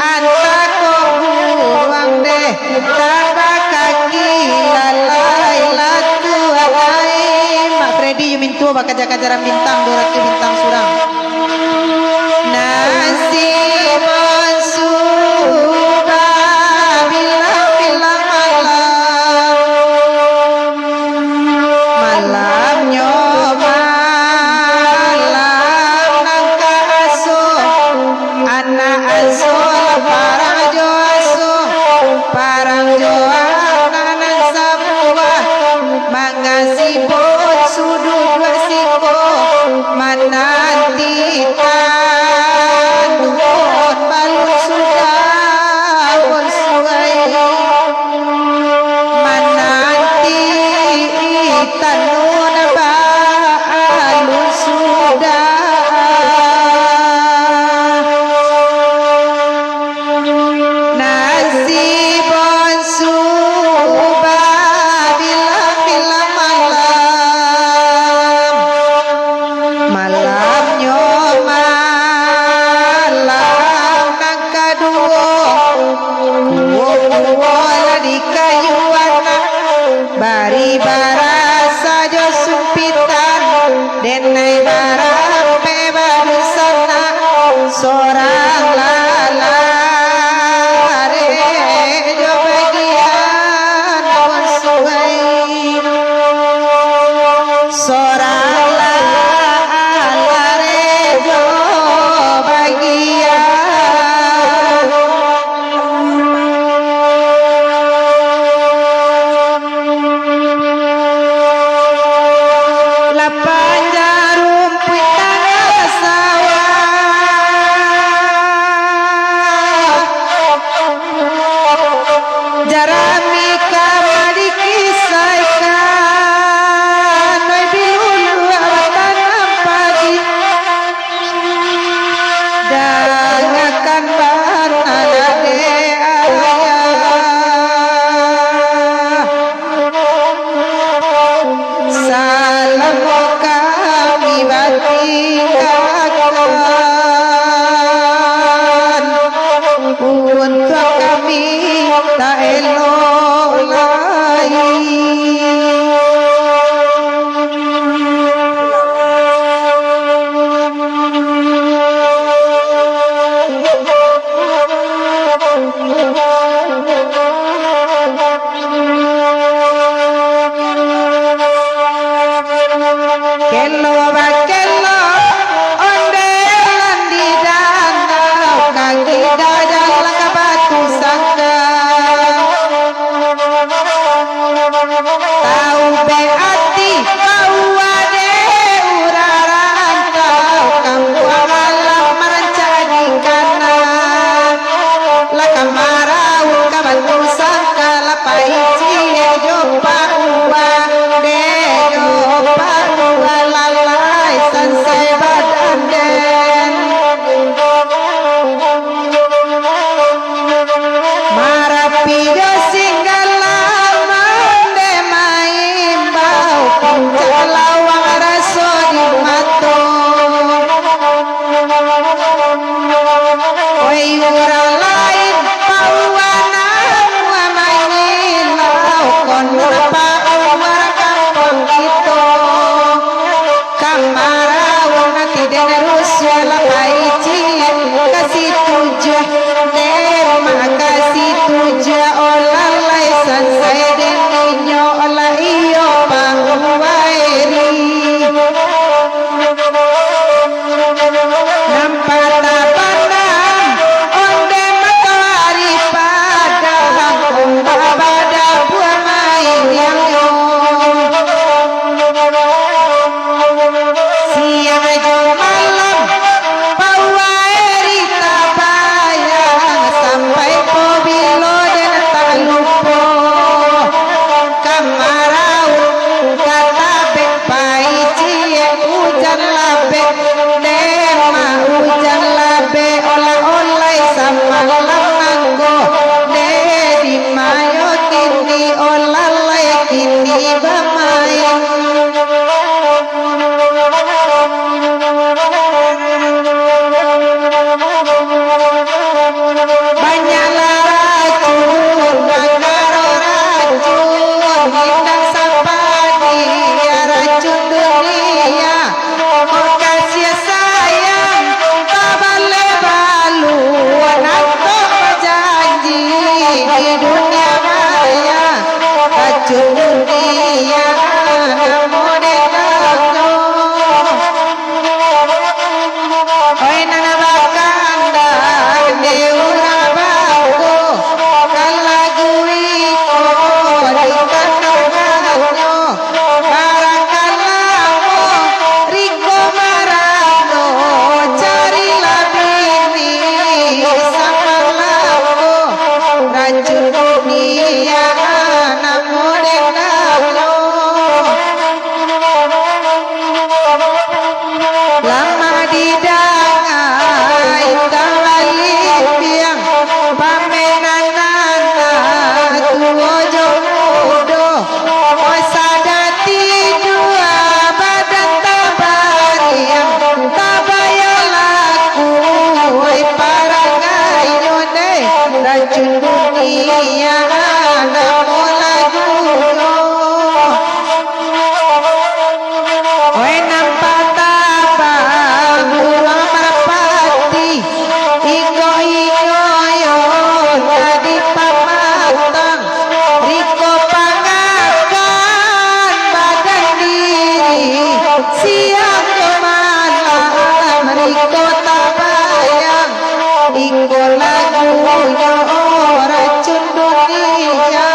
antako buruang deh tabakaki, lalai lah tuo ai. Mak Freddy, yu mintuo bakaja-kajaran bintang, duo ratuih bintang surang. Nan si Mansur babilang-bilang malam, malamnyo malam nan ka asuh, anak asuh parang jo asuh, parang jo anak nan sabuah. Mangasibo suduik siko, manantikan Tuhan balun sudah bonsuai. Terima kasih tu ja olah lai sansai den inyo olah iyo pahuwairi. Nampak tapanam onde matoari padang, ombak badabuah mairiang yo. Siang jo malam, pahuwairi tabayang, sampai pabilo den tak lupo. Kamarau ka tabek, pai ciek ujan labek, dema ujan labek, olah-olah samalam nangko, de di mayo kini olah lai kini bamain. Banyaklah racun, mangaro racun, indak sapati racun dunia. Kok kasih sayang, tabaleh baluan, angkok bajanji di dunia maya, racun dunia namo denganyo. Oi nan bakandang di urang bangko, kalagu iko di kandangannyo, barakah lamo riko marano, carilah bini samalam ko, racun dunia namo denganyo. Lamah didanga indak balimbiang, pamainan anak tuo jo mudo. Oi sadati jua badan tabariang, tabayang laku, oi parangainyo deh, racun dunia namo lagunyo. Oi nan patah babuah marpati, inggo-inggo yo jadi pamatang, riko pangakan badan diri, siang jo malam riko tabayang, iko lagunyo racun dunia.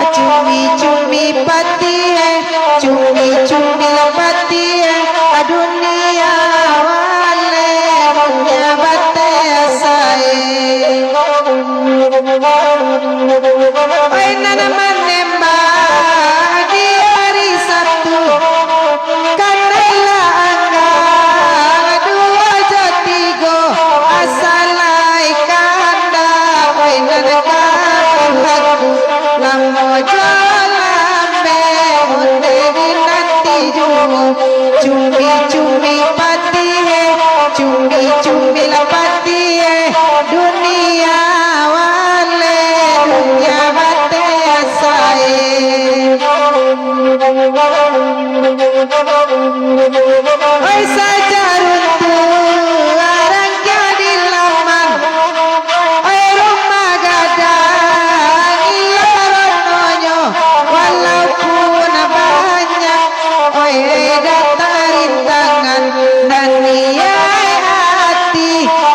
Cumi-cumi pati, cumi-cumi pati, dunia waleh dunia bateh sae. Oi nan manembak di hari Sabtu, kanailah angka duo jo tigo, asa lai kandak, oi nan kalaku, lamo jo lambek, onde dinanti juo, cumi-cumi pati, cumi-cumi lah pati, dunia waleh dunia bateh sae. Oi sajarun tu arang jadi laman, oi rumah gadang ilo rononyo, walaupun banyak, oi dek tarintangan nan niaik ati,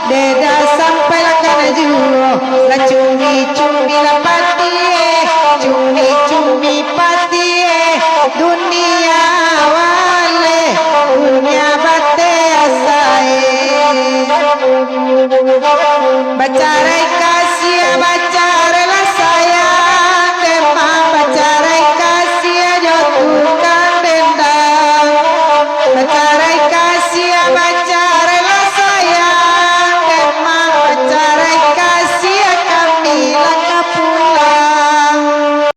dek sampai lah kana juo, lah cumi-cumi lah pati, cumi-cumi pati, dunia waleh dunia bateh sae. Bacarai